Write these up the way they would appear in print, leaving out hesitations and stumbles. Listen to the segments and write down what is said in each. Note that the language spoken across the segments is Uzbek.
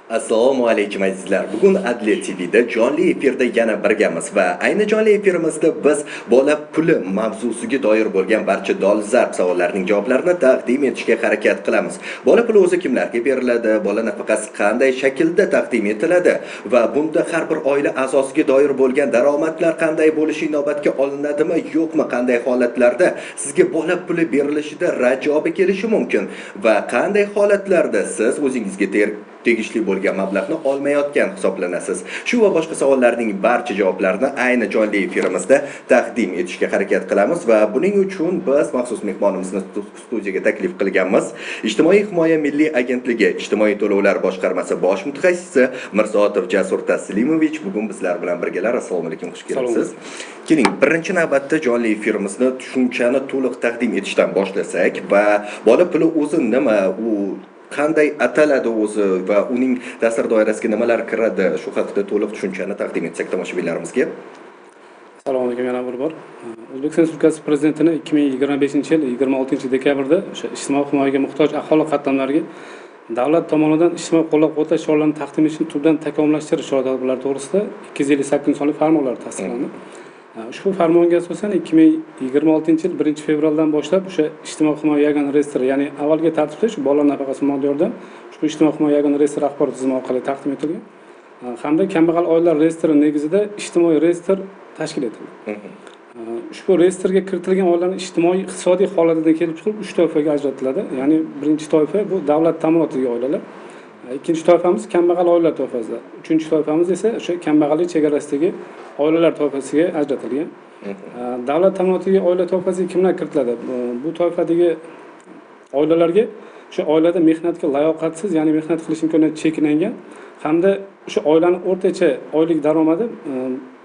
Assalomu alaykum, azizlar. Bugun Adliya TVda jonli efirda yana birgamiz va ayni jonli efirimizda biz bola puli mavzusiga doir bo'lgan barcha dolzarb savollarning javoblarini taqdim etishga harakat qilamiz. Bola puli o'zi kimlarga beriladi, bola nafaqasi qanday shaklda taqdim etiladi va bunda har bir oila a'zosiga doir bo'lgan daromadlar qanday bo'lishi inobatga olinadimi, yo'qmi, qanday holatlarda sizga bola puli berilishida rad javobi kelishi mumkin va qanday holatlarda siz o'zingizga tegishli bo'lgan mablag'ni olmayotgan hisoblanasiz. Shu va boshqa savollarning barcha javoblarini ayni jonli efirimizda taqdim etishga harakat qilamiz va buning uchun biz maxsus mehmonimizni studiyaga taklif qilganmiz. Ijtimoiy himoya milliy agentligi ijtimoiy to'lovlar boshqarmasi bosh mutaxassisi Mirzotov Jasur Taslimovich bugun bizlar bilan birgalar. Assalomu alaykum, xush kelibsiz. Keling, birinchi navbatda jonli efirimizni tushunchani to'liq taqdim etishdan boshlasak va bola puli o'zi nima, u qanday ataladi o'zi va uning ta'sir doirasiga nimalar kiradi, shu haqida to'liq tushunchani taqdim etsak tomoshabinlarimizga. Assalomu alaykum yana bir bor. O'zbekiston Respublikasi Prezidentining 2025-yil 26-dekabrda o'sha ijtimoiy himoyaga muhtoj aholi qatlamlariga davlat tomonidan ijtimoiy qo'llab-quvvatlash choralarini taqdim etishni tubdan takomillashtirish chora-tadbirlari to'g'risida 258 sonli farmonlar tasdiqlandi. Ushbu farmonga asosan 2026-yil 1-fevraldan boshlab o'sha ijtimoiy himoya yagona reyestri, ya'ni avvalgi tartibda shu bolalar nafaqasi moddiy yordam ushbu ijtimoiy himoya yagona reyestri axborot tizimi orqali taqdim etilgan hamda kambag'al oilalar reyestri negizida ijtimoiy reyestr tashkil etildi. Ushbu reyestrga kiritilgan oilalarning ijtimoiy iqtisodiy holatidan kelib chiqib 3 toifaga ajratiladi. Ya'ni birinchi toifa bu davlat ta'minotidagi oilalar, ikkinchi toifamiz kambag'al oilalar toifasida, uchinchi toifamiz esa o'sha kambag'allik chegarasidagi oilalar toifasiga ajratilgan. Davlat ta'minotidagi oila toifasiga kimlar kiritiladi? Bu toifadagi oilalarga o'sha oilada mehnatga layoqatsiz, ya'ni mehnat qilish imkoniyati cheklangan hamda o'sha oilaning o'rtacha oylik daromadi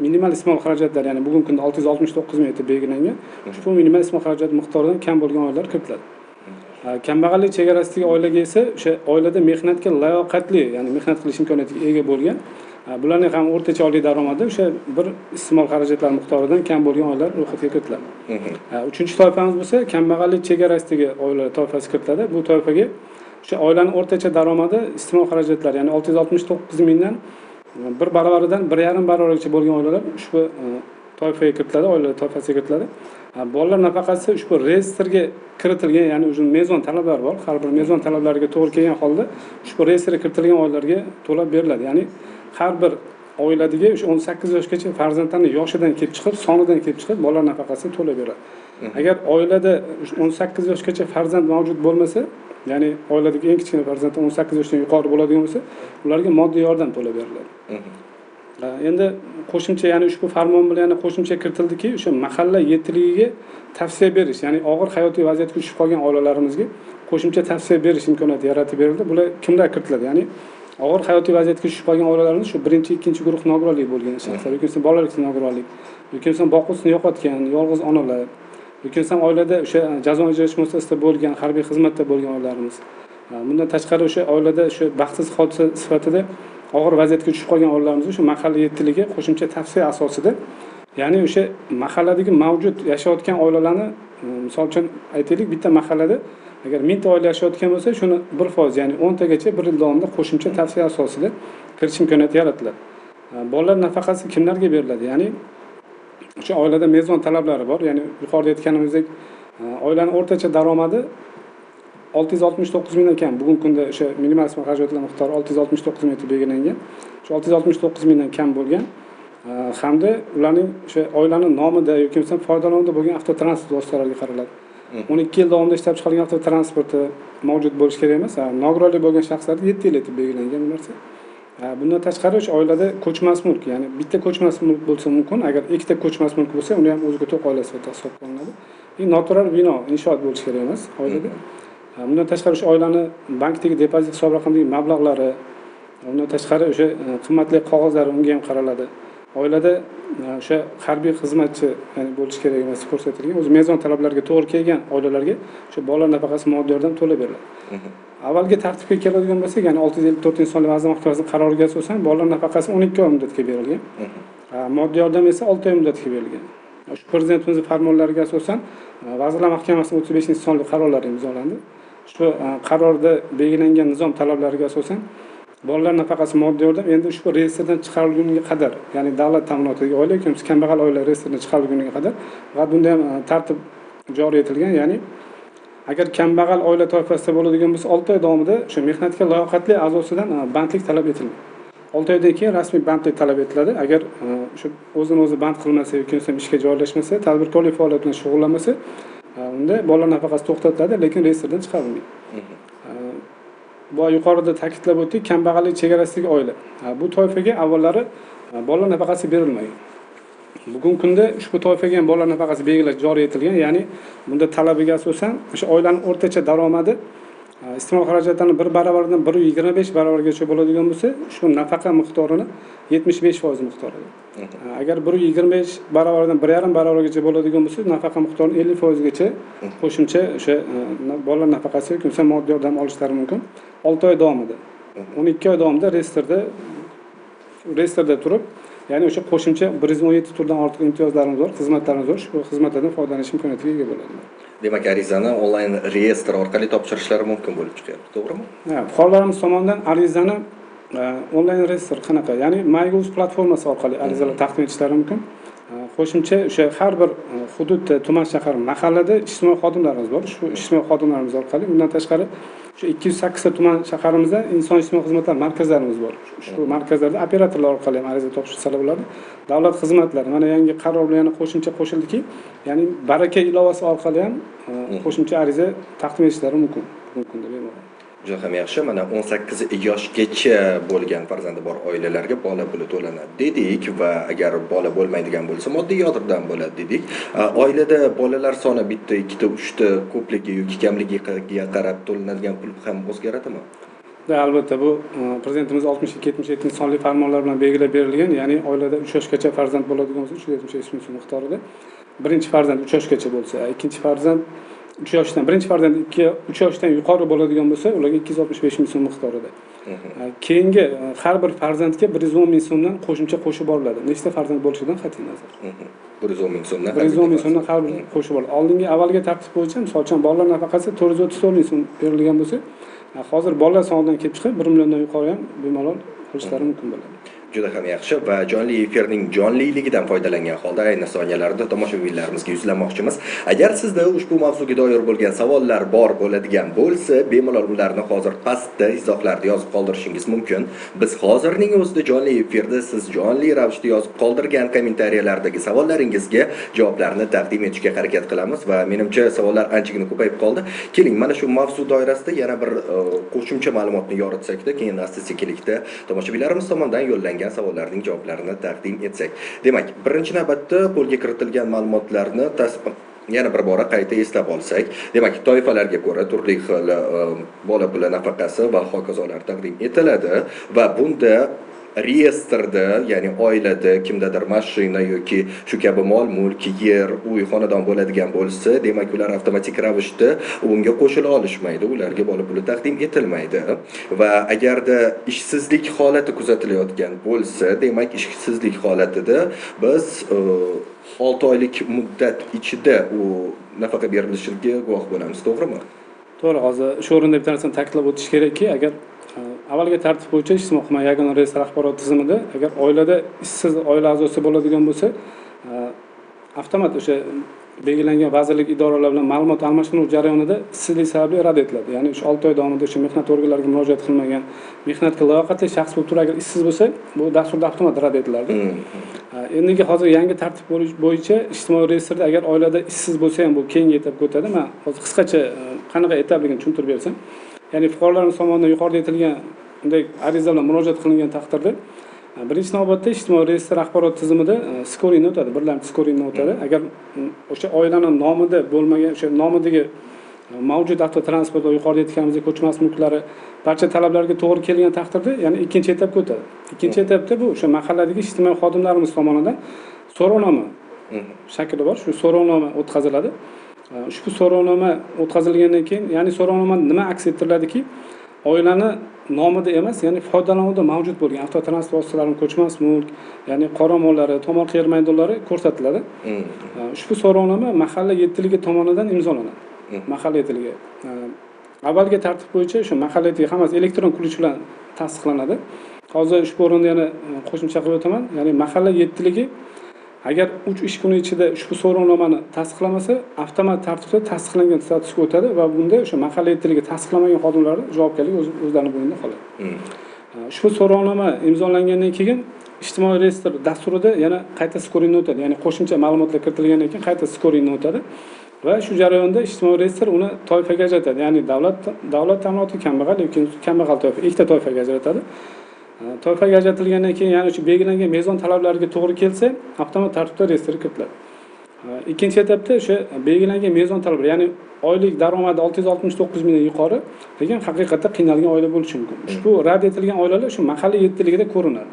minimal iste'mol xarajatlari, ya'ni bugungi kunda 669 ming etib belgilangan, ushbu minimal iste'mol xarajati miqdoridan kam bo'lgan oilalar kiritiladi. Kambag'allik chegarasidagi oilaga esa o'sha oilada mehnatga layoqatli, ya'ni mehnat qilish imkoniyatiga ega bo'lgan, bularning ham o'rtacha oylik daromadi o'sha bir iste'mol xarajatlari miqdoridan kam bo'lgan oilalar ro'yxatga kiritiladi. Uchinchi toifamiz bo'lsa kambag'allik chegarasidagi oilalar toifasi kiritiladi. Bu toifaga o'sha oilaning o'rtacha daromadi iste'mol xarajatlari, ya'ni 669 mingdan bir baravaridan 1,5 baravarigacha bo'lgan oilalar ushbu toifaga kiritiladi, oilalar toifasiga kiritiladi. Bolalar nafaqasi ushbu reyestrga kiritilgan, ya'ni o'zi mezon talablar bor, har bir mezon talablariga to'g'ri kelgan holda ushbu reyestrga kiritilgan oilalarga to'lab beriladi. Ya'ni har bir oiladagi o'sha 18 yoshgacha farzandlarning yoshidan kelib chiqib, sonidan kelib chiqib bolalar nafaqasi to'lab beriladi. Agar oilada 18 yoshgacha farzand mavjud bo'lmasa, ya'ni oiladagi eng kichkina farzand 18 yoshdan yuqori bo'ladigan bo'lsa, ularga moddiy yordam to'lab beriladi. Endi qo'shimcha, ya'ni ushbu farmon bilan yana qo'shimcha kiritildiki, o'sha mahalla yetiligiga tavsiya berish, ya'ni og'ir hayotiy vaziyatga tushib qolgan oilalarimizga qo'shimcha tavsiya berish imkoniyati yaratib berildi. Bular kimlar kiritiladi? Ya'ni og'ir hayotiy vaziyatga tushib qolgan oilalarimiz shu birinchi, ikkinchi guruh nogironlik bo'lgan shaxslar, yoki bo'lmasa bolalik nogironlik, yoki bo'lmasa boquvchisini yo'qotgan yolg'iz onalar, yoki bo'lmasa oilada o'sha jazo ijro etish muassasasida bo'lgan, harbiy xizmatda bo'lgan oilalarimiz. Bundan tashqari o'sha oilada o'sha baxtsiz hodisa sifatida og'ir vaziyatga tushib qolgan oilalarimiz o'sha mahalla yetiligi qo'shimcha tavsiya asosida, ya'ni o'sha mahalladagi mavjud yashayotgan oilalarni, misol uchun aytaylik, bitta mahallada agar 1000 ta oila yashayotgan bo'lsa, shuni 1%, ya'ni 10 tagacha bir yil davomida qo'shimcha tavsiya asosida kirish imkoniyati yaratiladi. Bolalar nafaqasi kimlarga beriladi? Ya'ni o'sha oilada mezon talablari bor, ya'ni yuqorida aytganimizdek, oilaning o'rtacha daromadi 669 mingdan kam. Bugungi kunda o'sha minimal iste'mol xarajatlar miqdori 669 ming etib belgilangan. Shu 669 mingdan kam bo'lgan hamda ularning o'sha oilaning nomida yoki bo'lmasa foydalanuvda bo'lgan avtotransport vositalariga qaraladi. 12 yil davomida ishlab chiqarilgan avtotransporti mavjud bo'lishi kerak emas. Nogironlik bo'lgan shaxslarga 7 yil etib belgilangan bu narsa. Bundan tashqari o'sha oilada ko'chmas mulk, ya'ni bitta ko'chmas mulk bo'lsa mumkin, agar ikkita ko'chmas mulk bo'lsa, uni ham o'ziga to'q oila sifatida hisobga olinadi. Noturar bino, inshoot bo'lishi kerak emas oilada. Bundan tashqari o'sha oilani bankdagi depozit hisob raqamidagi mablag'lari, undan tashqari o'sha qimmatli qog'ozlari, unga ham qaraladi. Oilada o'sha harbiy xizmatchi, ya'ni bo'lishi kerak emas ko'rsatilgan. O'zi mezon talablariga to'g'ri kelgan oilalarga o'sha bolalar nafaqasi moddiy yordam to'lab beriladi. Avvalgi tartibga keladigan bo'lsak, ya'ni 654-sonli Vazirlar Mahkamasining qaroriga asosan bolalar nafaqasi 12 oy muddatga berilgan. Moddiy yordam esa 6 oy muddatga berilgan. Shu Prezidentimizning farmonlariga asosan Vazirlar Mahkamasining 35-sonli qarorlari imzolandi. Shu qarorda belgilangan nizom talablariga asosan Bolalar nafaqasi moddiy yordam endi ushbu reyestrdan chiqarilguniga qadar, ya'ni davlat ta'minotidagi oila yoki kambag'al oila reyestrdan chiqarilguniga qadar. Va bunda ham tartib joriy etilgan, ya'ni agar kambag'al oila toifasida bo'ladigan bo'lsa, 6 oy davomida o'sha mehnatga layoqatli a'zosidan bandlik talab etilmaydi. 6 oydan keyin rasmiy bandlik talab etiladi. Agar o'sha o'zini o'zi band qilmasa yoki ishga joylashmasa, tadbirkorlik faoliyati bilan shug'ullanmasa, unda bolalar nafaqasi to'xtatiladi, lekin reyestrdan chiqarilmaydi. Bu yuqorida ta'kidlab o'tdik, kambag'allik chegarasidagi oila. Bu toifaga avvallari bolalar nafaqasi berilmagan. Bugungi kunda ushbu toifaga ham bolalar nafaqasi belgilash joriy etilgan, ya'ni bunda talabiga asosan o'sha oilaning o'rtacha daromadi iste'mol xarajatlarining 1 baravaridan 1.25 baravargacha bo'ladigan bo'lsa, ushbu nafaqa miqdorini 75% miqdorida. Agar 1.25 baravaridan 1.5 baravargacha bo'ladigan bo'lsa, nafaqa miqdorini 50% gacha qo'shimcha o'sha bolalar nafaqasi yoki moddiy yordam olishlari mumkin. 6 oy davomida, 12 oy davomida reyestrda turib, ya'ni o'sha qo'shimcha 117 turdan ortiq imtiyozlarimiz bor, xizmatlarimiz bor, shu xizmatlardan foydalanish imkoniyatiga ega bo'ladilar. Demak, arizani onlayn reyestr orqali topshirishlari mumkin bo'lib chiqyapti, to'g'rimi? Ha, fuqarolarimiz tomonidan arizani onlayn reyestr qanaqa, ya'ni MyGov platformasi orqali arizalar taqdim etishlari mumkin. Qo'shimcha o'sha har bir hududda, tuman, shahar, mahallada ijtimoiy xodimlarimiz bor. Shu ijtimoiy xodimlarimiz orqali, undan tashqari shu 208 ta tuman shaharimizda inson ijtimoiy xizmatlar markazlarimiz bor. Shu markazlarda operatorlar orqali ham ariza topshirsalar bo'ladi. Davlat xizmatlari mana yangi qaror bilan yana qo'shimcha qo'shildiki, ya'ni Baraka ilovasi orqali ham qo'shimcha ariza taqdim etishlari mumkin bugungi kunda bemalol. Juda ham yaxshi. Mana 18 yoshgacha bo'lgan farzandi bor oilalarga bola puli to'lanadi dedik va agar bola bo'lmaydigan bo'lsa moddiy yordam bo'ladi dedik. Oilada bolalar soni bitta, ikkita, uchta ko'pligi yoki kamligiga qarab to'lanadigan pul ham o'zgaradimi? Albatta, bu prezidentimiz 62-77 sonli farmonlar bilan belgilab berilgan, ya'ni oilada 3 yoshgacha farzand bo'ladigan bo'lsa 375 ming so'm miqdorida. Birinchi farzand 3 yoshgacha bo'lsa, ikkinchi farzand 3 yoshdan, birinchi farzand 2-3 yoshdan yuqori bo'ladigan bo'lsa, ularga 265 ming so'm miqdorida. Keyingi har bir farzandga 110 ming so'mdan qo'shimcha qo'shib boriladi. Nechta farzand bo'lishidan qat'iy nazar. 110 ming so'mdan 110 ming so'mdan har bir qo'shib boriladi. Oldingi avvalgi tartib bo'yicha, misol uchun, bolalar nafaqasi 434 ming so'm berilgan bo'lsa, hozir bolalar sonidan kelib chiqib 1 milliondan yuqori ham bemalol olishlari mumkin bo'ladi. Juda ham yaxshi va jonli efirning jonliligidan foydalangan holda ayni soniyalarda tomoshabinlarimizga yuzlanmoqchimiz. Agar sizda ushbu mavzuga doir bo'lgan savollar bor bo'ladigan bo'lsa, bemalol ularni hozir pastda izohlarda yozib qoldirishingiz mumkin. Biz hozirning o'zida jonli efirda siz jonli ravishda yozib qoldirgan kommentariyalardagi savollaringizga javoblarni taqdim etishga harakat qilamiz va menimcha savollar anchagina ko'payib qoldi. Keling, mana shu mavzu doirasida yana bir qo'shimcha ma'lumotni yoritsakda, keyin asta-sekinlikda tomoshabinlarimiz tomonidan yo'llangan savollarning javoblarini taqdim etsak. Demak, birinchi navbatda qo'lga kiritilgan ma'lumotlarni yana bir bora qayta eslab olsak, demak, toifalarga ko'ra turli xil bola puli nafaqasi va hokazolar taqdim etiladi va bunda reyestrda, ya'ni oilada kimdadir mashina yoki shu kabi mol-mulk, yer, uy, xonadon bo'ladigan bo'lsa, demak, ular avtomatik ravishda unga qo'shila olishmaydi, ularga bola puli taqdim etilmaydi. Va agarda ishsizlik holati kuzatilayotgan bo'lsa, demak, ishsizlik holatida biz 6 oylik muddat ichida u nafaqa berilishiga guvoh bo'lamiz, to'g'rimi? To'g'ri, hozir shu o'rinda bitta narsani ta'kidlab o'tish kerakki, agar avvalgi tartib bo'yicha ijtimoiy himoya yagona reyestr axborot tizimida agar oilada ishsiz oila a'zosi bo'ladigan bo'lsa, avtomat o'sha belgilangan vazirlik idoralari bilan ma'lumot almashinuv jarayonida ishsizlik sababli rad etiladi. Ya'ni o'sha 6 oy davomida o'sha mehnat organlariga murojaat qilmagan, mehnatga layoqatli shaxs bo'lib turib agar ishsiz bo'lsa, bu dasturda avtomat rad etilardi. Endigi hozir yangi tartib bo'yicha ijtimoiy reyestrda agar oilada ishsiz bo'lsa ham bu keyingi etapga o'tadi. Men hozir qisqacha qanaqa etapligini tushuntirib bersam. Ya'ni fuqarolarimiz tomonidan yuqorida aytilgan bunday ariza bilan murojaat qilingan taqdirda birinchi navbatda ijtimoiy reyestr axborot tizimida skoringni o'tadi, birlamchi skoringni o'tadi. Agar o'sha oilaning nomida bo'lmagan, o'sha nomidagi mavjud avtotransport va yuqorida aytganimizdek ko'chmas mulklari barcha talablarga to'g'ri kelgan taqdirda, ya'ni ikkinchi etapga o'tadi. Ikkinchi etapda bu o'sha mahalladagi ijtimoiy xodimlarimiz tomonidan so'rovnoma shakli bor, shu so'rovnoma o'tkaziladi. Ushbu so'rovnoma o'tkazilgandan keyin, ya'ni so'rovnoma nima aks ettiriladiki, oilani nomida emas, ya'ni foydalanuvda mavjud bo'lgan avtotransport vositalari, ko'chmas mulk, ya'ni qoramollari, tomorqa yer maydonlari ko'rsatiladi. Ushbu so'rovnoma mahalla yettiligi tomonidan imzolanadi. Mahalla yettiligi. Avvalgi tartib bo'yicha o'sha mahalla yettiligi hammasi elektron ключ bilan tasdiqlanadi. Hozir ushbu o'rinda yana qo'shimcha qilib o'taman. Ya'ni mahalla yettiligi agar 3 ish kuni ichida ushbu so'rovnomani tasdiqlamasa, avtomat tartibda tasdiqlangan statusga o'tadi va bunda o'sha mahalla yettiligi tasdiqlamagan xodimlarning javobgarligi o'zlarining bo'ynida qoladi. Ushbu so'rovnoma imzolangandan keyin ijtimoiy reyestr dasturida yana qayta skoringdan o'tadi. Ya'ni qo'shimcha ma'lumotlar kiritilgandan keyin qayta skoringdan o'tadi va shu jarayonda ijtimoiy reyestr uni toifaga ajratadi. Ya'ni davlat ta'minoti kambag'al yoki kambag'al toifa, ikkita toifaga ajratadi. Toifaga ajratilgandan keyin ya'ni shu belgilangan mezon talablariga to'g'ri kelsa, avtomat tartibda reyestrga kiritiladi. Ikkinchi etapda o'sha belgilangan mezon talablari, ya'ni oylik daromadi 669 mingdan yuqori, lekin haqiqatda qiynalgan oila bo'lishi mumkin. Ushbu rad etilgan oilalar shu mahalla yettiligida ko'rinadi.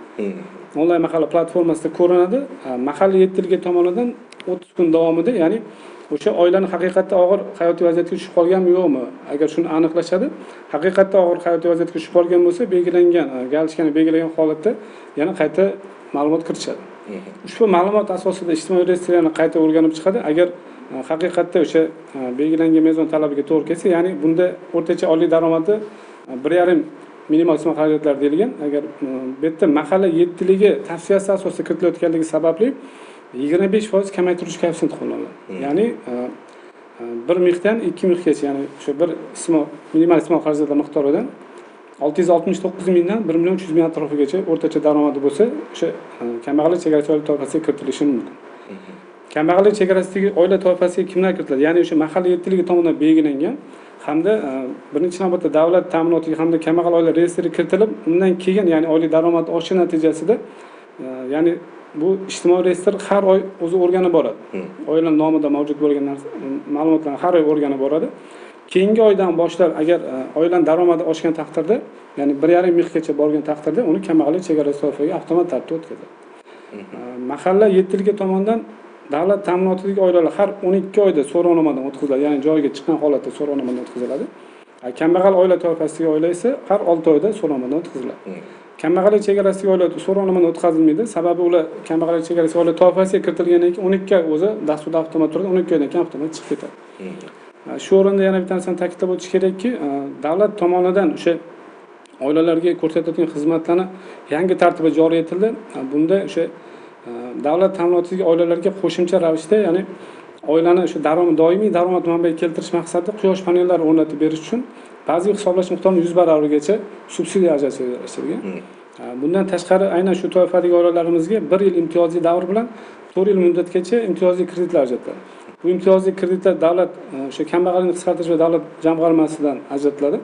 Onlayn mahalla platformasida ko'rinadi. Mahalla yettiligi tomonidan 30 kun davomida, ya'ni o'sha oilani haqiqatda og'ir hayotiy vaziyatga tushib qolganmi yo'qmi, agar shuni aniqlashadi, haqiqatda og'ir hayotiy vaziyatga tushib qolgan bo'lsa, belgilangan galchkani belgilagan holatda yana qayta ma'lumot kiritishadi. Ushbu ma'lumot asosida ijtimoiy reyestr yana qayta o'rganib chiqadi. Agar haqiqatda o'sha belgilangan mezon talabiga to'g'ri kelsa, ya'ni bunda o'rtacha oylik daromadi 1,5 minimal ijtimoiy xarajatlar deyilgan. Agar bu yerda mahalla yettiligi tavsiyasi asosida kiritilayotganligi sababli 25% kamaytirish koeffitsiyenti qo'llaniladi. Ya'ni 1 mixdan 2 mixgacha, ya'ni o'sha bir minimal ijtimoiy xarajatlar miqdoridan 669 mingdan 1 million 300 ming atrofigacha o'rtacha daromadi bo'lsa, o'sha kambag'allik chegarasi oila toifasiga kiritilishi mumkin. Kambag'allik chegarasidagi oila toifasiga kimlar kiritiladi? Ya'ni o'sha mahalla yettiligi tomonidan belgilangan hamda birinchi navbatda davlat ta'minotiga hamda kambag'al oila reyestriga kiritilib, undan keyin ya'ni oylik daromad oshishi natijasida, ya'ni bu ijtimoiy reyestr har oy o'zi o'rganib boradi. Oila nomida mavjud bo'lgan ma'lumotlarni har oy o'rganib boradi. Keyingi oydan boshlab agar oilaning daromadi oshgan taqdirda, ya'ni 1,5 mixgacha borgan taqdirda uni kambag'allik chegarasi toifaga avtomat tartibda o'tkazadi. Mahalla yettiligi tomonidan davlat ta'minotidagi oilalar har 12 oyda so'rovnomadan o'tkaziladi, ya'ni joyiga chiqqan holatda so'rovnomadan o'tkaziladi. Kambag'al oila toifasidagi oila esa har 6 oyda so'rovnomadan o'tkaziladi. Kambag'allik chegarasidagi oila so'rovnomadan o'tkazilmaydi, sababi ular kambag'allik chegarasi oila toifasiga kiritilgandan keyin 12 oy o'zi dasturda avtomat turadi, 12 oydan keyin avtomat chiqib ketadi. Shu o'rinda yana bitta narsani ta'kidlab o'tish kerakki, davlat tomonidan o'sha oilalarga ko'rsatiladigan xizmatlarni yangi tartibi joriy etildi. Bunda o'sha davlat ta'minotidagi oilalarga qo'shimcha ravishda, ya'ni oilani o'sha doimiy daromad manbaiga keltirish maqsadida quyosh panellari o'rnatib berish uchun ba'zi hisoblash miqdorini 100 baravarigacha subsidiya ajratilgan. Bundan tashqari aynan shu toifadagi oilalarimizga 1 yil imtiyozli davr bilan 4 yil muddatgacha imtiyozli kreditlar ajratiladi. Bu imtiyozli kreditlar davlat o'sha kambag'allikni qisqartirish va davlat jamg'armasidan ajratiladi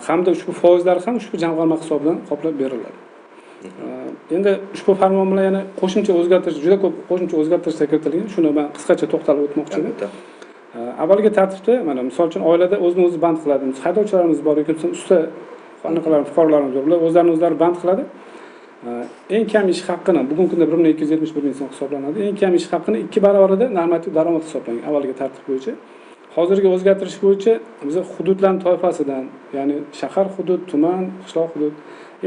hamda ushbu foizlar ham ushbu jamg'arma hisobidan qoplab beriladi. Endi ushbu farmon bilan yana qo'shimcha o'zgartirish, juda ko'p qo'shimcha o'zgartirishlar kiritilgan. Shuni men qisqacha to'xtalib o'tmoqchiman. Avvalgi tartibda mana misol uchun oilada o'zini o'zi band qiladi. Haydovchilarimiz bor yoki usta anaqalar, fuqarolarimiz bor. Ular o'zlarini o'zlari band qiladi. Eng kam ish haqqini bugungi kunda 1271 ming so'm hisoblanadi. Eng kam ish haqqini 2 barobarida normativ daromad hisoblangan avvalgi tartib bo'yicha. Hozirgi o'zgartirish bo'yicha biz hududlar toifasidan, ya'ni shahar hudud, tuman, qishloq hudud,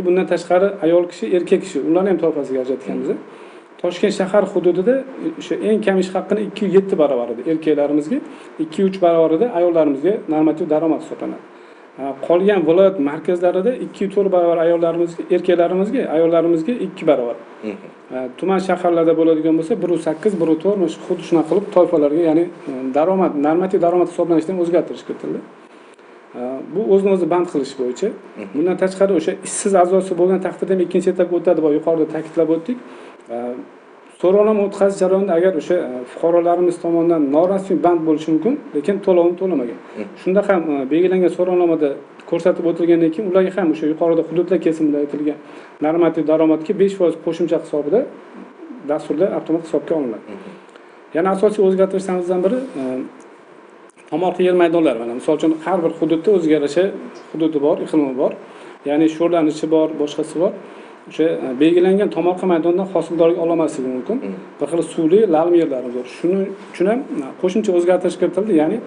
bundan tashqari ayol kishi, erkak kishi, ularni ham toifasiga ajratganmiz. Toshkent shahar hududida o'sha eng kam ish haqqini 2.7 barobarida erkaklarimizga, 2.3 barobarida ayollarimizga normativ daromad hisoblanadi. Qolgan viloyat markazlarida 2.4 barobar ayollarimizga, erkaklarimizga, ayollarimizga 2 barobar. Tuman shaharlarda bo'ladigan bo'lsa 1.8, 1.4, mana shu xuddi shunaqa qilib toifalarga, ya'ni daromad, normativ daromad hisoblanishdan o'zgartirish kiritildi. Bu o'zini o'zi band qilish bo'yicha. Bundan tashqari o'sha ishsiz a'zosi bo'lgan taqdirda ham ikkinchi etapga o'tadi, va yuqorida ta'kidlab o'tdik. So'rovnoma o'tkazish jarayonida agar o'sha fuqarolarimiz tomonidan norasmiy band bo'lishi mumkin, lekin to'lovini to'lamagan. Shunda ham belgilangan so'rovnomada ko'rsatib o'tilgandan keyin ularga ham o'sha yuqorida hududlar kesimida aytilgan normativ daromadga 5% qo'shimcha hisobida dasturda avtomat hisobga olinadi. Yana asosiy o'zgartirishlarimizdan biri tomorqa yer maydonlari. Mana misol uchun har bir hududda o'ziga yarasha hududi bor, iqlimi bor, ya'ni sho'rlanishi bor, boshqasi bor. O'sha belgilangan tomorqa maydonidan hosildorlik olmasligi mumkin. Bir xil suvli la'lm yerlarimiz bor. Shuning uchun ham qo'shimcha o'zgartirish kiritildi, ya'ni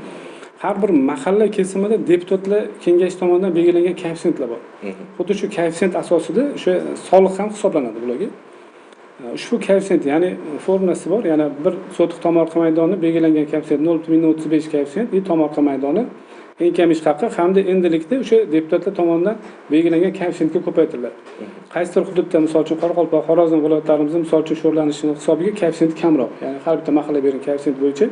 har bir mahalla kesimida deputatlar kengashi tomonidan belgilangan koeffitsiyentlar bor. Xuddi shu koeffitsient asosida o'sha soliq ham hisoblanadi bularga. Ushbu koeffitsient, ya'ni formulasi bor, ya'ni bir sotix tomorqa maydoni belgilangan koeffitsient 0.35 koeffitsient, tomorqa maydoni Eng kam ish haqi hamda endilikda o'sha deputatlar tomonidan belgilangan koeffitsiyentga ko'paytiriladi. Qaysidir hududda, misol uchun Qoraqalpoq, Xorazm viloyatlarimizda misol uchun sho'rlanishini hisobiga koeffitsient kamroq. Ya'ni har bitta mahalla bergan koeffitsient bo'yicha,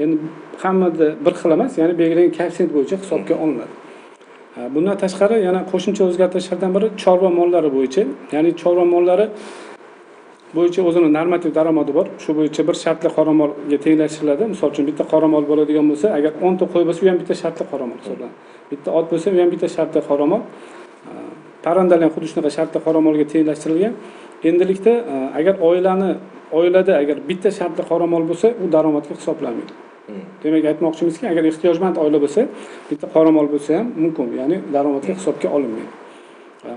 endi hammada bir xil emas, ya'ni belgilangan koeffitsient bo'yicha hisobga olinadi. Bundan tashqari yana qo'shimcha o'zgartirishlardan biri chorva mollari bo'yicha, ya'ni chorva mollari bo'yicha o'zini normativ daromadi bor. Shu bo'yicha bir shartli qoramolga tenglashtiriladi. Misol uchun bitta qoramol bo'ladigan bo'lsa, agar 10 ta qo'y bo'lsa, u ham bitta shartli qoramol hisoblanadi. Bitta ot bo'lsa, u ham bitta shartli qoramol. Parrandalar ham xuddi shunaqa shartli qoramolga tenglashtirilgan. Endilikda agar oilada agar bitta shartli qoramol bo'lsa, u daromadga hisoblanmaydi. Demak, aytmoqchimizki, agar ehtiyojmand oila bo'lsa, bitta qoramol bo'lsa ham mumkin, ya'ni daromadga hisobga olinmaydi.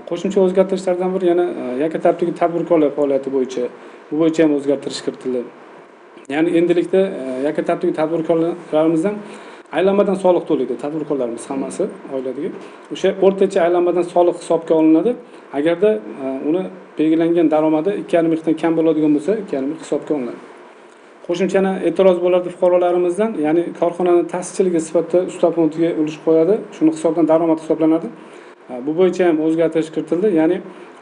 Qo'shimcha o'zgartirishlardan biri yana yakka tartibdagi tadbirkorlar faoliyati bo'yicha, bu bo'yicha ham o'zgartirish kiritildi. Ya'ni endilikda yakka tartibdagi tadbirkorlarimizdan aylanmadan soliq to'laydi tadbirkorlarimiz hammasi oiladagi. O'sha o'rtacha aylanmadan soliq hisobga olinadi. Agarda uni belgilangan daromadi 2,5 mingdan kam bo'ladigan bo'lsa, 2,5 ming hisobga olinadi. Qo'shimcha yana e'tiroz bo'lardi fuqarolarimizdan, ya'ni korxonani ta'sischiligi sifatida ustav fondiga ulush qo'yadi, shuni hisobdan daromad hisoblanadi. Bu bo'yicha ham o'zgartirish kiritildi. Ya'ni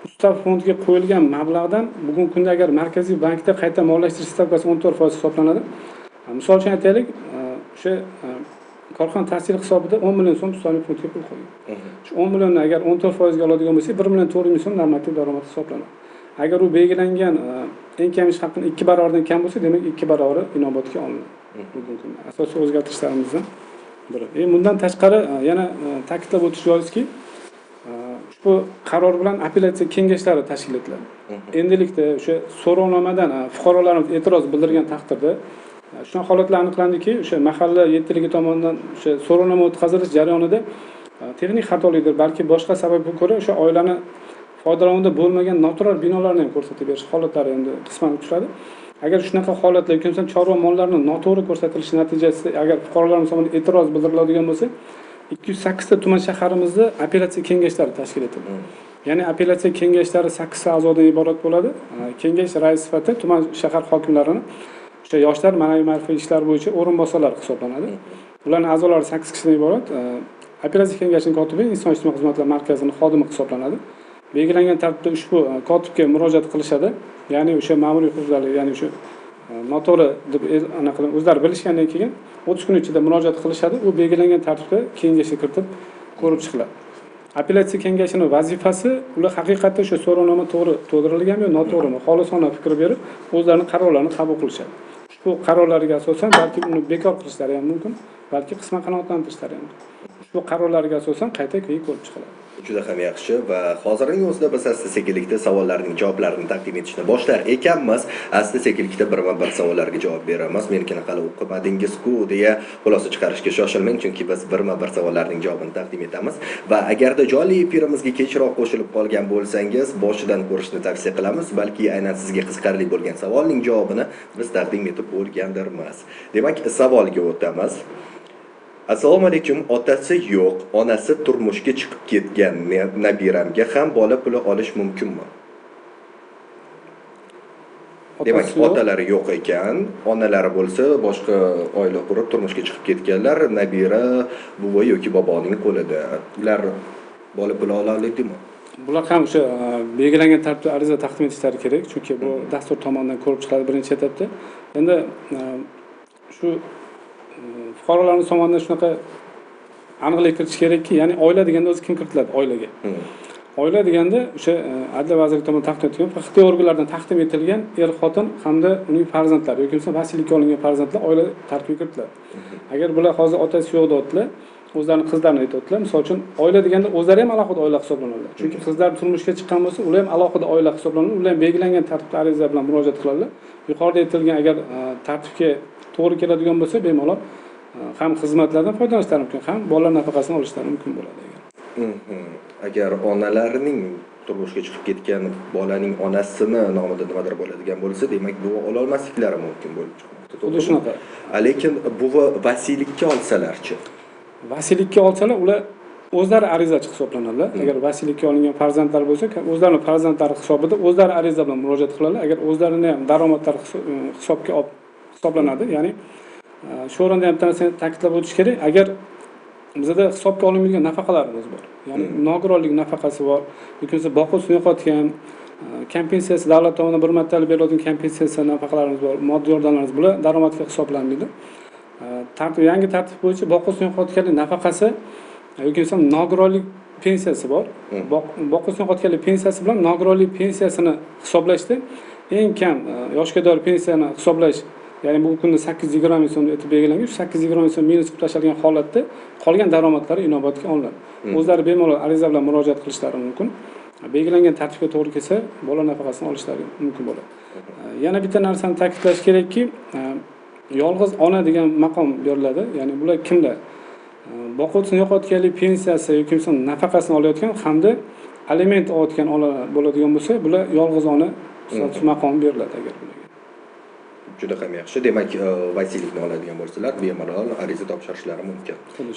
ustav fondiga qo'yilgan mablag'dan bugungi kunda agar Markaziy bankda qayta mollashtirish stavkasi 14% hisoblanadi. Misol uchun aytaylik, o'sha korxona ta'sil hisobida 10 million so'm ustav fondiga pul qo'ygan. Shu 10 millionni agar 14% ga oladigan bo'lsak, 1 million 400 ming so'm normativ daromad hisoblanadi. Agar u belgilangan eng kam ish haqining 2 baravaridan kam bo'lsa, demak 2 baravari inobatga olinadi. Bugungi kunda asosiy o'zgartirishlarimizdan biri. Bundan tashqari yana ta'kidlab o'tish joizki, ushbu qaror bilan apellyatsiya kengashlari tashkil etiladi. Endilikda o'sha so'rovnomadan fuqarolarimiz e'tiroz bildirgan taqdirda shunaqa holatlar aniqlandiki, o'sha mahalla yettiligi tomonidan o'sha so'rovnoma o'tkazilish jarayonida texnik xatolikdir, balki boshqa sababga ko'ra o'sha oilani foydalanuvda bo'lmagan noturar binolarni ham ko'rsatib berish holatlari endi qisman uchradi. Agar shunaqa holatlar yoki bo'lmasa chorva mollarini noto'g'ri ko'rsatilishi natijasida agar fuqarolarimiz tomonidan e'tiroz bildiriladigan bo'lsa, 208 ta tuman shaharimizda apellyatsiya kengashlari tashkil etildi. Ya'ni apellyatsiya kengashlari 8 ta a'zodan iborat bo'ladi. Kengash raisi sifatida tuman shahar hokimlarini o'sha yoshlar ma'naviy ma'rifiy ishlar bo'yicha o'rinbosarlar hisoblanadi. Ularning a'zolari 8 kishidan iborat. Apellyatsiya kengashining kotibi Inson ijtimoiy xizmatlar markazining xodimi hisoblanadi. Belgilangan tartibda ushbu kotibga murojaat qilishadi. Ya'ni o'sha ma'muriy huquqlarni, ya'ni o'sha noto'g'ri deb anaqa o'zlari bilishgandan keyin 30 kun ichida murojaat qilishadi. U belgilangan tartibda kengashga kiritib ko'rib chiqiladi. Apellyatsiya kengashining vazifasi ular haqiqatda o'sha so'rovnoma to'g'ri to'ldirilganmi yo noto'g'rimi, xolisona fikr berib, o'zlarining qarorlarini qabul qilishadi. Ushbu qarorlarga asosan balki uni bekor qilishlari ham mumkin, balki qisman qanoatlantirishlari ham mumkin. Ushbu qarorlarga asosan qayta keyin ko'rib chiqiladi. Juda ham yaxshi va hozirning o'zida biz asta-sekinlikda savollarning javoblarini taqdim etishni boshlar ekanmiz. Asta-sekinlikda birma-bir savollarga javob beramiz. Menikini hali o'qimadingiz-ku deya xulosa chiqarishga shoshilmang, chunki biz birma-bir savollarning javobini taqdim etamiz. Va agarda jonli efirimizga kechroq qo'shilib qolgan bo'lsangiz, boshidan ko'rishni tavsiya qilamiz. Balki aynan sizga qiziqarli bo'lgan savolning javobini biz taqdim etib o'rgandirmiz. Demak, savolga o'tamiz. Assalomu alaykum. Otasi yo'q, onasi turmushga chiqib ketgan nabiramga ham bola puli olish mumkinmi? Demak, otalari yo'q ekan, onalari bo'lsa boshqa oila qurib turmushga chiqib ketganlar, nabira buva yoki boboning qo'lida. Ular bola puli ola oladimi? Bular ham o'sha belgilangan tartibda ariza taqdim etishlari kerak, chunki bu dastur tomonidan ko'rib chiqiladi birinchi etapda. Endi shu fuqarolarning tomonidan shunaqa aniqlik kiritish kerakki, ya'ni oila deganda o'zi kim kiritiladi oilaga? Oila deganda o'sha Adliya vazirligi tomonidan taqdim etilgan, huquqiy organlardan taqdim etilgan er-xotin hamda uning farzandlari yoki bo'lmasa vasiylikka olingan farzandlar oila tarkibiga kiritiladi. Agar bular hozir otasi yo'q deyaptilar, o'zlarining qizlarini aytyaptilar. Misol uchun oila deganda o'zlari ham alohida oila hisoblanadilar. Chunki qizlar turmushga chiqqan bo'lsa, ular ham alohida oila hisoblanadi. Ular ham belgilangan tartibda ariza bilan murojaat qiladilar. Yuqorida aytilgan agar tartibga to'g'ri keladigan bo'lsa, bemalol ham xizmatlardan foydalanishlari mumkin, ham bolalar nafaqasini olishlari mumkin bo'ladi agar. Agar onalarining turmushga chiqib ketgan bolaning onasini nomida nimadir bo'ladigan bo'lsa, demak buva ola olmasliklari mumkin bo'lib chiqmoqda. Xuddi shunaqa. Lekin buva vasiylikka olsalarchi? Vasiylikka olsalar, ular o'zlari arizachi hisoblanadilar. Agar vasiylikka olingan farzandlar bo'lsa, o'zlarining farzandlari hisobida o'zlari ariza bilan murojaat qiladilar. Agar o'zlarini ham daromadlari hisobga olib hisoblanadi. Ya'ni shu o'rinda ham bitta narsani ta'kidlab o'tish kerak. Agar bizada hisobga olinmaydigan nafaqalarimiz bor. Ya'ni nogironlik nafaqasi bor, yoki bo'lmasa boquvchisini yo'qotgan, kompensatsiya davlat tomonidan bir martalik beriladigan kompensatsiya nafaqalarimiz bor, moddiy yordamlarimiz, bular daromadga hisoblanmaydi. Tartib, yangi tartib bo'yicha boquvchisini yo'qotganlik nafaqasi yoki bo'lmasa nogironlik pensiyasi bor. Boquvchisini yo'qotganlik pensiyasi bilan nogironlik pensiyasini hisoblashda eng kam yoshga doir pensiyani hisoblash, ya'ni bu kunda 820 ming so'm etib belgilangan, shu 820 ming so'm minus qilib tashlangan holatda qolgan daromadlari inobatga olinadi. O'zlari bemalol ariza bilan murojaat qilishlari mumkin. Belgilangan tartibga to'g'ri kelsa, bola nafaqasini olishlari mumkin bo'ladi. Yana bitta narsani ta'kidlash kerakki, yolg'iz ona degan maqom beriladi. Ya'ni bular kimlar? Boquvchisini yo'qotganlik pensiyasi yoki bo'lmasa nafaqasini olayotgan hamda aliment olayotgan onalar bo'ladigan bo'lsa, bular yolg'iz ona status maqomi beriladi agar bularga. Juda ham yaxshi. Demak, vasiylikni oladigan bo'lsalar, bemalol ariza topshirishlari mumkin.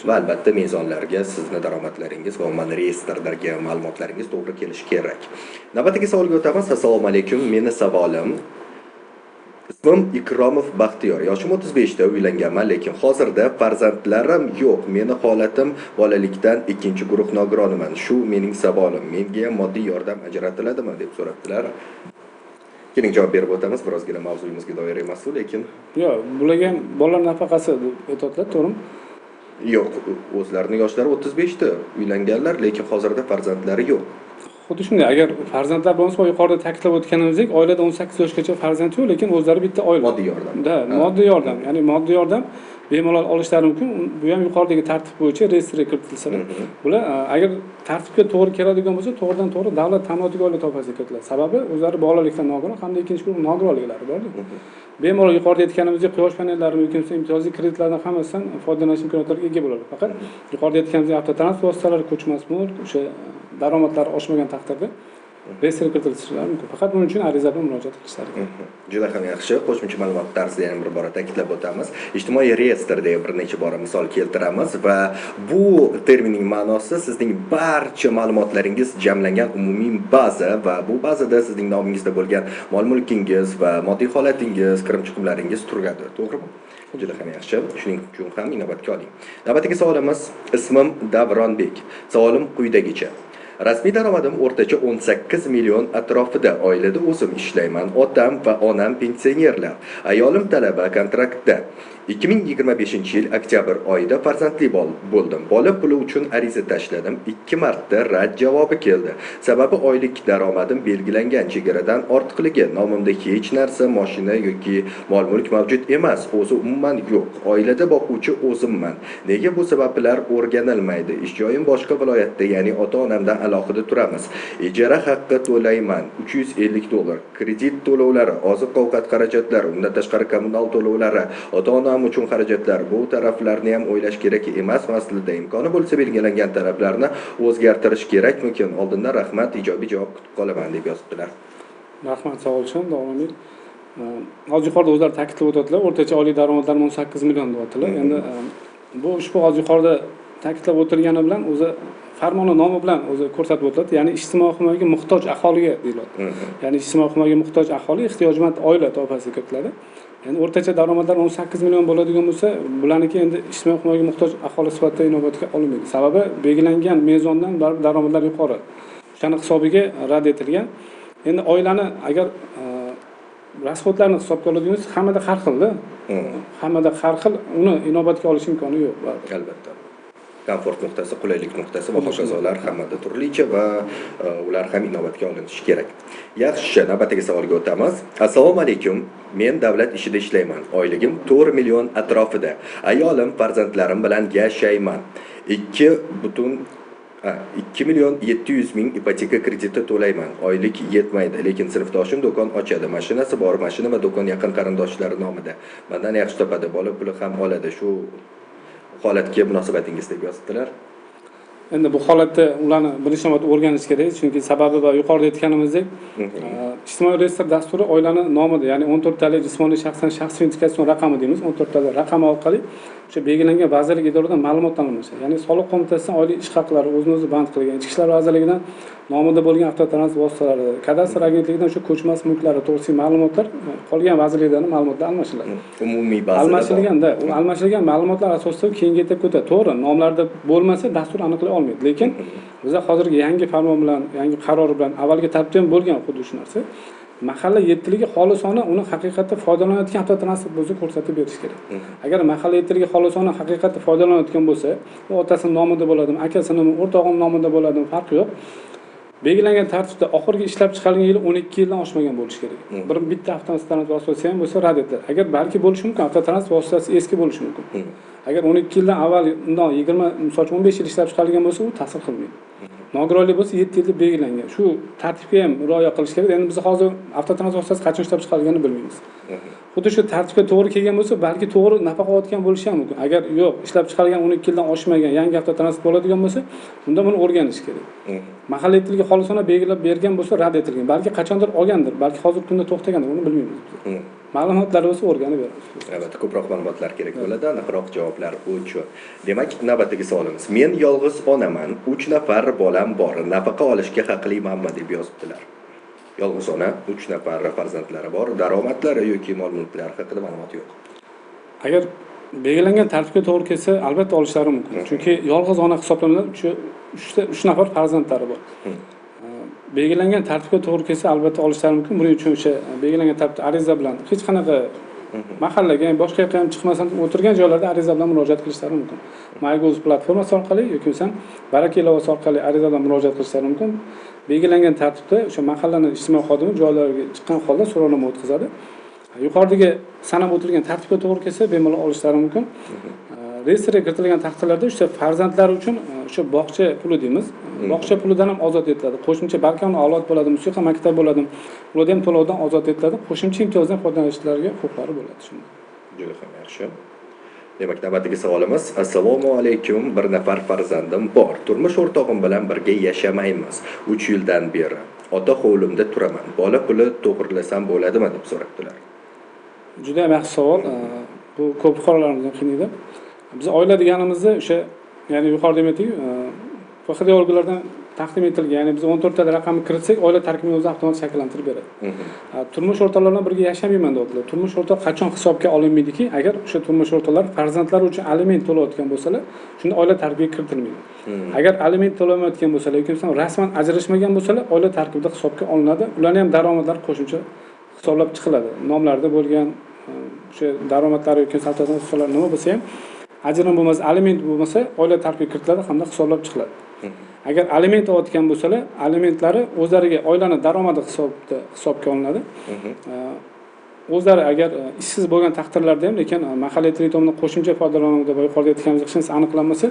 Va albatta mezonlarga sizni daromadlaringiz va umuman reyestrdagi ma'lumotlaringiz to'g'ri kelishi kerak. Navbatdagi savolga o'tamiz. Assalomu alaykum. Meni savolim: ismim Ikromov Baxtiyor. Yoshim 35 da, uylanganman, lekin hozirda farzandlarim yo'q. Meni holatim bolalikdan ikkinchi guruh nogironiman. Shu mening savolim. Menga ham moddiy yordam ajratiladimi deb so'rabdilar. Keling, javob berib o'tamiz. Birozgina mavzuyimizga doir emas u, lekin yo'q, bularga ham bolalar nafaqasi deb aytadilar, to'g'rimi? Yo'q, o'zlarining yoshlari 35 da, uylanganlar, lekin hozirda farzandlari yo'q. Xuddi shunday, agar farzandlar bo'lmasa, yuqorida ta'kidlab o'tganimizdek, oilada 18 yoshgacha farzand yo'q, lekin o'zlari bitta oila. Moddiy yordam. Da, moddiy yordam, ya'ni moddiy yordam bemalol olishlari mumkin. Bu ham yuqoridagi tartib bo'yicha reyestrga kiritilsa, bular agar tartibga to'g'ri keladigan bo'lsa, to'g'ridan to'g'ri davlat ta'minotiga oila toifasiga kiritiladi. Sababi o'zlari bolalikdan nogiron hamda ikkinchi guruh nogironliklari bor. Bemalol yuqorida aytganimizdek, quyosh panellari yoki imtiyozli kreditlardan hammasidan foydalanish imkoniyatlariga ega bo'ladi. Faqat yuqorida aytganimizdek, avtotransport vositalari, ko'chmas mulk, o'sha daromadlari oshmagan taqdirda reyestrga kiritilishlari mumkin. Faqat buning uchun ariza bilan murojaat qilishlari kerak. Juda ham yaxshi. Qo'shimcha ma'lumot tarzida yana bir bora ta'kidlab o'tamiz. Ijtimoiy reyestr deya bir necha bora misol keltiramiz va bu terminning ma'nosi sizning barcha ma'lumotlaringiz jamlangan umumiy baza va bu bazada sizning nomingizda bo'lgan mol-mulkingiz va moddiy holatingiz, kirim-chiqimlaringiz turadi. To'g'rimi? Juda ham yaxshi. Shuning uchun ham inobatga oling. Navbatdagi savolimiz: ismim Davronbek. Savolim quyidagicha. Rasmiy daromadim o'rtacha 18 million atrofida. Oilada o'zim ishlayman. Otam va onam pensionerlar. Ayolim talaba, kontraktda. 2025-yil oktyabr oyida farzandli bo'ldim. Bola puli uchun ariza tashladim. 2 marta rad javobi keldi. Sababi oylik daromadim belgilangan chegaradan ortiqligi. Nomimda hech narsa, mashina yoki mol-mulk mavjud emas. O'zi umuman yo'q. Oilada boquvchi o'zimman. Nega bu sabablar o'rganilmaydi? Ish joyim boshqa viloyatda, ya'ni ota-onamdan alohida turamiz. Ijara haqqi to'layman $350. Kredit to'lovlari, oziq-ovqat xarajatlari, undan tashqari kommunal to'lovlari, ota-onam uchun xarajatlar, bu taraflarni ham o'ylash kerak emasmi aslida? Imkoni bo'lsa belgilangan talablarni o'zgartirish kerakmikin? Oldindan rahmat, ijobiy javob kutib qolaman deb yozibdilar. Rahmat savol uchun, Davronbek. Hozir yuqorida o'zlari ta'kidlab o'tadilar, o'rtacha oylik daromadlar 18 million deyaptilar. Endi bu ushbu hozir yuqorida ta'kidlab o'tilgani bilan o'zi farmoni nomi bilan o'zi ko'rsatib o'tiladi, ya'ni ijtimoiy himoyaga muhtoj aholiga deyiladi. Ya'ni ijtimoiy himoyaga muhtoj aholi ehtiyojmand oila toifasiga kiritiladi. Endi o'rtacha daromadlar 18 million bo'ladigan bo'lsa, bularniki endi ijtimoiy himoyaga muhtoj aholi sifatida inobatga olinmaydi. Sababi belgilangan mezondan baribir daromadlar yuqori. O'shani hisobiga rad etilgan. Endi oilani agar rasxodlarni hisobga oladigan bo'lsa, hammada har xilda. Hammada har xil, uni inobatga olish imkoni yo'q baribir. Albatta. Komfort nuqtasi, qulaylik nuqtasi va hokazolar hammada turlicha va ular ham inobatga olinishi kerak. Yaxshi, navbatdagi savolga o'tamiz. Assalomu alaykum. Men davlat ishida ishlayman. Oyligim 4 million atrofida. Ayolim, farzandlarim bilan yashayman. 2 million 700 ming ipoteka krediti to'layman. Oylik yetmaydi, lekin sinfdoshim do'kon ochadi. Mashinasi bor, mashina va do'kon yaqin qarindoshlari nomida. Mendan yaxshi topadi, bola puli ham oladi. Shu holatga munosabatingiz deb yozibdilar. Endi bu holatda ularni birinchi navbatda o'rganish kerak, chunki sababi va yuqorida aytganimizdek, ijtimoiy reyestr dasturi oilani nomida, ya'ni 14 talik jismoniy shaxsdan shaxsiy identifikatsion raqami deymiz, 14 talik raqami orqali o'sha belgilangan vazirlik idoradan ma'lumot almashadi. Ya'ni soliq qo'mitasidan oylik ish haqlari o'zini o'zi band qilgan, Ichki ishlar vazirligidan nomida bo'lgan avtotransport vositalari, kadastr agentligidan o'sha ko'chmas mulklari to'g'risidagi ma'lumotlar qolgan vazirliklardan ma'lumotlar almashiladi. Umumiy bazada almashilganda, almashilgan ma'lumotlar asosida keyingi etapga o'tadi. To'g'ri, nomlarda bo'lmasa dastur aniqlay olmaydi. Lekin biz hozirgi yangi farmon bilan, yangi qaror bilan avvalgi tartibda ham bo'lgan xuddi shu narsa. Mahalla yettiligi xolisona uni haqiqatda foydalanayotgan avtotransport bo'lsa ko'rsatib berish kerak. Agar mahalla yettiligi xolisona haqiqatda foydalanayotgan bo'lsa, u otasinin nomida bo'ladimi, akasining, o'rtog'ining nomida bo'ladimi, farqi yo'q. Belgilangan tartibda oxirgi ishlab chiqarilgan yili 12 yildan oshmagan bo'lishi kerak. Bir bitta avtotransport vositasi ham bo'lsa rad etiladi. Agar balki bo'lishi mumkin, avtotransport vositasi eski bo'lishi mumkin. Agar 12 yildan avval, undan 20, misol uchun 15 yil ishlab chiqarilgan bo'lsa, u ta'sir qilmaydi. Nogironlik bo'lsa 7 yil deb belgilangan. Shu tartibga ham rioya qilish kerak. Endi biz hozir avtotransport vositasi qachon ishlab chiqarilganini bilmaymiz. Xuddi shu tartibga to'g'ri kelgan bo'lsa, balki to'g'ri nafaqa olayotgan bo'lishi ham mumkin. Agar yo'q, ishlab chiqarilgan 12 yildan oshmagan yangi avtotransport bo'ladigan bo'lsa, unda buni o'rganish kerak. Mahalla yettiligi xolisona belgilab bergan bo'lsa rad etilgan. Balki qachondir olgandir, balki hozirgi kunda to'xtagandir, uni bilmaymiz biz. Ma'lumotlar bo'lsa o'rganib beramiz. Albatta, ko'proq ma'lumotlar kerak bo'ladi, aniqroq javoblar uchun. Demak, navbatdagi savolimiz. Men yolg'iz onaman, 3 nafar bolam bor. Nafaqa olishga haqlimanmi deb yozibdilar. Yolg'iz ona, 3 nafar farzandlari bor, daromadlari yoki mol-mulklari haqida ma'lumot yo'q. Agar belgilangan tartibga to'g'ri kelsa, albatta olishlari mumkin. Chunki yolg'iz ona hisoblanadi, 3 nafar farzandlari bor. Belgilangan tartibga to'g'ri kelsa albatta olishlari mumkin. Buning uchun o'sha belgilangan tartibda ariza bilan hech qanaqa mahallaga ham boshqa yoqqa ham chiqmasdan o'tirgan joylarda ariza bilan murojaat qilishlari mumkin. MyGov platformasi orqali yoki bo'lmasam Baraka ilovasi orqali ariza bilan murojaat qilishlari mumkin. Belgilangan tartibda o'sha mahallaning ijtimoiy xodimi joylariga chiqqan holda so'rovnoma o'tkazadi. Yuqoridagi sanab o'tilgan tartibga to'g'ri kelsa bemalol olishlari mumkin. Reyestrga kiritilgan taqdirlarda o'sha farzandlar uchun o'sha bog'cha puli deymiz. Bog'cha pulidan ham ozod etiladi. Qo'shimcha balki uni avlod bo'ladi, musiqa maktabi bo'ladi. Ularda ham to'lovdan ozod etiladi. Qo'shimcha imtiyozdan foydalanishlariga huquqlari bo'ladi shunda. Juda ham yaxshi. Demak, navbatdagi savolimiz. Assalomu alaykum. Bir nafar farzandim bor. Turmush o'rtog'im bilan birga yashamaymiz. 3 yildan beri ota hovlimda turaman. Bola puli to'g'rilasam bo'ladimi deb so'rabdilar. Juda ham yaxshi savol. Bu ko'p fuqarolarimizni qiynaydi. Biz oila deganimizda o'sha, ya'ni yuqorida aytdik, FHD organlaridan taqdim etilgan, ya'ni biz 14 ta raqamni kiritsak, oila tarkibini o'zi avtomatik shakllantirib beradi. Turmush o'rtoqlar bilan birga yashamayman deyaptilar. Turmush o'rtoq qachon hisobga olinmaydiki, agar o'sha turmush o'rtoqlar farzandlari uchun aliment to'layotgan bo'lsalar, shunda oila tarkibiga kiritilmaydi. Agar aliment to'lamayotgan bo'lsalar yoki rasman ajrashmagan bo'lsalar, oila tarkibida hisobga olinadi. Ularning ham daromadlari qo'shimcha hisoblab chiqiladi. Nomlarda bo'lgan o'sha daromadlari yoki savdo nima bo'lsa ham, ajrim bo'lmasa, aliment bo'lmasa, oila tarkibiga kiritiladi hamda hisoblab chiqiladi. Agar aliment olayotgan bo'lsalar, alimentlari o'zlariga oilani daromadi hisobga olinadi. O'zlari agar ishsiz bo'lgan taqdirlarda ham, lekin mahalla tomonidan qo'shimcha foydalanuvda va yuqorida aytganimizdek hech narsa aniqlanmasa,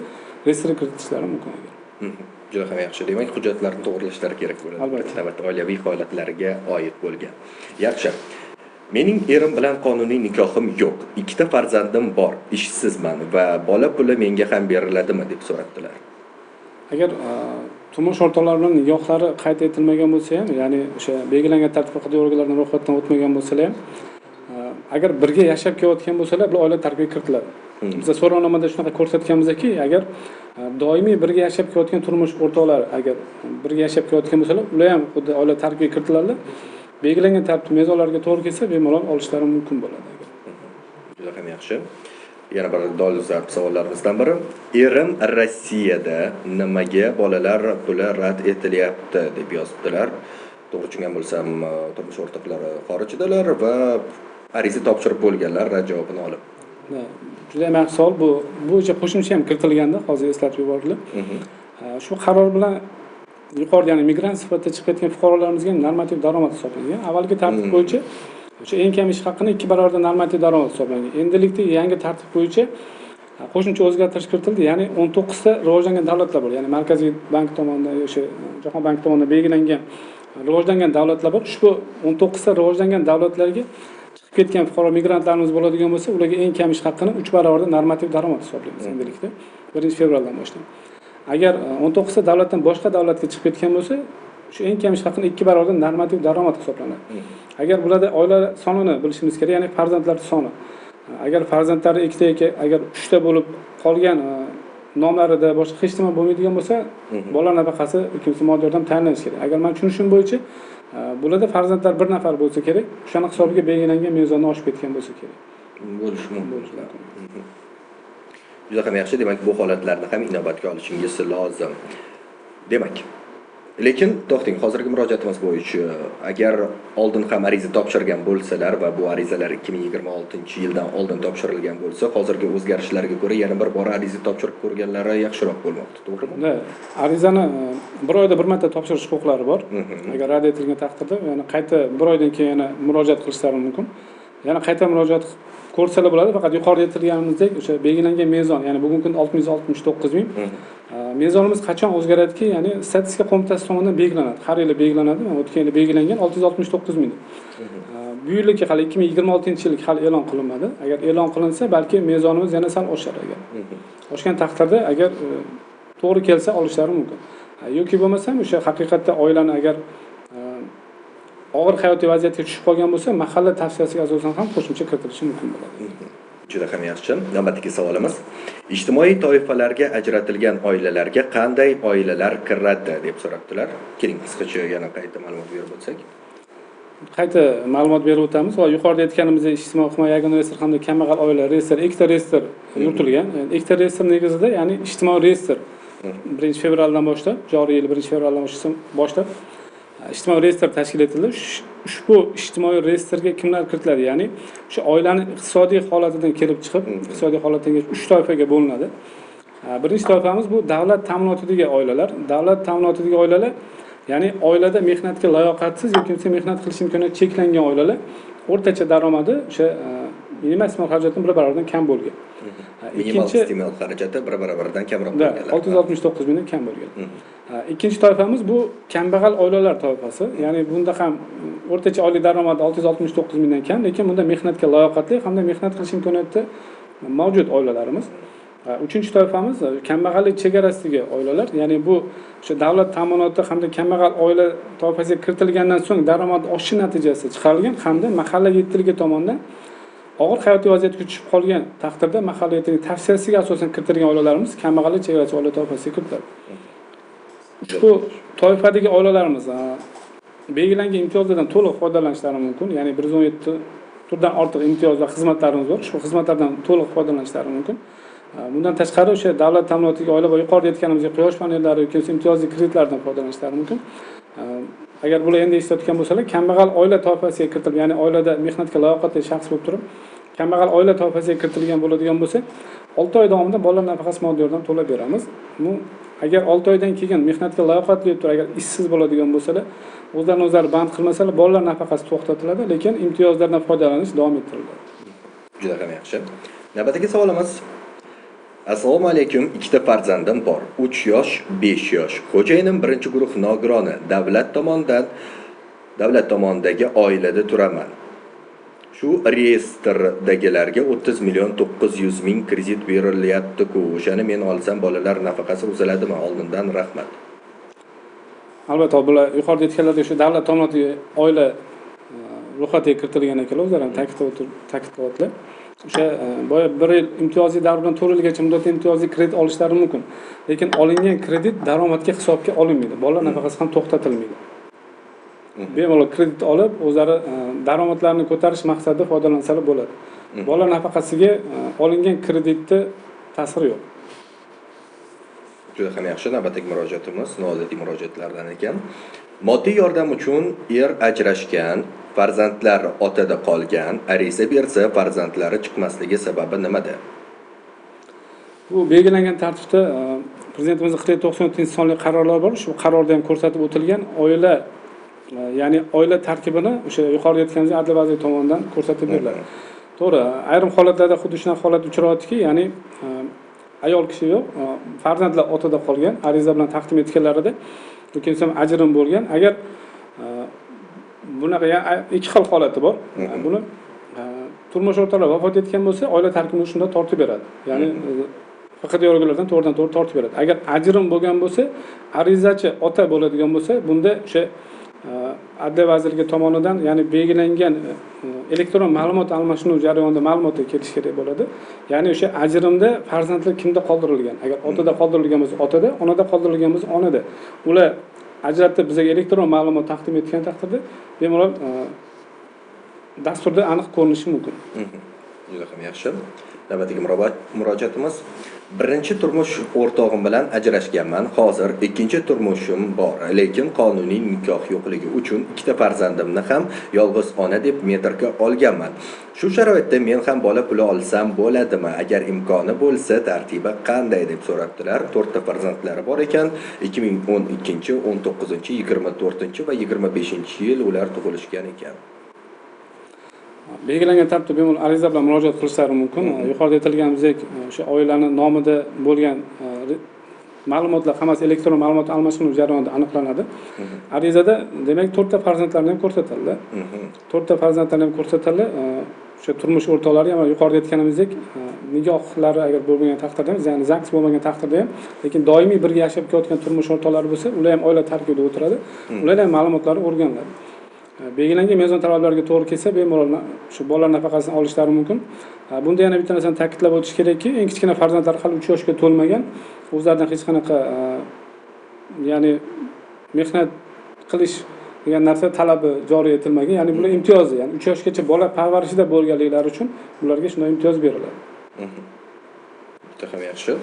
reyestrga kiritishlari mumkin agar. Juda ham yaxshi. Demak, hujjatlarni to'g'rilashlari kerak bo'ladi. Albatta, oilaviy holatlarga oid bo'lgan. Yaxshi. Mening erim bilan qonuniy nikohim yo'q. 2 ta farzandim bor. Ishsizman va bola puli menga ham beriladimi deb so'rabdilar. Agar turmush o'rtoqlar bilan nikohlari qayd etilmagan bo'lsa ham, ya'ni o'sha belgilangan tartib qoida organlaridan ro'yxatdan o'tmagan bo'lsalar ham, agar birga yashab kelayotgan bo'lsalar, bular oila tarkibiga kiritiladi. Biz so'rovnomada shunaqa ko'rsatganmizki, agar doimiy birga yashab kelayotgan turmush o'rtoqlar agar birga yashab kelayotgan bo'lsalar, ular ham xuddi oila tarkibiga kiritiladi. Belgilangan tartib mezonlarga to'g'ri kelsa, bemalol olishlari mumkin bo'ladi. Juda ham yaxshi. Yana bir dolzarb savollarimizdan biri. Erim Rossiyada, nimaga bolalar puli rad etilyapti deb yozibdilar. To'g'ri tushungan bo'lsam, turmush o'rtoqlari xorijdalar va ariza topshirib bo'lganlar rad javobini olib. Juda ham yaxshi savol. Bu bo'yicha qo'shimcha ham kiritilganda, hozir eslatib yuborildi. Shu qaror bilan yuqorida, ya'ni migrant sifatida chiqib ketgan fuqarolarimizga normativ daromad hisoblangan. Avvalgi tartib bo'yicha o'sha eng kam ish haqini 2 barobarda normativ daromad hisoblangan. Endilikda yangi tartib bo'yicha qo'shimcha o'zgartirish kiritildi. Ya'ni 19 ta rivojlangan davlatlar bor. Ya'ni Markaziy bank tomonidan, o'sha Jahon banki tomonidan belgilangan rivojlangan davlatlar bor. Ushbu 19 ta rivojlangan davlatlarga chiqib ketgan fuqaro migrantlarimiz bo'ladigan bo'lsa, ularga eng kam ish haqini 3 barobarda normativ daromad hisoblaymiz endilikda 1-fevraldan boshlab. Agar 19 ta davlatdan boshqa davlatga chiqib ketgan bo'lsa, shu eng kam ish haqini 2 barobardan normativ daromad hisoblanadi. Agar bularda oila sonini bilishimiz kerak, ya'ni farzandlar soni. Agar farzandlari 2 ta yoki agar 3 ta bo'lib qolgan nomlarida boshqa hech nima bo'lmaydigan bo'lsa, bola nafaqasi yoki moddiy yordam tayinlanishi kerak. Agar men tushunishim bo'yicha, bularda farzandlar bir nafar bo'lsa kerak, o'shani hisobiga belgilangan mezonni oshib ketgan bo'lsa kerak. Bo'lishi mumkin. Juda ham yaxshi, demak bu holatlarni ham inobatga olishingiz lozim. Demak, lekin to'xting, hozirgi murojaatimiz bo'yicha agar oldin ham ariza topshirgan bo'lsalar va bu arizalar 2026-yildan oldin topshirilgan bo'lsa, hozirgi o'zgarishlarga ko'ra yana bir bor ariza topshirib ko'rganlari yaxshiroq bo'lmoqda, to'g'rimi? Arizani bir oyda bir marta topshirish huquqlari bor. Agar rad etilgan taqdirda, ya'ni qayta bir oydan keyin yana murojaat qilishlari mumkin. Yana qayta murojaat ko'rsalar bo'ladi, faqat yuqorida aytilganimizdek o'sha belgilangan mezon, ya'ni bugungi kunda 669 ming. Mezonimiz qachon o'zgaradiki, ya'ni statistika qo'mitasi tomonidan belgilanadi. Har yili belgilanadi. O'tgan yili belgilangan 669 ming. Bu yilgi hali 2026-yilgi hali e'lon qilinmadi. Agar e'lon qilinsa, balki mezonimiz yana sal oshar agar. Oshgan taqdirda agar to'g'ri kelsa olishlari mumkin. Yoki bo'lmasam o'sha haqiqatda oilani agar og'ir hayotiy vaziyatga tushib qolgan bo'lsa, mahalla tavsiyasiga asosan ham qo'shimcha kiritilishi mumkin bo'ladi. Juda ham yaxshi. Navbatdagi savolimiz: ijtimoiy toifalarga ajratilgan oilalarga qanday oilalar kiradi deb so'rabdilar. Keling, qisqacha yana qayta ma'lumot berib o'tsak. Qayta ma'lumot berib o'tamiz. Va yuqorida aytganimizdek, ijtimoiy himoya yagona reyestr hamda kambag'al oila reyestri, ikkita reyestr yuritilgan. Ikkita reyestr negizida, ya'ni ijtimoiy reyestr 1 fevraldan boshlab, joriy yil 1 fevraldan boshlab ijtimoiy reyestr tashkil etildi. Ushbu ijtimoiy reyestrga kimlar kiritiladi? Ya'ni o'sha oilani iqtisodiy holatidan kelib chiqib, iqtisodiy holatidan kelib 3 toifaga bo'linadi. Birinchi toifamiz bu davlat ta'minotidagi oilalar. Davlat ta'minotidagi oilalar, ya'ni oilada mehnatga layoqatsiz yoki mehnat qilish imkoniyati cheklangan oilalar, o'rtacha daromadi o'sha minimal iste'mol xarajatidan bir barobardan kam bo'lgan. Minimal iste'mol xarajati bir barobardan kamroq bo'lganlar. 669 mingdan kam bo'lgan. Ikkinchi toifamiz bu kambag'al oilalar toifasi. Ya'ni bunda ham o'rtacha oylik daromadi 669 mingdan kam, lekin bunda mehnatga layoqatli hamda mehnat qilish imkoniyati mavjud oilalarimiz. Uchinchi toifamiz kambag'allik chegarasidagi oilalar, ya'ni bu o'sha davlat ta'minoti hamda kambag'al oila toifasiga kiritilgandan so'ng daromad oshishi natijasida chiqarilgan hamda mahalla yettiligi tomonidan og'ir hayotiy vaziyatga tushib qolgan taqdirda mahalla yettiligi tavsiyasiga asosan kiritilgan oilalarimiz kambag'allik chegarasi oila toifasiga kiritiladi. Ushbu toifadagi oilalarimiz belgilangan imtiyozlardan to'liq foydalanishlari mumkin, ya'ni 117 turdan ortiq imtiyoz va xizmatlarimiz bor. Ushbu xizmatlardan to'liq foydalanishlari mumkin. Bundan tashqari o'sha davlat ta'minotiga oila va yuqorida aytganimizdek quyosh panellari yoki imtiyozli kreditlardan foydalanishlari mumkin. Agar bular endi eshitayotgan bo'lsalar, kambag'al oila toifasiga kiritilib, ya'ni oilada mehnatga layoqatli shaxs bo'lib turib, kambag'al oila toifasiga kiritilgan bo'ladigan bo'lsa, 6 oy davomida bolalar nafaqasi moddiy yordam to'lab beramiz. Bu agar 6 oydan keyin mehnatga layoqatli bo'lib turib, agar ishsiz bo'ladigan bo'lsalar, o'zlarini o'zlari band qilmasalar, bolalar nafaqasi to'xtatiladi, lekin imtiyozlardan foydalanish davom ettiriladi. Juda ham yaxshi. Navbatdagi savolimiz: Assalomu alaykum, ikkita farzandim bor. 3 yosh, 5 yosh. Xo'jayinim birinchi guruh nogironi. Davlat tomonidagi oilada turaman. Shu reyestrdagilarga 30 million 900 ming kredit berilyapti-ku. O'shani men olsam bolalar nafaqasi uziladimi? Oldindan rahmat. Albatta, bular yuqorida aytganlaridek shu davlat tomonidan oila ro'yxatiga kiritilgan ekanlar, o'zlari ham ta'kidlayaptilar. O'sha boya 1 yil imtiyozli davr bilan 4 yilgacha muddatda imtiyozli kredit olishlari mumkin. Lekin olingan kredit daromadga hisobga olinmaydi. Bolalar nafaqasi ham to'xtatilmaydi. Bemalol kredit olib, o'zlari daromadlarini ko'tarish maqsadida foydalansalar bo'ladi. Bolalar nafaqasiga olingan kreditni ta'siri yo'q. Juda ham yaxshi. Navbatdagi murojaatimiz noodatiy murojaatlardan ekan. Moddiy yordam uchun er ajrashgan, farzandlar otada qolgan, ariza bersa farzandlari chiqmasligi sababi nimada? Bu belgilangan tartibda Prezidentimizning 47-97 sonli qarorlari bor. Shu qarorda ham ko'rsatib o'tilgan oila, ya'ni oila tarkibini o'sha yuqorida aytganimizdek Adliya vazirligi tomonidan ko'rsatib beriladi. To'g'ri, ayrim holatlarda xuddi shunaqa holat uchrayaptiki, ya'ni ayol kishi yo'q, farzandlar otada qolgan, ariza bilan taqdim etganlarida yoki bo'lmasam ajrim bo'lgan. Agar bunaqa ikki xil holati bor. Buni turmush o'rtoqlar vafot etgan bo'lsa, oila tarkibini shunda tortib beradi. Ya'ni FQDYorganlardan to'g'ridan to'g'ri tortib beradi. Agar ajrim bo'lgan bo'lsa, arizachi ota bo'ladigan bo'lsa, bunda o'sha Adliya vazirligi tomonidan, ya'ni belgilangan elektron ma'lumot almashinuv jarayonida ma'lumotga kelish kerak bo'ladi. Ya'ni o'sha ajrimda farzandlar kimda qoldirilgan? Agar otada qoldirilgan bo'lsa, otada, onada qoldirilgan bo'lsa, onada. Ular ajratib bizga elektron ma'lumot taqdim etgan taqdirda bemalol dasturda aniq ko'rinishi mumkin. Juda ham yaxshi. Navbatdagi murojaatimiz: birinchi turmush o'rtog'im bilan ajrashganman. Hozir ikkinchi turmushim bor, lekin qonuniy nikoh yo'qligi uchun ikkita farzandimni ham yolg'iz ona deb metrga olganman. Shu sharoitda men ham bola puli olsam bo'ladimi? Agar imkoni bo'lsa, tartibi qanday deb so'rabdilar. 4 ta farzandlari bor ekan. 2012, 19, 24 va 25 yil ular tug'ilishgan ekan. Belgilangan tartibda bemalol ariza bilan murojaat qilishlari mumkin. Yuqorida aytilganimizdek, o'sha oilani nomida bo'lgan ma'lumotlar hammasi elektron ma'lumot almashinuv jarayonida aniqlanadi. Arizada demak 4 ta farzandlarni ham ko'rsatiladi. 4 ta farzandlarni ham ko'rsatiladi. O'sha turmush o'rtoqlari ham yuqorida aytganimizdek, nikohlari agar bo'lmagan taqdirda ham, ya'ni ZAGS bo'lmagan taqdirda ham, lekin doimiy birga yashab kelayotgan turmush o'rtoqlari bo'lsa, ular ham oila tarkibida o'tiradi. Ular ham ma'lumotlari o'rganiladi. Belgilangan mezon talablariga to'g'ri kelsa, bemalol shu bolalar nafaqasini olishlari mumkin. Bunda yana bitta narsani ta'kidlab o'tish kerakki, eng kichkina farzandlar hali 3 yoshga to'lmagan, o'zlaridan hech qanaqa ya'ni mehnat qilish degan narsa talabi joriy etilmagan. Ya'ni bular imtiyozi, ya'ni 3 yoshgacha bola parvarishida bo'lganliklari uchun ularga shunday imtiyoz beriladi. Juda ham yaxshi.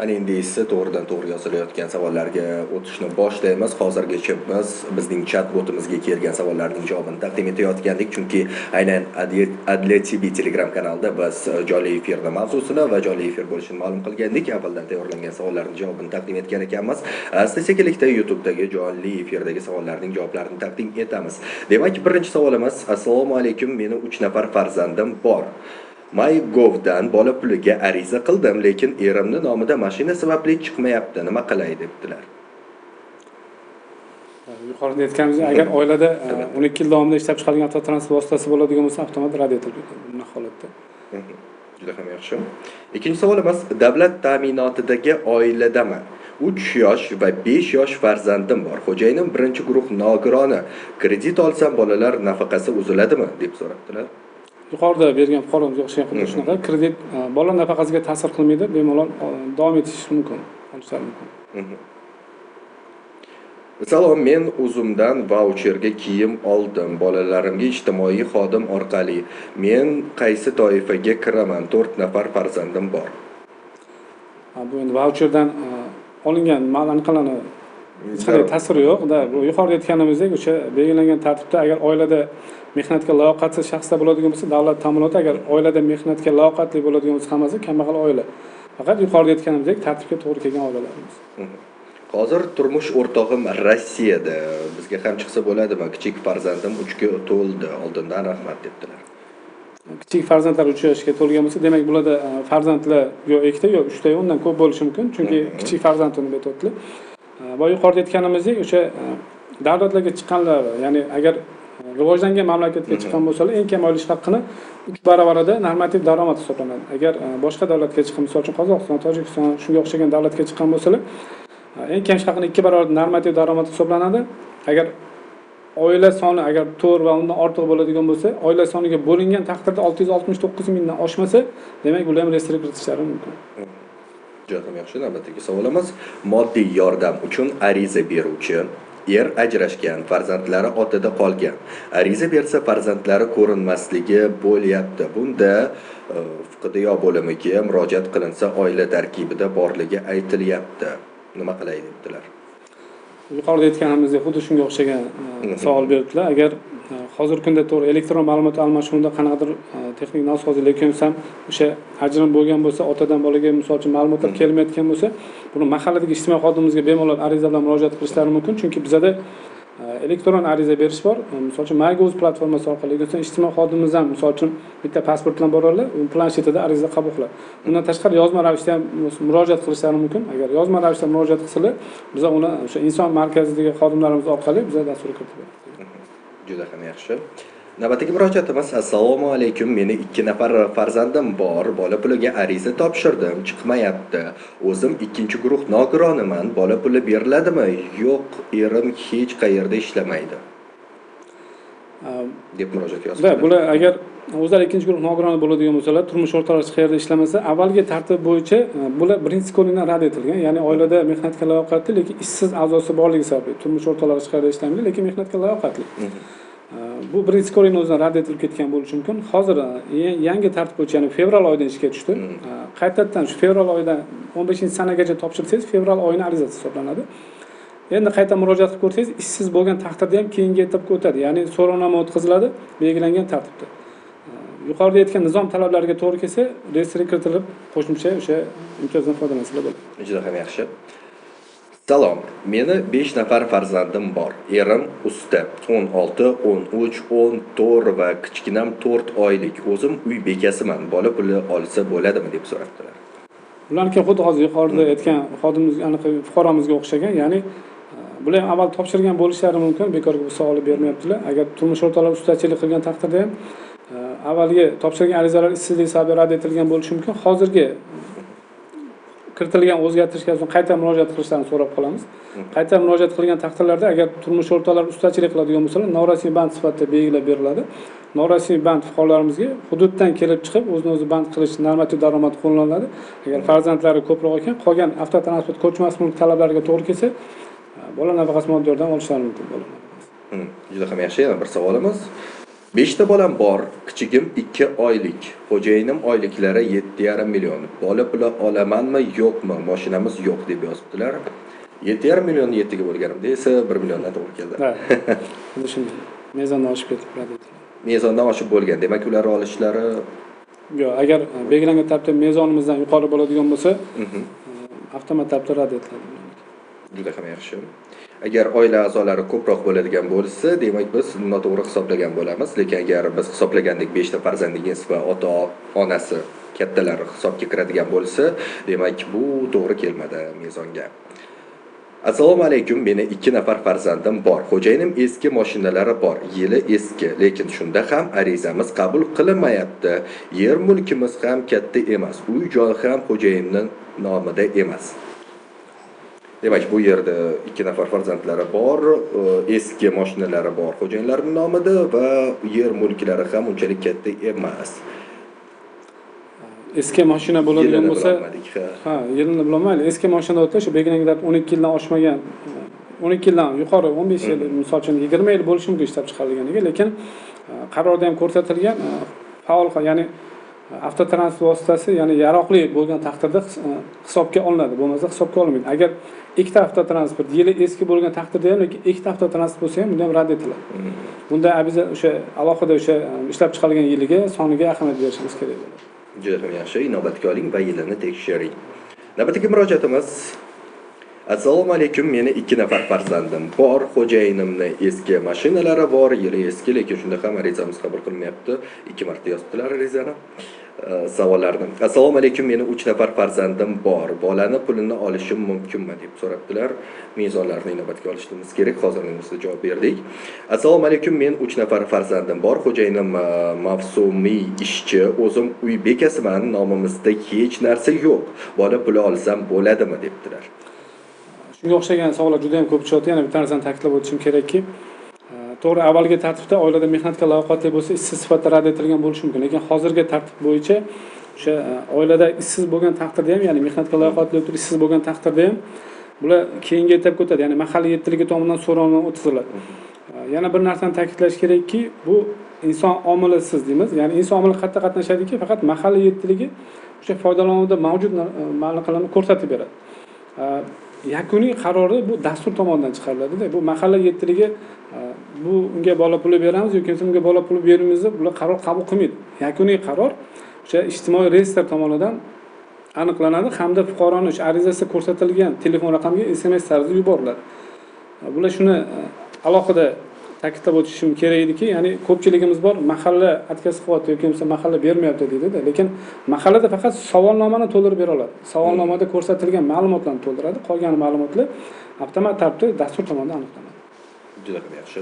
Ana endi esa to'g'ridan to'g'ri yozilayotgan savollarga o'tishni boshlaymiz. Hozirgacha biz bizning chat botimizga kelgan savollarning javobini taqdim etayotgandik, chunki aynan Adliya TV Telegram kanalida biz jonli efirni mavzusini va jonli efir bo'lishini ma'lum qilgandik. Avvaldan tayyorlangan savollarning javobini taqdim etgan ekanmiz. Asta-sekinlikda YouTube'dagi jonli efirdagi savollarning javoblarini taqdim etamiz. Demak, birinchi savolimiz: Assalomu alaykum, meni 3 nafar farzandim bor. MyGov'dan bola puliga ariza qildim, lekin erimni nomida mashina sababli chiqmayapti. Nima qilay debdilar. Yuqorida aytganimizdek, agar oilada 12 yil davomida ishlab chiqarilgan avtotransport vositasi bo'ladigan bo'lsa, avtomat rad etiladi bunday holatda. Juda ham yaxshi. Ikkinchi savolimiz: davlat ta'minotidagi oiladaman. 3 yosh va 5 yosh farzandim bor. Xo'jayinim birinchi guruh nogironi. Kredit olsam bolalar nafaqasi uziladimi deb so'rabdilar. Yuqorida bergan fuqaromizga o'xshagan xuddi shunaqa kredit bola nafaqasiga ta'sir qilmaydi, bemalol davom etish mumkin, olishlari mumkin. Salom, men o'zimdan vaucherga kiyim oldim. Bolalarimga ijtimoiy xodim orqali. Men qaysi toifaga kiraman? 4 nafar farzandim bor. Bu endi vaucherdan olingan aniqlanadi. Hech qanday ta'siri yo'q. Da, bu yuqorida aytganimizdek, o'sha belgilangan tartibda agar oilada mehnatga layoqatsiz shaxslar bo'ladigan bo'lsa, davlat ta'minoti, agar oilada mehnatga layoqatli bo'ladigan bo'lsa, hammasi kambag'al oila. Faqat yuqorida aytganimizdek, tartibga to'g'ri kelgan oilalarimiz. Hozir turmush o'rtog'im Rossiyada. Bizga ham chiqsa bo'ladimi? Kichik farzandim 3 ga to'ldi. Oldindan rahmat debdilar. Kichik farzandlar 3 yoshga to'lgan bo'lsa, demak bularda farzandlar yo 2 ta yo 3 ta yo undan ko'p bo'lishi mumkin, chunki kichik farzandini aytyaptilar. Va yuqorida aytganimizdek, o'sha davlatlarga chiqqanlar, ya'ni agar rivojlangan mamlakatga chiqqan bo'lsalar, eng kam oylik haqqini 3 barobarida normativ daromad hisoblanadi. Agar boshqa davlatga chiqqan, misol uchun Qozog'iston, Tojikiston shunga o'xshagan davlatga chiqqan bo'lsalar, eng kam ish haqini 2 barobar normativ daromad hisoblanadi. Agar oila soni agar 4 va undan ortiq bo'ladigan bo'lsa, oila soniga bo'lingan taqdirda 669 mingdan oshmasa, demak ular ham reyestrga kiritishlari mumkin. Juda ham yaxshi. Navbatdagi savolimiz: moddiy yordam uchun ariza beruvchi er ajrashgan, farzandlari otada qolgan. Ariza bersa farzandlari ko'rinmasligi bo'lyapti. Bunda FQDYO bo'limiga murojaat qilinsa, oila tarkibida borligi aytilyapti. Nima qilay debdilar. Yuqorida aytganimizdek, xuddi shunga o'xshagan savol berdilar. Agar hozirgi kunda to'g'ri elektron ma'lumot almashinuvida qanaqadir texnik nosozlik bo'lsa ham, o'sha ajrim bo'lgan bo'lsa, otadan bolaga misol uchun ma'lumotlar kelmayotgan bo'lsa, buni mahalladagi ijtimoiy xodimimizga bemalol ariza bilan murojaat qilishlari mumkin, chunki bizada elektron ariza berish bor. Misol uchun MyGov platformasi orqali ijtimoiy xodimimiz ham misol uchun bitta pasport bilan boradilar, planshetida ariza qabul qiladi. Bundan tashqari yozma ravishda ham murojaat qilishlari mumkin. Agar yozma ravishda murojaat qilsalar, biz uni o'sha inson markazidagi xodimlarimiz orqali biz dasturga kiritib beramiz. Juda ham yaxshi. Navbatdagi murojaatimiz: assalomu alaykum, meni 2 nafar farzandim bor, bola puliga ariza topshirdim, chiqmayapti. O'zim 2-guruh nogironiman, bola puli beriladimi? Yo'q, erim hech qayerda ishlamaydi, deb murojaat yozibdi. Bular agar o'zlari 2-guruh nogironi bo'ladigan bo'lsalar, turmush o'rtoqlari hech qayerda ishlamasa, avvalgi tartib bo'yicha bular birinchi ko'rinishdan rad etilgan. Ya'ni oilada mehnatga layoqatli, lekin ishsiz a'zosi borligi sababli turmush o'rtoqlari hech qayerda ishlamaydi, lekin mehnatga layoqatli. Bu birinchi ko'rinishdan o'zidan rad etilib ketgan bo'lishi mumkin. Hozir yangi tartib bo'yicha, ya'ni fevral oyidan ishga tushdi. Qaytadan shu fevral oyidan 15-sanagacha topshirsangiz, fevral oyining arizasi hisoblanadi. Endi qayta murojaat qilib ko'rsangiz, ishsiz bo'lgan taqdirda ham keyingi etapga o'tadi. Ya'ni so'rovnoma o'tkaziladi belgilangan tartibda. Yuqorida aytgan nizom talablariga to'g'ri kelsa, reyestrga kiritilib, qo'shimcha o'sha imtiyozdan foydalansalar bo'ladi. Juda ham yaxshi. Salom, meni 5 nafar farzandim bor. Erim usta, 16, 13, 14 va kichkinam 4 oylik. O'zim uy bekasiman. Bola puli olsa bo'ladimi deb so'rabdilar. Ularniki xuddi hozir yuqorida aytgan xodimimizga, aniq fuqaromizga o'xshagan, ya'ni bular ham avval topshirgan bo'lishlari mumkin, bekorga bu savolni bermayaptilar. Agar turmush o'rtoqlar ustachilik qilgan taqdirda ham avvalgi topshirgan arizalar ishsizlik sababli rad etilgan bo'lishi mumkin. Hozirgi kiritilgan o'zgartirishga so'ng qayta murojaat qilishlarini so'rab qolamiz. Qayta murojaat qilgan taqdirlarda agar turmush o'rtoqlar ustachilik qiladigan bo'lsalar, norasmiy band sifatida belgilab beriladi. Norasmiy band fuqarolarimizga hududdan kelib chiqib o'zini o'zi band qilish normativ daromad qo'llaniladi. Agar farzandlari ko'proq ekan, qolgan avtotransport ko'chmas mulk talablariga to'g'ri kelsa, bola nafaqasi moddiy yordam olishlari mumkin bo'ladi. Juda ham yaxshi. Yana bir savolimiz. 5 ta bolam bor, kichigim 2 oylik. Xo'jayinim oyliklari 7,5 million. Bola puli olamanmi, yo'qmi? Mashinamiz yo'q deb yozibdilar. 7,5 millionni 7 ga bo'lganimda esa 1 milliondan to'g'ri keldi. Ha. Shunday. Mezondan oshib ketib rad etildi. Mezondan oshib bo'lgan. Demak, ular olishlari yo'q, agar belgilangan tartibda mezonimizdan yuqori bo'ladigan bo'lsa, avtomat tartibda rad etiladi. Juda ham yaxshi. Agar oila a'zolari ko'proq bo'ladigan bo'lsa, demak biz noto'g'ri hisoblagan bo'lamiz. Lekin agar biz hisoblagandek 5 ta farzandingiz va ota-onasi kattalar hisobga kiradigan bo'lsa, demak bu to'g'ri kelmadi mezonga. Assalomu alaykum, meni 2 nafar farzandim bor. Xo'jayinim eski mashinalari bor, yili eski, lekin shunda ham arizamiz qabul qilinmayapti. Yer mulkimiz ham katta emas, uy-joy ham xo'jayinning nomida emas. Demak, bu yerda 2 nafar farzandlari bor, eski mashinalari bor xo'jayinlarining nomida va yer mulklari ham unchalik katta emas. Eski mashina bo'ladigan bo'lsa, ha, yilini bilolmaydi. Eski mashina o'tsa, shu belgilangan tartib 12 yildan oshmagan, 12 yildan yuqori 15 yil, misol uchun 20 yil bo'lishi mumkin ishlab chiqarilganiga, lekin qarorda ham ko'rsatilgan faol, ya'ni avtotransport vositasi, ya'ni yaroqli bo'lgan taqdirda hisobga olinadi, bo'lmasa hisobga olinmaydi. Agar ikkita avtotransport yili eski bo'lgan taqdirda ham, lekin ikkita avtotransport bo'lsa ham, bunda ham rad etiladi. Bunda o'sha alohida o'sha ishlab chiqarilgan yiliga, soniga ahamiyat berishimiz kerak bo'ladi. Juda ham yaxshi, inobatga oling va yilini tekshiring. Navbatdagi murojaatimiz: Assalomu alaykum, meni 2 nafar farzandim bor, xo'jayinimni eski mashinalari bor, yili eski, lekin shunda ham arizamiz qabul qilinmayapti. 2 marta yozibdilar arizani. Savollarni. Assalomu alaykum, meni 3 nafar farzandim bor. Bolani pulini olishim mumkinmi deb so'rabdilar. Mezonlarni inobatga olishimiz kerak. Hozirning o'zida javob berdik. Assalomu alaykum, men 3 nafar farzandim bor. Xo'jayinim mavsumiy ishchi, o'zim uy bekasiman, nomimizda hech narsa yo'q. Bola puli olsam bo'ladimi debdilar. Shunga o'xshagan savollar juda ham ko'p tushyapti. Yana bitta narsani ta'kidlab o'tishim kerakki, to'g'ri, avvalgi tartibda oilada mehnatga layoqatli bo'lsa, ishsiz sifatida rad etilgan bo'lishi mumkin, lekin hozirgi tartib bo'yicha o'sha oilada ishsiz bo'lgan taqdirda ham, ya'ni mehnatga layoqatli bo'lib ishsiz bo'lgan taqdirda ham bular keyingi etapga o'tadi, ya'ni mahalla yettiligi tomonidan so'rovnoma o'tkaziladi. Yana bir narsani ta'kidlash kerakki, bu inson omilisiz deymiz, ya'ni inson omili qayerda qatnashadiki, faqat mahalla yettiligi o'sha foydalanuvda mavjud ma'lumotlarni ko'rsatib beradi. Yakuniy qarori bu dastur tomonidan chiqariladi-da. Bu mahalla yettiligi bu unga bola puli beramiz yoki unga bola puli bermaymiz deb bular qaror qabul qilmaydi. Yakuniy qaror o'sha ijtimoiy reyestr tomonidan aniqlanadi hamda fuqaroni o'sha arizasida ko'rsatilgan telefon raqamiga SMS tarzida yuboriladi. Bular shuni alohida ta'kidlab o'tishim kerak ediki, ya'ni ko'pchiligimiz bor mahalla atkasi qilyapti yoki bo'lmasa mahalla bermayapti deydi-da, lekin mahallada faqat savolnomani to'ldirib bera oladi. Savolnomada ko'rsatilgan ma'lumotlarni to'ldiradi, qolgan ma'lumotlar avtomat tartibda dastur tomonidan aniqlanadi. Juda ham yaxshi.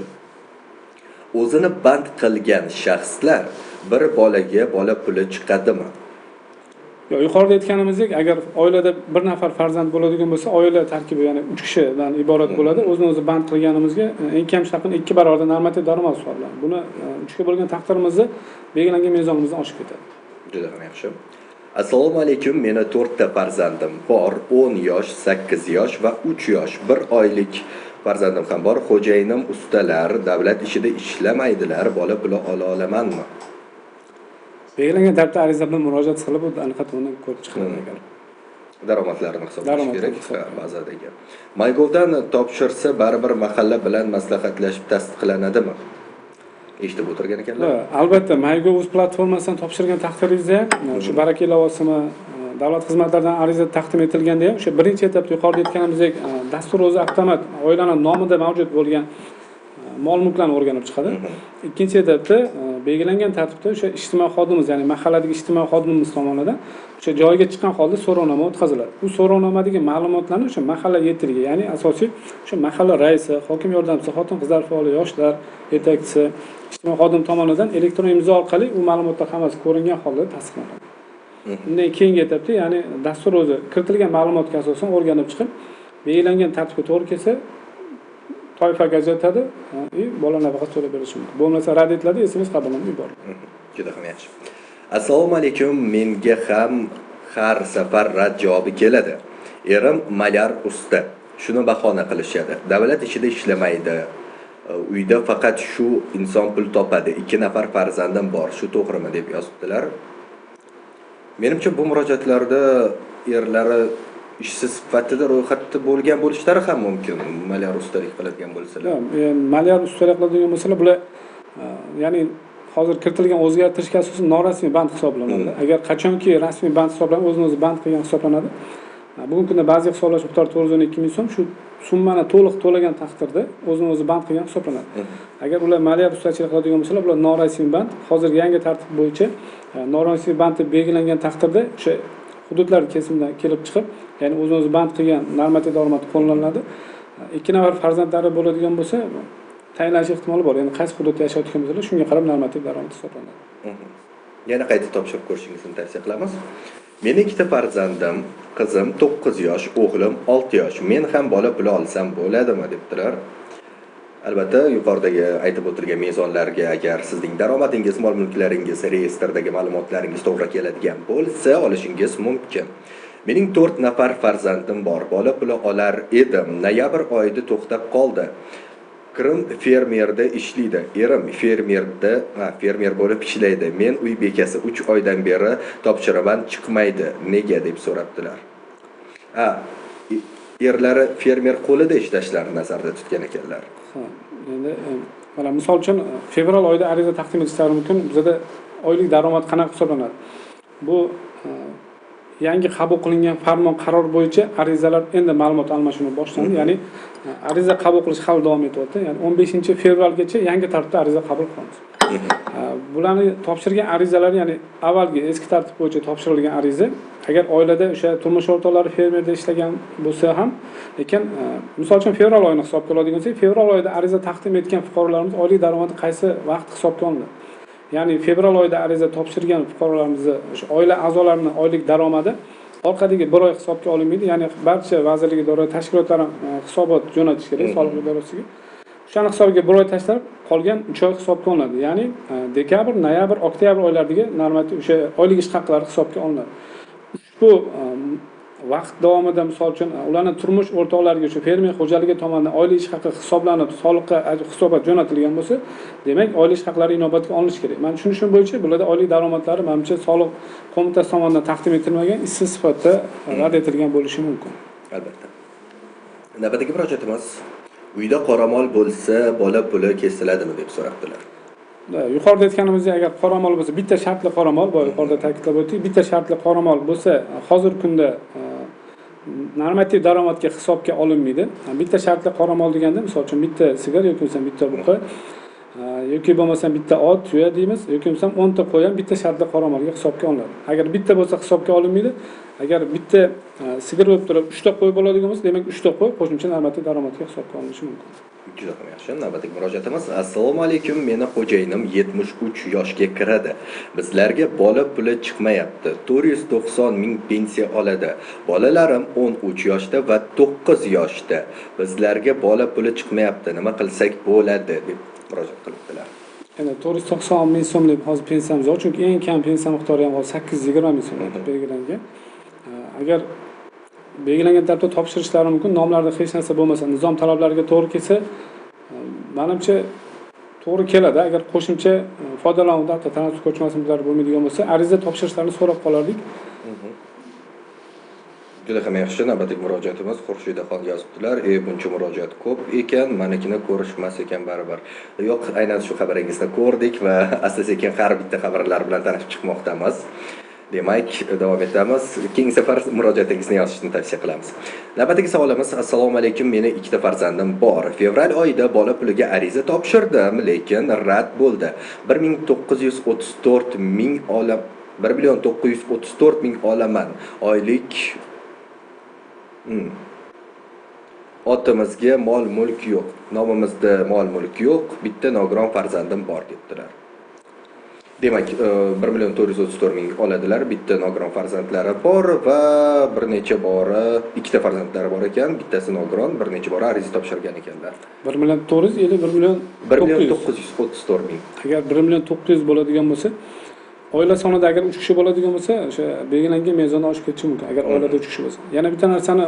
O'zini band qilgan shaxslar bir bolaga bola puli chiqadimi? Yo'q, yuqorida aytganimizdek, agar oilada bir nafar farzand bo'ladigan bo'lsa, oila tarkibi, ya'ni 3 kishidan iborat bo'ladi. O'zini o'zi band qilganimizga eng kam shaqin 2 barobarda normativ daromad hisoblanadi. Buni 3 ga bo'lgan taqdirimizda belgilangan mezonimizdan oshib ketadi. Juda ham yaxshi. Assalomu alaykum, meni 4 ta farzandim bor, 10 yosh, 8 yosh va 3 yosh. 1 oylik farzandim ham bor. Xo'jayinim ustalar, davlat ishida ishlamaydilar. Bola puli ola olamanmi? Belgilangan tartibda ariza bilan murojaat qilib, u aniq uni ko'rib chiqiladi agar. Daromadlarini hisoblash kerak bazadagi. MyGovdan topshirsa baribir mahalla bilan maslahatlashib tasdiqlanadimi? Eshitib o'tirgan ekanlar. Albatta, MyGov platformasidan topshirgan taqdiringizda ham o'sha baraka ilovasimi, davlat xizmatlaridan ariza taqdim etilganda ham o'sha birinchi etapda yuqorida aytganimizdek, dastur o'zi avtomat oilaning nomida mavjud bo'lgan mol-mulklarni o'rganib chiqadi. Ikkinchi etapda belgilangan tartibda o'sha ijtimoiy xodimimiz, ya'ni mahalladagi ijtimoiy xodimimiz tomonidan o'sha joyiga chiqqan holda so'rovnoma o'tkaziladi. Bu so'rovnomadagi ma'lumotlarni o'sha mahalla yetiligi, ya'ni asosiy o'sha mahalla raisi, hokim yordamchisi, xotin-qizlar faoli, yoshlar yetakchisi, ijtimoiy xodim tomonidan elektron imzo orqali u ma'lumotlar hammasi ko'ringan holda tasdiqlanadi. Undan keyingi etapda, ya'ni dastur o'zi kiritilgan ma'lumotga asosan o'rganib chiqib, belgilangan tartibga to'g'ri kelsa toifaga ajratadi va bola nafaqasi to'lab berilishi mumkin. Bo'lmasa rad etiladi, SMS qabullanib yuboriladi. Juda ham yaxshi. Assalomu alaykum, menga ham har safar rad javobi keladi. Erim malyar usta. Shuni bahona qilishadi. Davlat ishida ishlamaydi. Uyda faqat shu inson pul topadi. 2 nafar farzandim bor. Shu to'g'rimi deb yozibdilar. Menimcha bu murojaatlarda erlari ishsiz sifatida ro'yxatda bo'lgan bo'lishlari ham mumkin. Malyar ustalik qiladigan bo'lsalar. Yo'q, malyar ustalik qiladigan bo'lsalar, bular ya'ni hozir kiritilgan o'zgartirishga asosan norasmiy band hisoblanadi. Agar qachonki rasmiy band hisoblanib, o'zini o'zi band qilgan hisoblanadi. Bugungi kunda ba'zi hisoblash miqdori 412 ming so'm, shu summani to'liq to'lagan taqdirda o'zini o'zi band qilgan hisoblanadi. Agar ular malyar ustachilik qiladigan bo'lsalar, bular norasmiy band. Hozirgi yangi tartib bo'yicha norasmiy band deb belgilangan taqdirda o'sha hududlar kesimidan kelib chiqib, ya'ni o'zini o'zi band qilgan normativ daromad qo'llaniladi. 2 nafar farzandlari bo'ladigan bo'lsa, tayinlanish ehtimoli bor. Ya'ni qaysi hududda yashayotgan bo'lsalar, shunga qarab normativ daromad hisoblanadi. Yana qayta topshirib ko'rishingizni tavsiya qilamiz. Meni 2 ta farzandim, qizim 9 yosh, o'g'lim 6 yosh. Men ham bola puli olsam bo'ladimi debdilar. Albatta, yuqoridagi aytib o'tilgan mezonlarga agar sizning daromadingiz, mol-mulklaringiz, reyestrdagi ma'lumotlaringiz to'g'ri keladigan bo'lsa, olishingiz mumkin. Mening 4 nafar farzandim bor. Bola puli olar edim. Noyabr oyida to'xtab qoldi. Qrim fermerda ishlaydi. Erim fermerda, fermer bo'lib ishlaydi. Men uy bekasi 3 oydan beri topshiraman, chiqmaydi. Nega deb so'rabdilar. Erlari fermer qo'lida ishlashlarini nazarda tutgan ekanlar. Ha, endi mana misol uchun fevral oyida ariza taqdim etishlari mumkin. Bizda oylik daromad qanaqa hisoblanadi? Bu yangi qabul qilingan farmon qaror bo'yicha arizalar endi ma'lumot almashinuvi boshlandi. Ya'ni ariza qabul qilish hali davom etyapti. Ya'ni 15-fevralgacha yangi tartibda ariza qabul qilamiz. Bularni topshirgan arizalar, ya'ni avvalgi eski tartib bo'yicha topshirilgan ariza, agar oilada o'sha turmush o'rtoqlari fermerda ishlagan bo'lsa ham, lekin misol uchun fevral oyini hisobga oladigan bo'lsak, fevral oyida ariza taqdim etgan fuqarolarimiz oylik daromadi qaysi vaqt hisobga olinadi? Ya'ni fevral oyida ariza topshirgan fuqarolarimizni o'sha oila a'zolarining oylik daromadi orqadagi bir oy hisobga olinmaydi. Ya'ni barcha vazirlik, idora, tashkilotlar hisobot jo'natish kerak soliq idorasiga. O'shani hisobiga bir oy tashlab, qolgan 3 oy hisobga olinadi. Ya'ni dekabr, noyabr, oktyabr oylaridagi normativ o'sha oylik ish haqlari hisobga olinadi. Ushbu vaqt davomida misol uchun ularning turmush o'rtoqlariga o'sha fermer xo'jaligi tomonidan oylik ish haqi hisoblanib, soliqqa hisobot jo'natilgan bo'lsa, demak oylik ish haqlari inobatga olinishi kerak. Men tushunishim bo'yicha bularda oylik daromadlari menimcha soliq qo'mitasi tomonidan taqdim etilmagan, ishsiz sifatida rad etilgan bo'lishi mumkin. Albatta. Navbatdagi murojaatimiz: uyda qoramol bo'lsa, bola puli kesiladimi deb so'rabdilar. Yuqorida aytganimizdek, agar qoramol bo'lsa, bitta shartli qoramol, boya yuqorida ta'kidlab o'tdik, bitta shartli qoramol bo'lsa, hozirgi kunda normativ daromadga hisobga olinmaydi. Bitta shartli qoramol deganda, misol uchun bitta sigir yoki bo'lmasa bitta buqa yoki bo'lmasa bitta ot, tuya deymiz, yoki bo'lmasa 10 ta qo'y ham bitta shartli qoramolga hisobga olinadi. Agar bitta bo'lsa hisobga olinmaydi. Agar bitta sigir bo'lib turib 3 ta qo'y bo'ladigan bo'lsa, demak 3 ta qo'y qo'shimcha navbatdagi daromadga hisobga olinishi mumkin. Juda ham yaxshi. Navbatdagi murojaatimiz. Assalomu alaykum, meni xo'jayinim 73 yoshga kiradi. Bizlarga bola puli chiqmayapti. 490 ming pensiya oladi. Bolalarim 13 yoshda va 9 yoshda. Bizlarga bola puli chiqmayapti. Nima qilsak bo'ladi deb murojaat qilibdilar. Endi 490 ming so'mlik hozir pensiyamiz yo'q, chunki eng kam pensiya miqdori ham hozir 820 ming so'm deb belgilangan. Agar belgilangan tartibda topshirishlari mumkin, nomlarda hech narsa bo'lmasa, nizom talablariga to'g'ri kelsa, menimcha to'g'ri keladi. Agar qo'shimcha foydalanuvda avtotransport ko'chmas mulklari bo'lmaydigan bo'lsa, ariza topshirishlarini so'rab qolardik. Juda ham yaxshi. Navbatdagi murojaatimiz Xurshidaxon yozibdilar. Buncha murojaat ko'p ekan, manikini ko'rishmas ekan baribir. Yo'q, aynan shu xabaringizni ko'rdik va asta-sekin har bitta xabarlar bilan tanishib chiqmoqdamiz. Demak, davom etamiz. Keyingi safar murojaatingizni yozishni tavsiya qilamiz. Navbatdagi savolimiz: assalomu alaykum, meni ikkita farzandim bor. Fevral oyida bola puliga ariza topshirdim, lekin rad bo'ldi. 1 934 ming olam, 1 934 ming olaman. Oylik otimizga mol-mulk yo'q. Nomimizda mol-mulk yo'q. Bitta nogiron farzandim bor debdilar. Demak, 1 434 ming oladilar, bitta nogiron farzandlari bor va bir necha bora ikkita farzandlari bor ekan, bittasi nogiron, bir necha bora ariza topshirgan ekanlar. 1 400 000 или 1 934 ming. Agar 1 900 bo'ladigan bo'lsa, oila sonida agar 3 kishi bo'ladigan bo'lsa, o'sha belgilangan mezondan oshib ketishi mumkin, agar oilada 3 kishi bo'lsa. Yana bitta narsani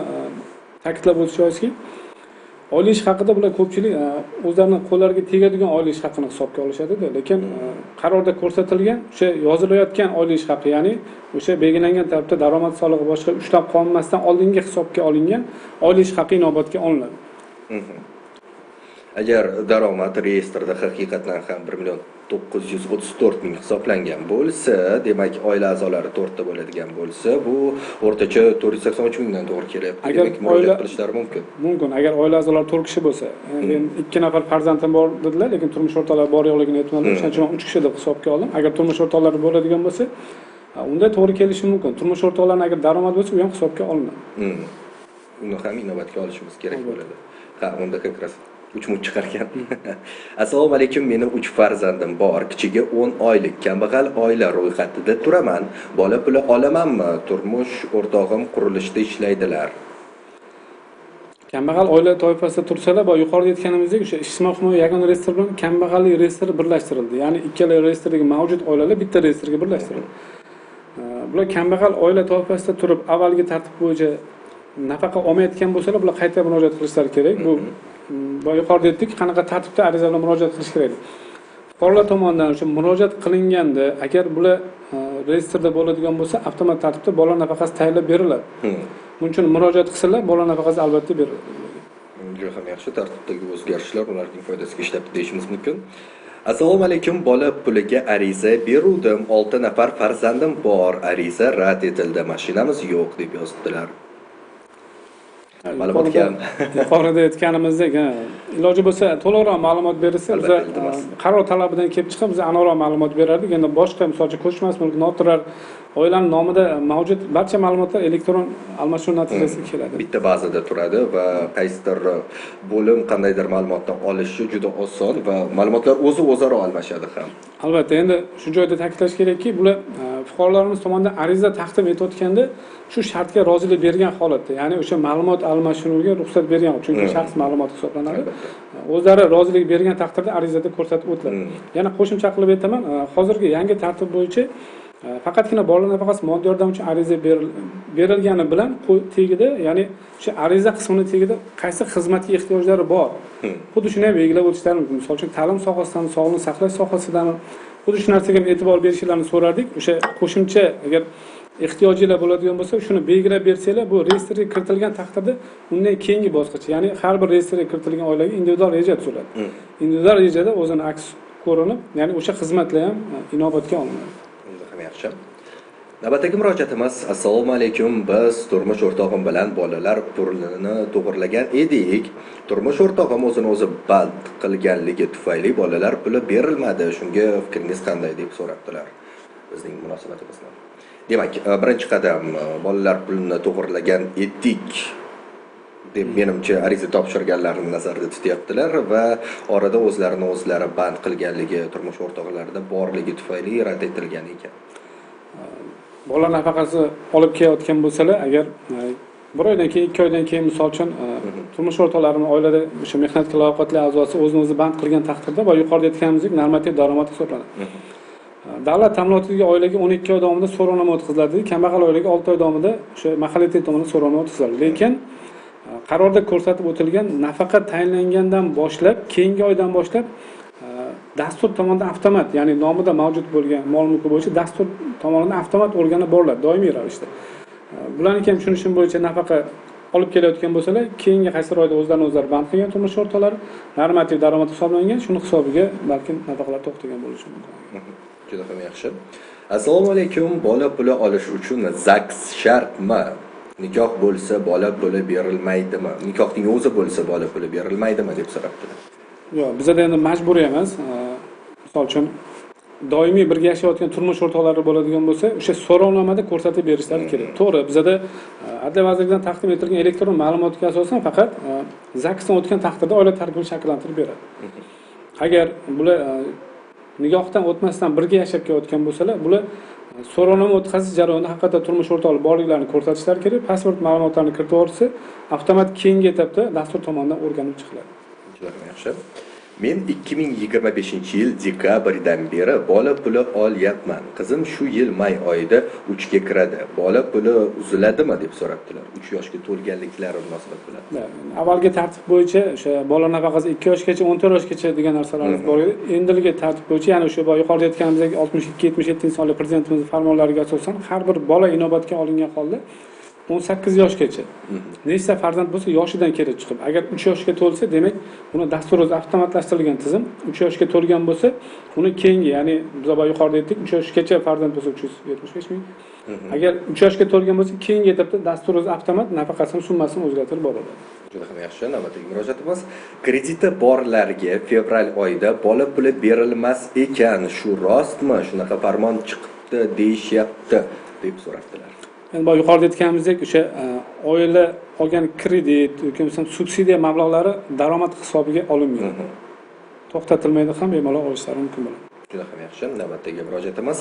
ta'kidlab o'tish joizki, oylik ish haqida bular ko'pchilik o'zlarini qo'llariga tegadigan oylik ish haqini hisobga olishadi-da, lekin qarorda ko'rsatilgan o'sha yozilayotgan oylik ish haqi, ya'ni o'sha belgilangan tartibda daromad solig'i boshqa ushlab qolinmasdan oldingi hisobga olingan oylik ish haqi inobatga olinadi. Agar daromad reyestrda haqiqatan ham 1 934 ming hisoblangan bo'lsa, demak oila a'zolari 4 ta bo'ladigan bo'lsa, bu o'rtacha 483 mingdan to'g'ri kelyapti. Demak, murojaat qilishlari mumkin. Mumkin. Agar oila a'zolari 4 kishi bo'lsa, endi 2 nafar farzandim bor dedilar, lekin turmush o'rtoqlari bor yo'qligini aytmadilar. O'shaning uchun 3 kishi deb hisobga oldim. Agar turmush o'rtoqlari bo'ladigan bo'lsa, unda to'g'ri kelishi mumkin. Turmush o'rtoqlarining agar daromad bo'lsa, u ham hisobga olinadi. Uni ham inobatga olishimiz kerak bo'ladi. Ha, unda как раз 3 mut chiqarkan. Assalomu alaykum, meni 3 farzandim bor. Kichigi 10 oylik. Kambag'al oila ro'yxatida turaman. Bola puli olamanmi? Turmush o'rtog'im qurilishda ishlaydilar. Kambag'al oila toifasida tursalar, boya yuqorida aytganimizdek, o'sha ijtimoiy himoya yagona reyestri bilan kambag'allik reyestri birlashtirildi. Ya'ni ikkala reyestrdagi mavjud oilalar bitta reyestrga birlashtirildi. Bular kambag'al oila toifasida turib, avvalgi tartib bo'yicha nafaqa olmayotgan bo'lsalar, bular qayta murojaat qilishlari kerak. Bu boya yuqorida aytdik, qanaqa tartibda ariza bilan murojaat qilish kerak. Fuqarolar tomonidan o'sha murojaat qilinganda, agar bular reyestrda bo'ladigan bo'lsa, avtomat tartibda bola nafaqasi tayinlab beriladi. Buning uchun murojaat qilsalar, bola nafaqasi albatta beriladi. Juda ham yaxshi, tartibdagi o'zgarishlar ularning foydasiga ishlabdi deyishimiz mumkin. Assalomu alaykum, bola puliga ariza beruvdim. 6 nafar farzandim bor. Ariza rad etildi. Mashinamiz yo'q deb yozibdilar. Ma'lumot kam. Yuqorida aytganimizdek, iloji bo'lsa to'liqroq ma'lumot berilsa, biz qaror talabidan kelib chiqib biz aniqroq ma'lumot berardik. Endi boshqa, misol uchun, ko'chmas mulk, noturar oilaning nomida mavjud barcha ma'lumotlar elektron almashuv natijasida keladi. Bitta bazada turadi va qaysidir bo'lim qandaydir ma'lumotni olishi juda oson va ma'lumotlar o'zi o'zaro almashadi ham. Albatta, endi shu joyda ta'kidlash kerakki, bular fuqarolarimiz tomonidan ariza taqdim etayotganda shu shartga rozilik bergan holatda, ya'ni o'sha ma'lumot almashinuviga ruxsat bergan, chunki shaxs ma'lumoti hisoblanadi. O'zlari rozilik bergan taqdirda arizada ko'rsatib o'tiladi. Yana qo'shimcha qilib aytaman, hozirgi yangi tartib bo'yicha faqatgina bola nafaqasi moddiy yordam uchun ariza berilgani bilan tegida, ya'ni o'sha ariza qismini tegida qaysi xizmatga ehtiyojlari bor, xuddi shuni ham belgilab o'tishlari mumkin. Misol uchun, ta'lim sohasidan, sog'liqni saqlash sohasidan, xuddi shu narsaga ham e'tibor berishlarini so'rardik. O'sha qo'shimcha agar ehtiyojinglar bo'ladigan bo'lsa, shuni belgilab bersanglar, bu reyestrga kiritilgan taqdirda undan keyingi bosqich, ya'ni har bir reyestrga kiritilgan oilaga individual reja tuziladi. Individual rejada o'zini aks ko'rinib, ya'ni o'sha xizmatlar ham inobatga olinadi. Unda ham yaxshi. Navbatdagi murojaatimiz: assalomu alaykum, biz turmush o'rtog'im bilan bolalar pulini to'g'irlagan edik. Turmush o'rtog'im o'zini o'zi band qilganligi tufayli bolalar puli berilmadi. Shunga fikringiz qanday deb so'rabdilar bizning munosabatimizni. Demak, birinchi qadam bolalar pulini to'g'rilagan edik deb menimcha ariza topshirganlarni nazarda tutyaptilar va orada o'zlarini o'zlari band qilganligi, turmush o'rtoqlarida borligi tufayli rad etilgan ekan. Bola nafaqasi olib kelayotgan bo'lsalar, agar bir oydan keyin, 2 oydan keyin misol uchun turmush o'rtoqlarini oilada o'sha mehnatga layoqatli a'zosi o'zini o'zi band qilgan taqdirda, va yuqorida aytganimizdek normativ daromad hisoblanadi. Davlat ta'minotidagi oilaga 12 oy davomida so'rovnoma o'tkaziladi, kambag'al oilaga 6 oy davomida o'sha mahalla tomonidan so'rovnoma o'tkaziladi. Lekin qarorda ko'rsatib o'tilgan nafaqa tayinlangandan boshlab, keyingi oydan boshlab dastur tomonidan avtomat, ya'ni nomida mavjud bo'lgan mol-mulki bo'yicha dastur tomonidan avtomat o'rganib boriladi doimiy ravishda. Bularni ham tushunishim bo'yicha nafaqa olib kelayotgan bo'lsalar, keyingi qaysi oyda o'zlarini o'zlari band qilgan turmush o'rtoqlari normativ daromad hisoblangan, shuni hisobiga balkim nafaqalar to'xtagan bo'lishi mumkin. Juda ham yaxshi. Assalomu alaykum. Bola puli olish uchun ZAGS shartmi? Nikoh bo'lsa bola puli berilmaydimi? Nikohning o'zi bo'lsa bola puli berilmaydimi deb so'rabdilar. Yo'q, bizada endi majburiy emas. Misol uchun doimiy birga yashayotgan turmush o'rtoqlari bo'ladigan bo'lsa, o'sha so'rovnomada ko'rsatib berishlari kerak. To'g'ri, bizada Adliya vazirligidan taqdim etilgan elektron ma'lumotga asosan faqat ZAGSdan o'tgan taqdirda oila tarkibini shakllantirib beradi. Agar bular nikohdan o'tmasdan birga yashab kelayotgan bo'lsalar, bular so'rovnoma o'tkazish jarayonida haqiqatda turmush o'rtoqlari borliklarini ko'rsatishlari kerak. Pasport ma'lumotlarini kiritib olsa, avtomat keyingi etapda dastur tomonidan o'rganib chiqiladi. Juda yaxshi. Men 2025-yil dekabrdan beri bola puli olyapman. Qizim shu yil may oyida 3 ga kiradi. Bola puli uziladimi deb so'rabdilar. 3 yoshga to'lganliklari munosabat bilan. Avvalgi tartib bo'yicha o'sha bola nafaqasi 2 yoshgacha, 14 yoshgacha degan narsalarimiz bor edi. Endigi tartib bo'yicha, ya'ni o'sha yuqorida aytganimizdek 62-77 sonli Prezidentimizning farmonlariga asosan har bir bola inobatga olingan holda 18 yoshgacha nechta farzand bo'lsa yoshidan kelib chiqib, agar 3 yoshga to'lsa, demak uni dastur o'zi avtomatlashtirilgan tizim 3 yoshga to'lgan bo'lsa, uni keyingi, ya'ni biz yuqorida aytdik, 3 yoshgacha farzand bo'lsa 375 ming. Agar 3 yoshga to'lgan bo'lsa, keyingi etapda dastur o'zi avtomat nafaqasini summasini o'zgartirib boradi. Juda ham yaxshi. Navbatdagi murojaatimiz: krediti borlarga fevral oyida bola puli berilmas ekan, shu rostmi? Shunaqa farmon chiqibdi deyishyapti deb so'rabdilar. Endi boya yuqorida aytganimizdek, o'sha oila olgan kredit yoki bo'lmasam subsidiya mablag'lari daromad hisobiga olinmaydi. To'xtatilmaydi ham, bemalol olishlari mumkin bo'ladi. Juda ham yaxshi. Navbatdagi murojaatimiz: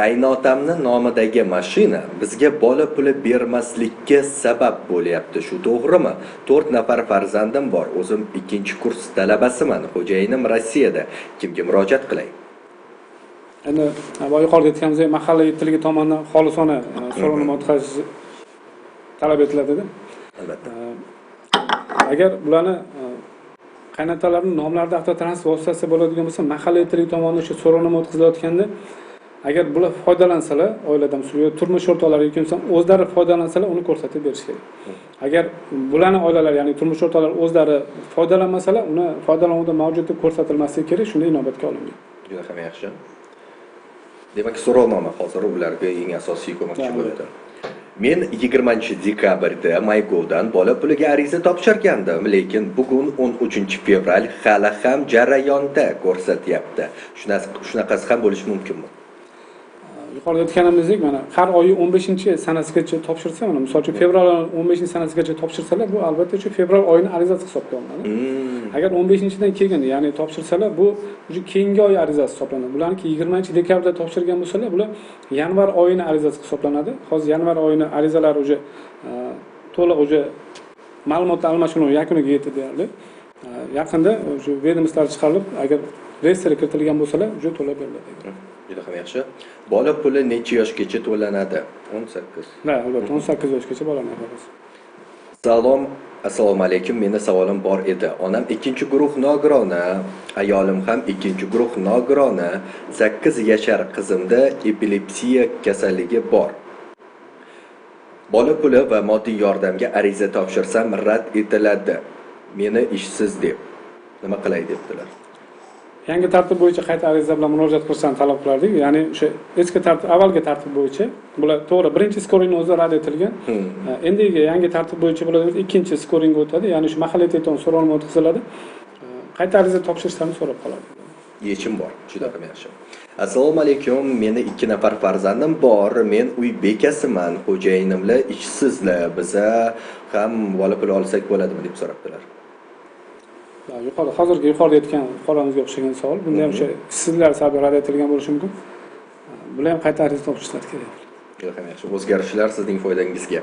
qaynotamni nomidagi mashina bizga bola puli bermaslikka sabab bo'lyapti. Shu to'g'rimi? 4 nafar farzandim bor. O'zim 2-kurs talabasiman. Xo'jayinim Rossiyada. Kimga murojaat qilay? Endi boya yuqorida aytganimizdek, mahalla yetiligi tomonidan xolisona so'rovnoma o'tkazish talab etiladi. Albatta. Agar bularni qaynotalarining nomlarida avtotransport vositasi bo'ladigan bo'lsa, mahalla yetiligi tomonidan o'sha so'rovnoma o'tkazilayotganda agar bular foydalansalar, oiladan turmush o'rtoqlari yoki bo'lmasam o'zlari foydalansalar, uni ko'rsatib berish kerak. Agar bularni oilalari, ya'ni turmush o'rtoqlari o'zlari foydalanmasalar, uni foydalanuvda mavjud deb ko'rsatilmasligi kerak, shunda inobatga olingan. Juda ham yaxshi. Demak, so'rovnoma hozir ularga eng asosiy ko'makchi bo'ladi. Men 20-dekabrda MyGov'dan bola puliga ariza topshirgandim, lekin bugun 13-fevral hali ham jarayonda ko'rsatyapti. Shunaqasi ham bo'lishi mumkinmi? Yuqorida aytganimizdek, mana har oyi 15-sanasigacha topshirsa, mana misol uchun fevral oyining 15-sanasigacha topshirsalar, bu albatta shu fevral oyining arizasi hisobga olinadi. Agar 15-dan keyin, ya'ni topshirsalar, bu уже keyingi oy arizasi hisoblanadi. Bularniki 20-dekabrda topshirgan bo'lsalar, bular yanvar oyining arizasi hisoblanadi. Hozir yanvar oyining arizalari уже to'liq уже ma'lumotlar almashinuvi yakuniga yetdi deyarli. Yaqinda o'sha vedomostlar chiqarilib, agar reyestrga kiritilgan bo'lsalar, уже to'lab beriladi. Juda ham yaxshi. Bola puli necha yoshgacha to'lanadi? 18. Ha, albatta 18 yoshgacha bola nafaqasi. Salom, assalomu alaykum. Meni savolim bor edi. Onam 2-guruh nogironi, ayolim ham 2-guruh nogironi. 8 yashar qizimda epilepsiya kasalligi bor. Bola puli va moddiy yordamga ariza topshirsam rad etiladi. Meni ishsiz deb. Nima qilay debdilar. Yangi tartib bo'yicha qayta ariza bilan murojaat qilishni talab qilardik. Ya'ni o'sha eski tartib, avvalgi tartib bo'yicha bular to'g'ri birinchi skoringni o'zi rad etilgan. Endigi yangi tartib bo'yicha bular ikkinchi skoringga o'tadi. Ya'ni shu mahalla tomon so'rovnoma o'tkaziladi. Qayta ariza topshirishlarni so'rab qoladi. Yechim bor, juda ham yaxshi. Assalomu alaykum, meni 2 nafar farzandim bor. Men uy bekasiman, xo'jayinimlar ishsizlar. Biza ham bola puli olsak bo'ladimi deb so'rabdilar. Yuqorida, hozirgi yuqorida aytgan fuqaromizga o'xshagan savol. Bunda ham o'sha ishsizlar sababli rad etilgan bo'lishi mumkin. Bular ham qayta ariza topshirishlari kerak. Juda ham yaxshi. O'zgarishlar sizning foydangizga.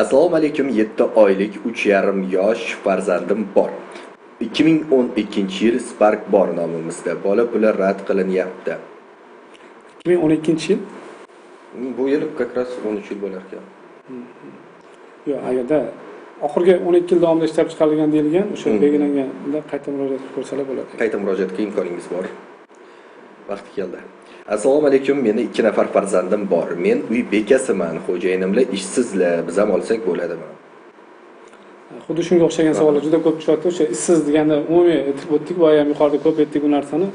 Assalomu alaykum, 7 oylik 3,5 yosh farzandim bor. 2012-yil Spark bor nomimizda. Bola puli rad qilinyapti. 2012-yil? Bu yil как раз 13 yil bo'lar ekan. Yo'q, agarda oxirgi 12 yil davomida ishlab chiqarilgan deyilgan, o'sha belgilanganda qayta murojaat qilib ko'rsalar bo'ladi. Qayta murojaatga imkoningiz bor. Vaqti keldi. Assalomu alaykum, meni 2 nafar farzandim bor. Men uy bekasiman, xo'jayinimlar ishsizlar. Biz ham olsak bo'ladimi? Xuddi shunga o'xshagan savollar juda ko'p tushyapti. O'sha ishsiz deganda umumiy aytib o'tdik, boya ham yuqorida ko'p aytdik bu narsani.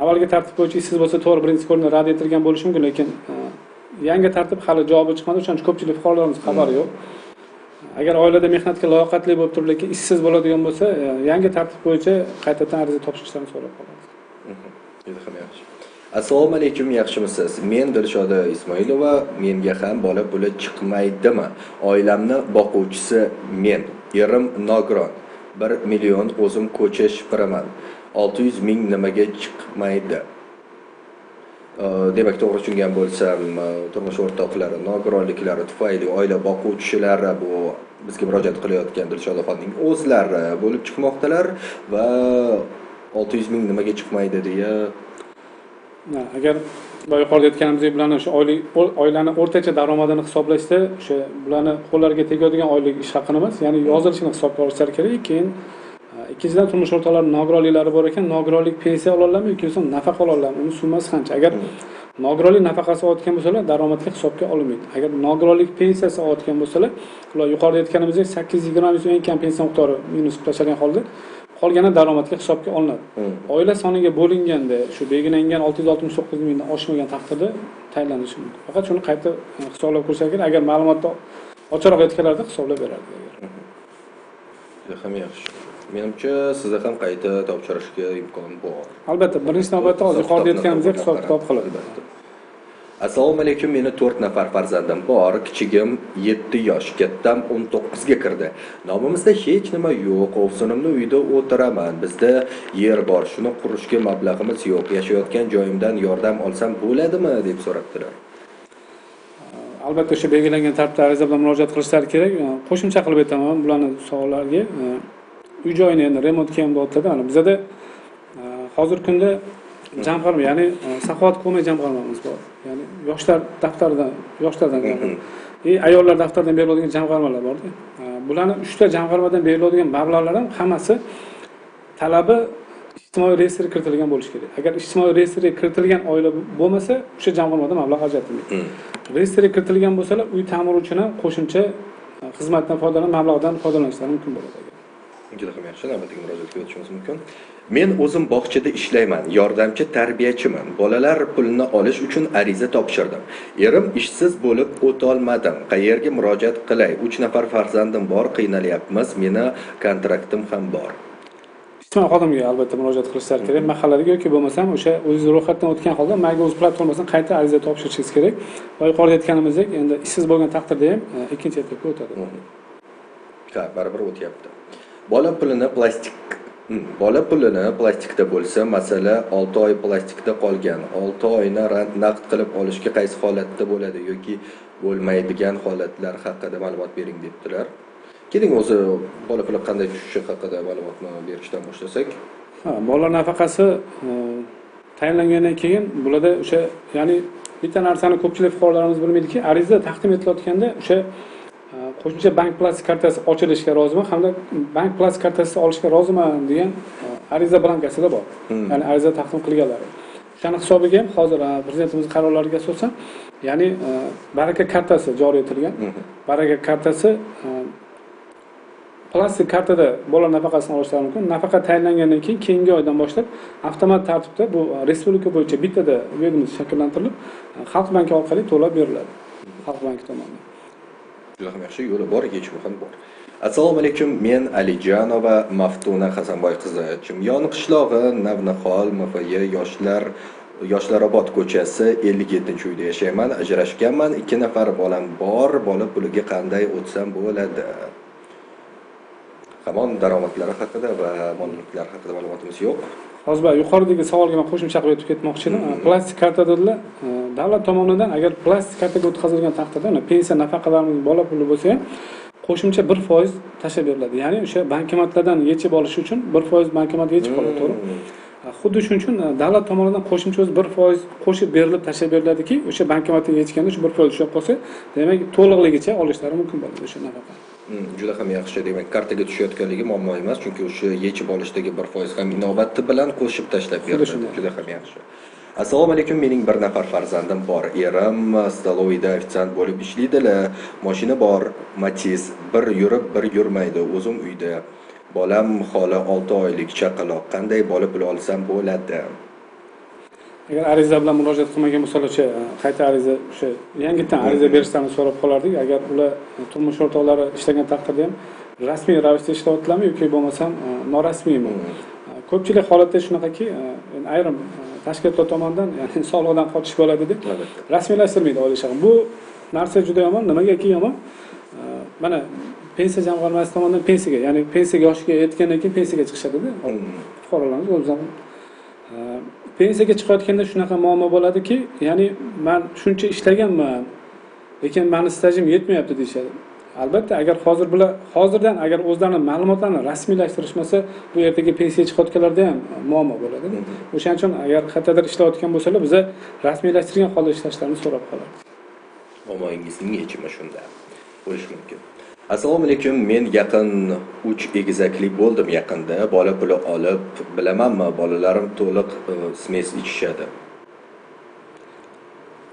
Avvalgi tartib bo'yicha ishsiz bo'lsa, to'g'ri, birinchi ko'rinishda rad etilgan bo'lishi mumkin, lekin yangi tartib hali javobi chiqmadi, o'shaning uchun ko'pchilik fuqarolarimiz xabari yo'q. Agar oilada mehnatga layoqatli bo'lib turib, lekin ishsiz bo'ladigan bo'lsa, yangi tartib bo'yicha qaytadan ariza topshirishlarini so'rab qolamiz. Juda ham yaxshi. Assalomu alaykum, yaxshimisiz? Men Dilshoda Ismoilova, menga ham bola puli chiqmaydimi? Oilamni boquvchisi men, erim nogiron. 1 million o'zim ko'cha shipiraman. 600 ming nimaga chiqmaydi? Demak, to'g'ri tushungan bo'lsam, turmush o'rtoqlari nogironliklari tufayli oila boquvchilari bu bizga murojaat qilayotgan Dilshodaxonning o'zlari bo'lib chiqmoqdalar va 600 ming nimaga chiqmaydi deya. Agar yuqorida aytganimizdek, bularni o'sha oylik oilani o'rtacha daromadini hisoblashda o'sha bularni qo'llariga tegadigan oylik ish haqini emas, ya'ni yozilishini hisobga olishlari kerak. Keyin ikkinchidan, turmush o'rtoqlari nogironliklari bor ekan, nogironlik pensiya olalarmi yoki bo'lmasa nafaqa olalarmi, uni summasi qancha? Agar nogironlik nafaqasi olayotgan bo'lsalar, daromadga hisobga olinmaydi. Agar nogironlik pensiyasi olayotgan bo'lsalar, ular yuqorida aytganimizdek 820 so'm eng kam pensiya miqdori minus qilib tashlangan holda qolgani daromadga hisobga olinadi. Oila soniga bo'linganda shu belgilangan 669 mingdan oshmagan taqdirda tayinlanishi mumkin. Faqat shuni qayta hisoblab ko'rsa kerak. Agar ma'lumotni ochiqroq aytganlarida hisoblab beradi. Juda ham yaxshi. Menimcha, sizda ham qayta topshirishga imkon bor. Albatta, birinchi navbatda hozir yuqorida aytganimizdek hisob-kitob qiladi. Assalomu alaykum, meni 4 nafar farzandim bor. Kichigim 7 yosh, kattam 19 ga kirdi. Nomimizda hech nima yo'q. Ovsinimni uyda o'tiraman. Bizda yer bor, shuni qurishga mablag'imiz yo'q. Yashayotgan joyimdan yordam olsam bo'ladimi deb so'rabdilar. Albatta, o'sha belgilangan tartibda ariza bilan murojaat qilishlari kerak. Qo'shimcha qilib aytaman bularni savollarga. Uy joyini endi remontga ham deyapti. Ana bizada hozirgi kunda jamg'arma, ya'ni saxovat ko'mak jamg'armamiz bor. Ya'ni yoshlar daftaridan, yoshlardan ayollar daftaridan beriladigan jamg'armalar bor-da. Bularni 3 ta jamg'armadan beriladigan mablag'lar ham hammasi talabi ijtimoiy reyestrga kiritilgan bo'lishi kerak. Agar ijtimoiy reyestrga kiritilgan oila bo'lmasa, o'sha jamg'armadan mablag' ajratilmaydi. Reyestrga kiritilgan bo'lsalar, uy ta'miri uchun ham qo'shimcha xizmatdan foydalanib, mablag'dan foydalanishlari mumkin bo'ladi. Juda ham yaxshi, navbatdagi murojaatga o'tishimiz mumkin. Men o'zim bog'chada ishlayman, yordamchi tarbiyachiman. Bolalar pulini olish uchun ariza topshirdim. Erim ishsiz bo'lib o'tolmadim. Qayerga murojaat qilay? 3 nafar farzandim bor, qiynalyapmiz. Meni kontraktim ham bor. Ijtimoiy xodimga albatta murojaat qilishlari kerak. Mahallaga yoki bo'lmasam o'sha o'zingiz ro'yxatdan o'tgan holda MyGov platformasidan qayta ariza topshirishingiz kerak. Va yuqorida aytganimizdek, endi ishsiz bo'lgan taqdirda ham ikkinchi etapga o'tadi. Ha, baribir o'tyapti. Bola pulini plastikda bo'lsa, masala 6 oy plastikda qolgan. 6 oyni naqd qilib olishga qaysi holatda bo'ladi yoki bo'lmaydigan holatlar haqida ma'lumot bering debdilar. Keling, o'zi bola puli qanday tushishi haqida ma'lumotni berishdan boshlasak. Ha, bolalar nafaqasi tayinlangandan keyin bularda o'sha, ya'ni bitta narsani ko'pchilik fuqarolarimiz bilmaydiki, ariza taqdim etilayotganda o'sha qo'shimcha bank plastik kartasi ochilishiga roziman hamda bank plastik kartasi olishga roziman degan ariza blankasida bor. Ya'ni ariza taqdim qilganlar. O'shani hisobiga ham hozir prezidentimiz qarorlariga asosan, ya'ni baraka kartasi joriy etilgan. Baraka kartasi plastik kartada bola nafaqasini olishlari mumkin. Nafaqa tayinlangandan keyin keyingi oydan boshlab avtomat tartibda bu respublika bo'yicha bittada ведомость shakllantirilib, Xalq banki orqali to'lab beriladi. Xalq banki tomonidan. Juda ham yaxshi, yo'li bor, yechimi ham bor. Assalomu alaykum, men Alijanova Maftuna Hasanboy qizi, Chimyon qishlog'i, Navnihol MFY Yoshlarobod ko'chasi 57-uyda yashayman, ajrashganman, 2 nafar bolam bor, bola puliga qanday o'tsam bo'ladi? Hamon daromadlari haqida va mol-mulklari haqida ma'lumotimiz yo'q. Hozir yuqoridagi savolga men qo'shimcha qilib o'tib ketmoqchi edim. Plastik karta dedilar. Davlat tomonidan agar plastik kartaga o'tkazilgan taqdirda, pensiya nafaqalarimiz bola puli bo'lsa ham qo'shimcha 1% tashlab beriladi. Ya'ni o'sha bankomatlardan yechib olish uchun 1% bankomat yechib oladi, to'g'rimi? Xuddi shuning uchun davlat tomonidan qo'shimcha o'zi 1% qo'shib berilib tashlab beriladiki, o'sha bankomatdan yechganda shu 1% tushib qolsa, demak to'liqligicha olishlari mumkin bo'ladi o'sha nafaqa. Juda ham yaxshi. Demak, kartaga tushayotganligi muammo emas, chunki o'sha yechib olishdagi 1% ham inobatli bilan qo'shib tashlab beriladi. Juda ham yaxshi. Assalomu alaykum, mening bir nafar farzandim bor. Erim stoloviyda ofitsiant bo'lib ishlaydilar. Mashina bor, Matiz, bir yurib, bir yurmaydi. O'zim uyda. Bolam holi 6 oylik chaqaloq. Qanday bola puli olsam bo'ladi? Agar ariza bilan murojaat qilmagan bo'lsalar, o'sha qayta ariza, o'sha yangitdan ariza berishlarini so'rab qolardik. Agar ular turmush o'rtoqlari ishlagan taqdirda ham rasmiy ravishda ishlayaptilarmi yoki bo'lmasam norasmiymi? Ko'pchilik holatda shunaqaki, ayrim tashkilotlar tomonidan, ya'ni soliqdan qochish bo'ladi deb rasmiylashtirmaydi oila ishini. Bu narsa juda yomon. Nimagaki yomon? Mana pensiya jamg'armasi tomonidan pensiyaga, ya'ni pensiya yoshiga yetgandan keyin pensiyaga chiqishadi-da. Fuqarolarimiz o'zlari pensiyaga chiqayotganda shunaqa muammo bo'ladiki, ya'ni men shuncha ishlaganman, lekin meni stajim yetmayapti deyishadi. Albatta, agar hozir bular hozirdan agar o'zlarini ma'lumotlarini rasmiylashtirishmasa, bu ertaga pensiyaga chiqayotganlarda ham muammo bo'ladi. O'shaning uchun agar qayerdadir ishlayotgan bo'lsalar, biza rasmiylashtirgan holda ishlashlarini so'rab qolamiz. Muammoyingizning yechimi shunda bo'lishi mumkin. Assalomu alaykum, men yaqin 3 egizakli bo'ldim yaqinda. Bola puli olib, bilamanmi, bolalarim to'liq smes ichishadi.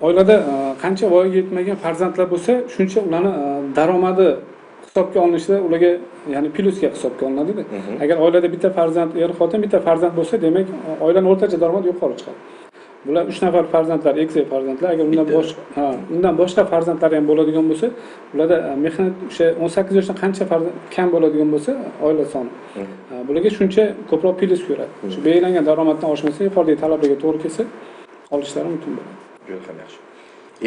Oilada qancha voyaga yetmagan farzandlar bo'lsa, shuncha ularni daromadi hisobga olinishida ularga, ya'ni plyusga hisobga olinadi-da. Agar oilada bitta farzand, er xotin bitta farzand bo'lsa, demak oilaning o'rtacha daromadi yuqori chiqadi. Bular 3 nafar farzandlar, egizak farzandlar. Agar undan boshqa farzandlar ham bo'ladigan bo'lsa, ularda mehnat o'sha 18 yoshdan qancha farzand kam bo'ladigan bo'lsa, oila soni. Bularga shuncha ko'proq plyus ko'radi. Shu belgilangan daromaddan oshmasa, yuqoridagi talablarga to'g'ri kelsa, olishlari mumkin bo'ladi. Juda ham yaxshi.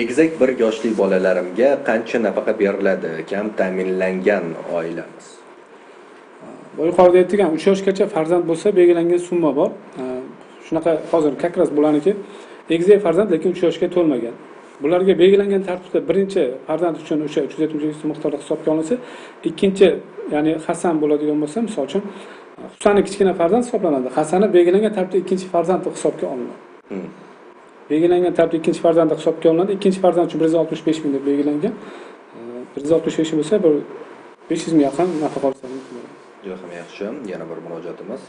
Egizak 1 yoshli bolalarimga qancha nafaqa beriladi? Kam ta'minlangan oilamiz. Bu yuqorida aytilgan 3 yoshgacha farzand bo'lsa, belgilangan summa bor. Shunaqa hozir как раз bularniki egizak farzand, lekin 3 yoshga to'lmagan. Bularga belgilangan tartibda birinchi farzand uchun o'sha 372 so'm miqdorda hisobga olinsa, ikkinchi, ya'ni Hasan bo'ladigan bo'lsa, misol uchun Husanni kichkina farzand hisoblanadi. Hasanni belgilangan tartibda ikkinchi farzand deb hisobga olinadi. Belgilangan tartibda ikkinchi farzand deb hisobga olinadi. Ikkinchi farzand uchun 165 ming deb belgilangan. 165 ming bo'lsa, bir 500 ming yaqin nafaqa olsa mumkin bo'ladi. Juda ham yaxshi. Yana bir murojaatimiz.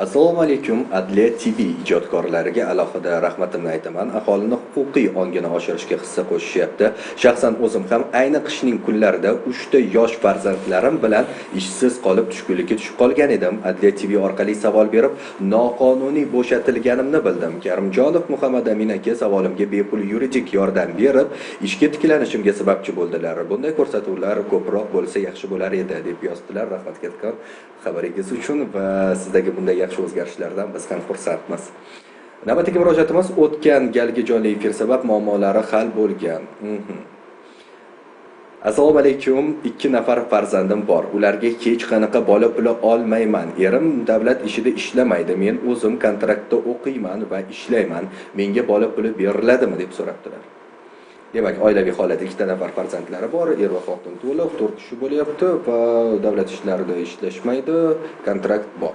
Assalomu alaykum, Adliya TV ijodkorlariga alohida rahmatimni aytaman. Aholini huquqiy ongini oshirishga hissa qo'shishyapti. Shaxsan o'zim ham ayni qishning kunlarida 3 ta yosh farzandlarim bilan ishsiz qolib tushkunlikka tushib qolgan edim. Adliya TV orqali savol berib, noqonuniy bo'shatilganimni bildim. Karimjonov Muhammad Amin aka savolimga bepul yuridik yordam berib, ishga tiklanishimga sababchi bo'ldilar. Bunday ko'rsatuvlar ko'proq bo'lsa yaxshi bo'lar edi, deb yozdilar. Rahmat kattakon xabaringiz uchun va sizdagi bunday yaxshi o'zgarishlardan biz ham xursandmiz. Navbatdagi murojaatimiz o'tgan galgi jonli efir sabab muammolari hal bo'lgan. Assalomu alaykum, 2 nafar farzandim bor. Ularga hech qanaqa bola puli olmayman. Erim davlat ishida ishlamaydi. Men o'zim kontraktda o'qiyman va ishlayman. Menga bola puli beriladimi deb so'rabdilar. Demak, oilaviy holat 2 nafar farzandlari bor, er va xotin to'liq 4 kishi bo'lyapti va davlat ishlarida ishlashmaydi, kontrakt bor.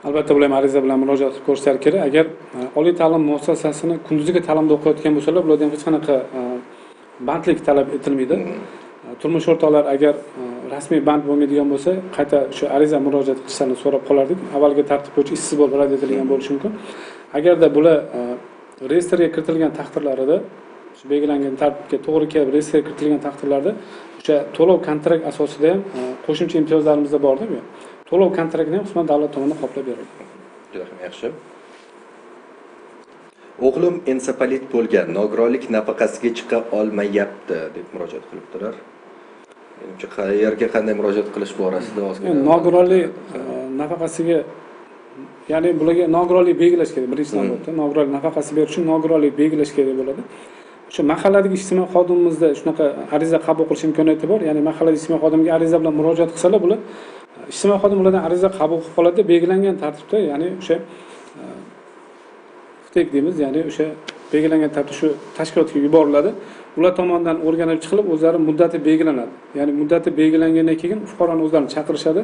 Albatta, bular ham ariza bilan murojaat qilib ko'rishlari kerak. Agar oliy ta'lim muassasasini kunduzgi ta'limda o'qiyotgan bo'lsalar, bulardan hech qanaqa bandlik talab etilmaydi. Turmush o'rtoqlar agar rasmiy band bo'lmaydigan bo'lsa, qayta shu ariza murojaat qilishlarini so'rab qolardik. Avvalgi tartib bo'yicha ishsiz bo'lib rad etilgan bo'lishi mumkin. Agarda bular reyestrga kiritilgan taqdirlarida, shu belgilangan tartibga to'g'ri kelib reyestrga kiritilgan taqdirlarda o'sha to'lov kontrakt asosida ham qo'shimcha imtiyozlarimizda borda bu. To'lov kontraktini ham qisman davlat tomonidan qoplab beriladi. Juda ham yaxshi. O'g'lim ensefalit bo'lgan, nogironlik nafaqasiga chiqa olmayapti deb murojaat qilibdilar. Menimcha, qayerga qanday murojaat qilish borasida ozgina nogironlik nafaqasiga, ya'ni bularga nogironlik belgilash kerak birinchi navbatda. Nogironlik nafaqasi berish uchun nogironlik belgilash kerak bo'ladi. O'sha mahalladagi ijtimoiy xodimimizda shunaqa ariza qabul qilish imkoniyati bor. Ya'ni mahalladagi ijtimoiy xodimga ariza bilan murojaat qilsalar, bular ijtimoiy xodim ulardan ariza qabul qilib qoladi, belgilangan tartibda, ya'ni o'sha FTEK deymiz, ya'ni o'sha belgilangan tartibda shu tashkilotga yuboriladi. Ular tomonidan o'rganib chiqilib, o'zlari muddati belgilanadi. Ya'ni muddati belgilangandan keyin fuqaroni o'zlarini chaqirishadi.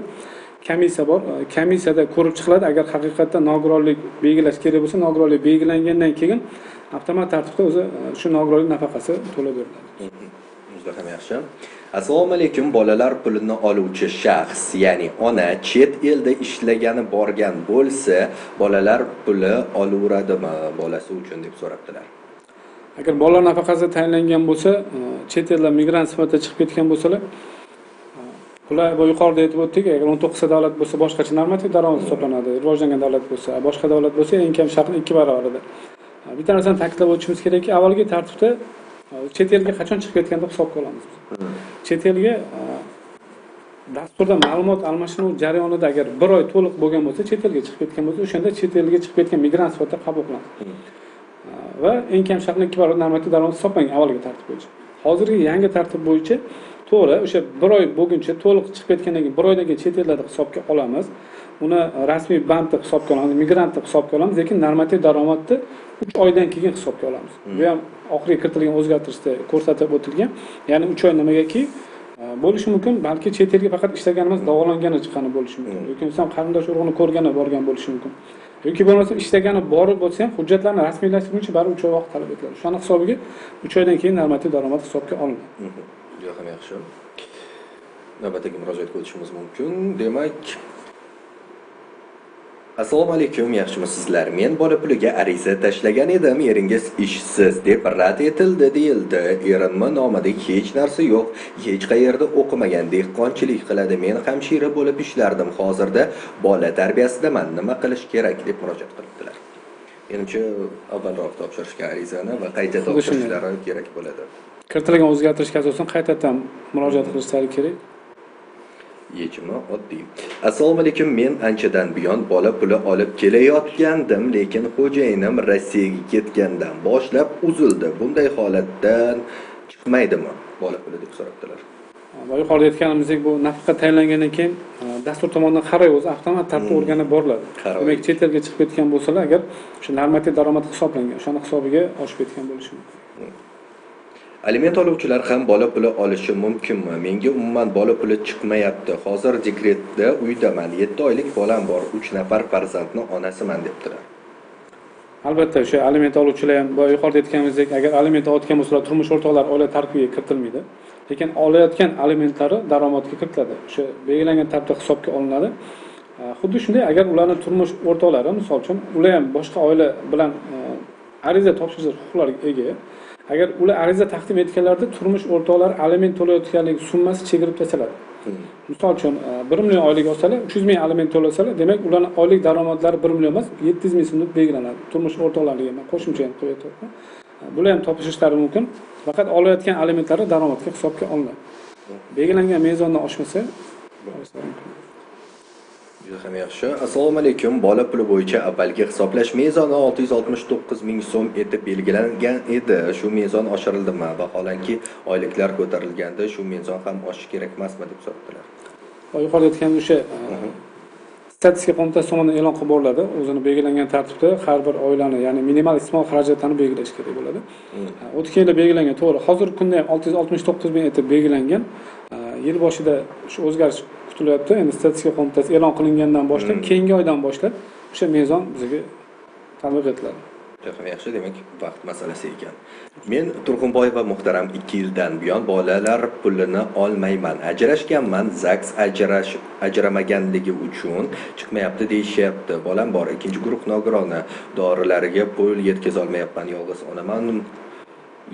Komissiya bor, komissiyada ko'rib chiqiladi. Agar haqiqatda nogironlik belgilash kerak bo'lsa, nogironlik belgilangandan keyin avtomat tartibda o'zi shu nogironlik nafaqasi to'lab beriladi. Juda ham yaxshi. Assalomu alaykum. Bolalar pulini oluvchi shaxs, ya'ni ona chet elda ishlagani borgan bo'lsa, bolalar puli olaveradimi bolasi uchun deb so'rabdilar. Agar bolalar nafaqasi tayinlangan bo'lsa, chet elda migrant sifatida chiqib ketgan bo'lsalar, bular bu yuqorida aytib o'tdik, agar 19 ta davlat bo'lsa boshqacha normativ daromad hisoblanadi, rivojlangan davlat bo'lsa, boshqa davlat bo'lsa eng kam shartni 2 barobarida. Bitta narsani ta'kidlab o'tishimiz kerakki, avvalgi tartibda chet elga qachon chiqib ketganda hisobga olamiz biz. Chet elga dasturda ma'lumot almashinuv jarayonida agar 1 oy to'liq bo'lgan bo'lsa, chet elga chiqib ketgan bo'lsa, o'shanda chet elga chiqib ketgan migrant sifatida qabul qilamiz. Va eng kam shartni 2 barobar normativ daromad hisoblangan avvalgi tartib bo'yicha. Hozirgi yangi tartib bo'yicha to'g'ri, o'sha 1 oy bo'lguncha to'liq chiqib ketgandan keyin 1 oydan keyin chet ellarda hisobga olamiz. Uni rasmiy band deb hisobga olamiz, migrant deb hisobga olamiz, lekin normativ daromadni 3 oydan keyin hisobga olamiz. Bu ham oxirgi kiritilgan o'zgartirishda ko'rsatib o'tilgan. Ya'ni 3 oy nimagaki bo'lishi mumkin, balki chet elga faqat ishlaganimiz davolangani chiqqani bo'lishi mumkin. Yoki inson qarindosh urug'ini ko'rgani borgan bo'lishi mumkin. Yoki bo'lmasa ishlagani borib bo'lsa ham hujjatlarni rasmiylashtirguncha baribir 3 oy vaqt talab etiladi. O'shani hisobiga 3 oydan keyin normativ daromad hisobga olinadi. Juda ham yaxshi. Navbatdagi murojaatga o'tishimiz mumkin. Demak, assalomu alaykum, yaxshimisizlar? Men bola puliga ariza tashlagan edim, eringiz ishsiz deb rad etildi deyildi. Erimni nomida hech narsa yo'q, hech qayerda o'qimagan, dehqonchilik qiladi. Men hamshira bo'lib ishlardim. Hozirda bola tarbiyasidaman. Nima qilish kerak deb murojaat qilibdilar. Menimcha, avvalroq topshirishga arizani va qayta topshirishlari kerak bo'ladi. Kiritilgan o'zgartirishga asosan qaytadan murojaat qilishlari kerak. Yechimi oddiy. Assalomu alaykum, men anchadan buyon bola puli olib kelayotgandim, lekin xo'jayinim Rossiyaga ketgandan boshlab uzildi. Bunday holatdan chiqmaydimi bola puli deb so'rabdilar. Yuqorida aytganimizdek, bu nafaqa tayinlangandan keyin dastur tomonidan har oy o'zi avtomat tartibda o'rganib boriladi. Demak, chet elga chiqib ketgan bo'lsalar, agar o'sha normativ daromad hisoblangan, o'shani hisobiga oshib ketgan bo'lishi mumkin. Aliment oluvchilar ham bola puli olishi mumkinmi? Menga umuman bola puli chiqmayapti. Hozir dekretda uydaman. 7 oylik bolam bor. 3 nafar farzandni onasiman debdilar. Albatta, o'sha aliment oluvchilar ham boya yuqorida aytganimizdek, agar aliment olayotgan bo'lsalar, turmush o'rtoqlar oila tarkibiga kiritilmaydi. Lekin olayotgan alimentlari daromadga kiritiladi. O'sha belgilangan tartibda hisobga olinadi. Xuddi shunday, agar ularning turmush o'rtoqlari, misol uchun, ular ham boshqa oila bilan ariza topshirish huquqlariga ega. Agar ular ariza taqdim etganlarida turmush o'rtoqlari aliment to'layotganligi summasi chegirib tashlanadi. Misol uchun 1 million oylik olsalar, 300 ming aliment to'lasalar, demak ularning oylik daromadlari 1 million emas, 700 ming so'm deb belgilanadi. Turmush o'rtoqlariga men qo'shimcha ham qo'yib aytyapman. Bular ham topishishlari mumkin. Faqat olayotgan alimentlari daromadga hisobga olinadi. Belgilangan mezondan oshmasa, mumkin. Juda ham yaxshi. Assalomu alaykum. Bola puli bo'yicha avvalgi hisoblash mezoni 669 ming so'm etib belgilangan edi. Shu mezon oshirdimi? Vaholanki oyliklar ko'tarilganda shu mezon ham oshishi kerak emasmi deb so'radilar. Yuqorida aytgan o'sha statistika qo'mitasi tomonidan e'lon qilib boriladi. O'zini belgilangan tartibda har bir oilani, ya'ni minimal iste'mol xarajatlarini belgilash kerak bo'ladi. O'tgan yilda belgilangan, to'g'ri. Hozirgi kunda ham 669 ming etib belgilangan. Yil boshida shu o'zgarish kutilyapti. Endi statistika qo'mitasi e'lon qilingandan boshlab, keyingi oydan boshlab o'sha mezon bizga tatbiq etiladi. Juda yaxshi, demak, vaqt masalasi ekan. Men Turg'unboyeva muhtaram 2 yildan buyon bolalar pulini olmayman. Ajrashganman, ZAGS ajramaganligi uchun chiqmayapti deyishyapti. Bolam bor, 2-guruh nogironi, dorilariga pul yetkazolmayapman, yolg'iz onaman.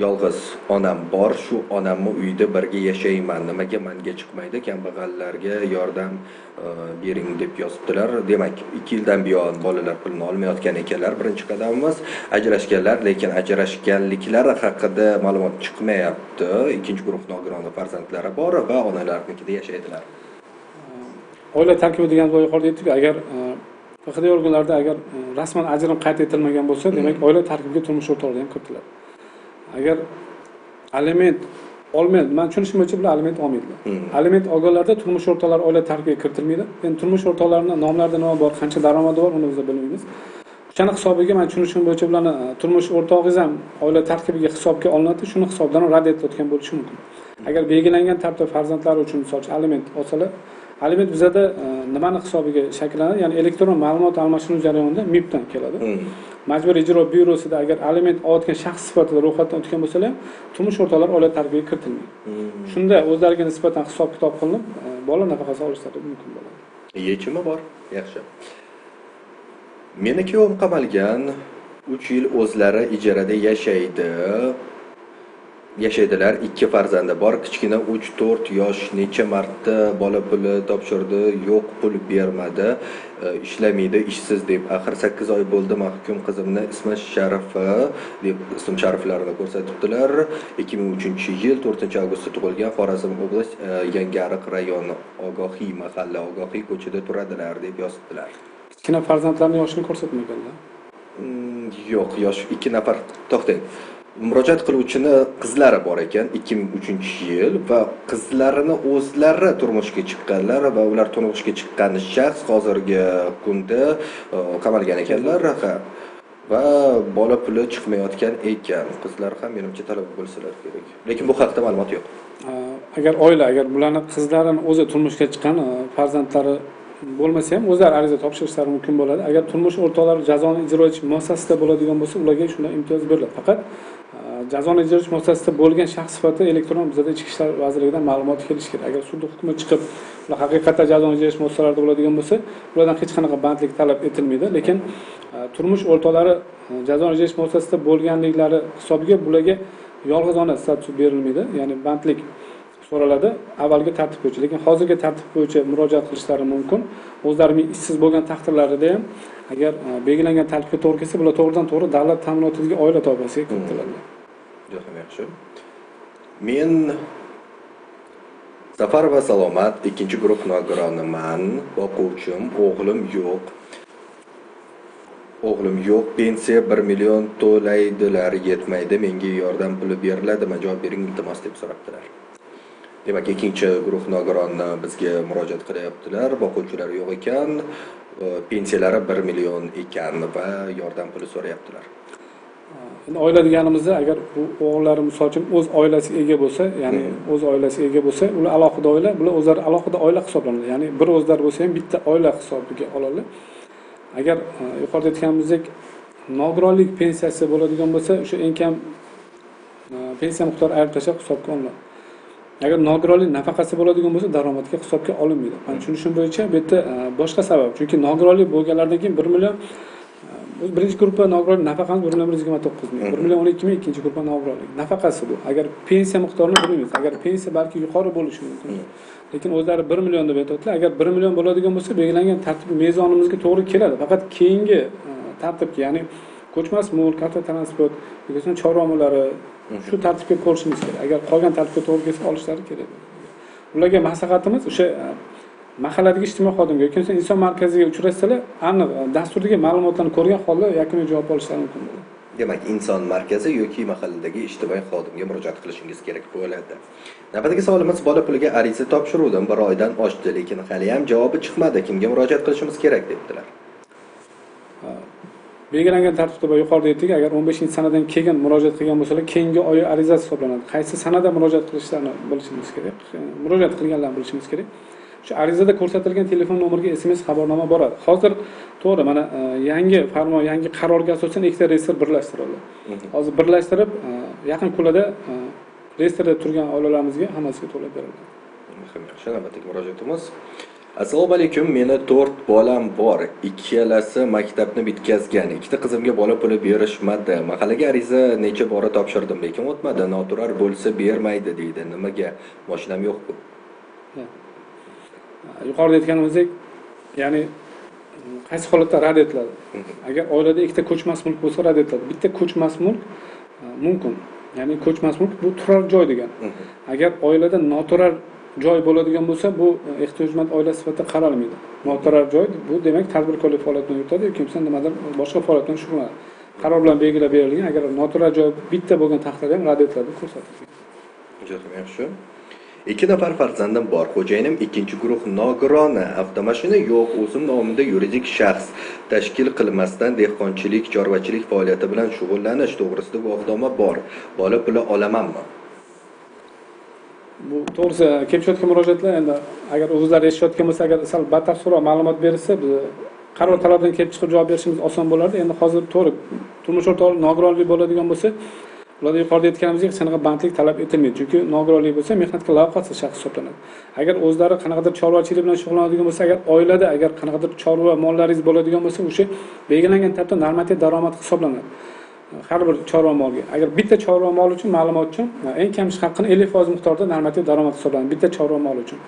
Yolg'iz onam bor, shu onamni uyida birga yashayman. Nimaga menga chiqmaydi? Kambag'allarga yordam bering deb yozibdilar. Demak, 2 yildan buyon bolalar pulini olmayotgan ekanlar. Birinchi qadamimiz ajrashganlar, lekin ajrashganliklari haqida ma'lumot chiqmayapti. Ikkinchi guruh nogironi farzandlari bor va onalarnikida yashaydilar. Oila tarkibi degan yuqorida aytdik, agar FHDA organlarida agar rasman ajrim qayd etilmagan bo'lsa, demak oila tarkibiga turmush o'rtoqlari ham kiritiladi. Agar aliment olmaydi, men tushunishim bo'yicha bular aliment olmaydilar. Aliment olganlarda turmush o'rtoqlari oila tarkibiga kiritilmaydi. Endi turmush o'rtoqlarining nomlarida nima bor, qancha daromadi bor, uni biz bilmaymiz. O'shani hisobiga men tushunishim bo'yicha bularni turmush o'rtog'ingiz ham oila tarkibiga hisobga olinadi, shuni hisobdan rad etilayotgan bo'lishi mumkin. Agar belgilangan tartibda farzandlari uchun misol uchun aliment olsalar, aliment bizada nimani hisobiga shakllanadi? Ya'ni elektron ma'lumot almashinuv jarayonida MIBdan keladi. Majburiy ijro byurosida agar aliment olayotgan shaxs sifatida ro'yxatdan o'tgan bo'lsalar ham, turmush o'rtoqlar oila tarkibiga kiritilmaydi. Shunda o'zlariga nisbatan hisob-kitob qilinib, bola nafaqasi olishlari mumkin bo'ladi. Yechimi bor. Yaxshi. Meni kuyovim qamalgan, 3 yil o'zlari ijarada yashaydi. Yashaydilar, 2 farzandi bor, kichkina 3-4 yosh, necha marta bola puli topshirdi, yo'q pul bermadi, ishlamaydi, ishsiz deb. Axir 8 oy bo'ldi mahkum qizimni ismi Sharifa deb ism shariflarini ko'rsatibdilar. 2003-yil 4-avgustda tug'ilgan, Xorazm oblast, Yangiariq rayoni, Ogohiy mahalla, Ogohiy ko'chada turadilar deb yozibdilar. Kichkina farzandlarning yoshini ko'rsatmaganlar? Yo'q, yosh 2 nafar. To'xtang. Murojaat qiluvchini qizlari bor ekan, 2003-yil va qizlarini o'zlari turmushga chiqqanlar va ular turmushga chiqqan shaxs hozirgi kunda qamalgan ekanlar va bola puli chiqmayotgan ekan. Qizlar ham menimcha talaba bo'lsalar kerak. Lekin bu haqda ma'lumot yo'q. Agar oila, agar bularni qizlarini o'zi turmushga chiqqan, farzandlari bo'lmasa ham o'zlari ariza topshirishlari mumkin bo'ladi. Agar turmush o'rtoqlari jazoni ijro etish muassasasida bo'ladigan bo'lsa, ularga shunday imtiyoz beriladi. Faqat jazoni ijro etish muassasasida bo'lgan shaxs sifatida elektron bizada Ichki ishlar vazirligidan ma'lumot kelishi kerak. Agar sud hukmi chiqib, ular haqiqatda jazoni ijro etish muassasalarida bo'ladigan bo'lsa, ulardan hech qanaqa bandlik talab etilmaydi. Lekin turmush o'rtoqlari jazoni ijro etish muassasasida bo'lganliklari hisobiga bularga yolg'iz ona statusi berilmaydi, ya'ni bandlik so'raladi avvalgi tartib bo'yicha. Lekin hozirgi tartib bo'yicha murojaat qilishlari mumkin. O'zlarining ishsiz bo'lgan taqdirlarida ham agar belgilangan tartibga to'g'ri kelsa, bular to'g'ridan to'g'ri davlat ta'minotidagi oila toifasiga kiritiladi. Juda ham yaxshi. Men Safarova Salomat, 2-guruh nogironiman, boquvchim, o'g'lim yo'q. O'g'lim yo'q, pensiya 1 million to'laydilar, yetmaydi, menga yordam puli beriladimi? Javob bering iltimos deb so'rabdilar. Demak, 2-guruh nogironni bizga murojaat qilyaptilar, boquvchilar yo'q ekan, pensiyalari 1 million ekan va yordam puli so'rayaptilar. Endi oila deganimizda agar bu o'g'illari misol uchun o'z oilasiga ega bo'lsa, ya'ni o'z oilasiga ega bo'lsa, ular alohida oila, bular o'zlari alohida oila hisoblanadi. Ya'ni bir o'zlari bo'lsa ham bitta oila hisobiga oladi. Agar yuqorida aytganimizdek nogironlik pensiyasi bo'ladigan bo'lsa, o'sha eng kam pensiya miqdori ayirib tashlab hisobga olinadi. Agar nogironlik nafaqasi bo'ladigan bo'lsa, daromadga hisobga olinmaydi. Men tushunishim bo'yicha bu yerda boshqa sabab, chunki nogironlik bo'lganlardan keyin 1 million birinchi guruhda nogironlik nafaqasi 1 million 129 ming, 1 million 12 ming ikkinchi guruhda nogironlik nafaqasi bu. Agar pensiya miqdorini bilmaymiz. Agar pensiya balki yuqori bo'lishi mumkin. Lekin o'zlari 1 million deb aytyaptilar. Agar 1 million bo'ladigan bo'lsa, belgilangan tartib mezonimizga to'g'ri keladi. Faqat keyingi tartibga, ya'ni ko'chmas mulk, avtotransport, yoki chorva mollari shu tartibga ko'rishimiz kerak. Agar qolgan tartibga to'g'ri kelsa olishlari kerak. Ularga maslahatimiz o'sha mahalladagi ijtimoiy xodimga yoki inson markaziga uchrashsalar, aniq dasturdagi ma'lumotlarni ko'rgan holda yakuniy javob olishlari mumkin bo'ladi. Demak, inson markazi yoki mahalladagi ijtimoiy xodimga murojaat qilishingiz kerak bo'ladi. Navbatdagi savolimiz: bola puliga ariza topshiruvdim, 1 oydan oshdi, lekin hali ham javobi chiqmadi. Kimga murojaat qilishimiz kerak debdilar. Belgilangan tartibda va yuqorida aytdik, agar 15-sanadan keyin murojaat qilgan bo'lsalar, keyingi oy arizasi hisoblanadi. Qaysi sanada murojaat qilishlarini bilishimiz kerak. Murojaat qilganlarni bilishimiz kerak. Shu arizada ko'rsatilgan telefon nomeriga SMS xabarnoma boradi. Hozir to'g'ri, mana yangi farmon, yangi qarorga asosan ikkita reyestr birlashtirildi. Hozir birlashtirib, yaqin kunlarda reyestrda turgan oilalarimizga hammasiga to'lab beriladi. Yaxshi, navbatdagi murojaatimiz. Assalomu alaykum, meni 4 bolam bor. Ikkalasi maktabni bitkazgan. Ikkita qizimga bola puli berishmadi. Mahallaga ariza necha bora topshirdim, lekin o'tmadi. Noturar bo'lsa bermaydi deydi. Nimaga? Mashinam yo'q-ku. Yuqorida aytganimizdek, ya'ni qaysi holatda rad etiladi? Agar oilada ikkita ko'chmas mulk bo'lsa rad etiladi. Bitta ko'chmas mulk mumkin. Ya'ni ko'chmas mulk bu turar joy degani. Agar oilada noturar joy bo'ladigan bo'lsa, bu ehtiyojmand oila sifatida qaralmaydi. Noturar joy bu demak tadbirkorlik faoliyatini yuritadi yoki kimsa nimadir boshqa faoliyat bilan shug'ullanadi. Qaror bilan belgilab berilgan, agar noturar joy bitta bo'lgan taqdirda ham rad etiladi ko'rsatilgan. Juda yaxshi. 2 nafar farzandim bor. Xo'jayinim 2-guruh nogironi, avtomashina yo'q, o'zim nomimda yuridik shaxs tashkil qilmasdan dehqonchilik, chorvachilik faoliyati bilan shug'ullanish to'g'risida guvohnoma bor. Bola puli olamanmi? Bu to'g'risi kelib tushayotgan murojaatlar endi agar o'zlari eshitayotgan bo'lsa, agar sal batafsilroq ma'lumot berilsa, biz qaror talabidan kelib chiqib javob berishimiz oson bo'lardi. Endi hozir to'g'ri, turmush o'rtog'i nogironlik bo'ladigan bo'lsa, ularda yuqorida aytganimizdek hech qanaqa bandlik talab etilmaydi. Chunki nogironlik bo'lsa mehnatga layoqatsiz shaxs hisoblanadi. Agar o'zlari qanaqadir chorvachilik bilan shug'ullanadigan bo'lsa, agar oilada agar qanaqadir chorva mollaringiz bo'ladigan bo'lsa, o'sha belgilangan tartibda normativ daromad hisoblanadi. Har bir chorva molga. Agar bitta chorva mol uchun ma'lumot uchun eng kam ish haqqini 50% miqdorida normativ daromad hisoblanadi bitta chorva mol uchun.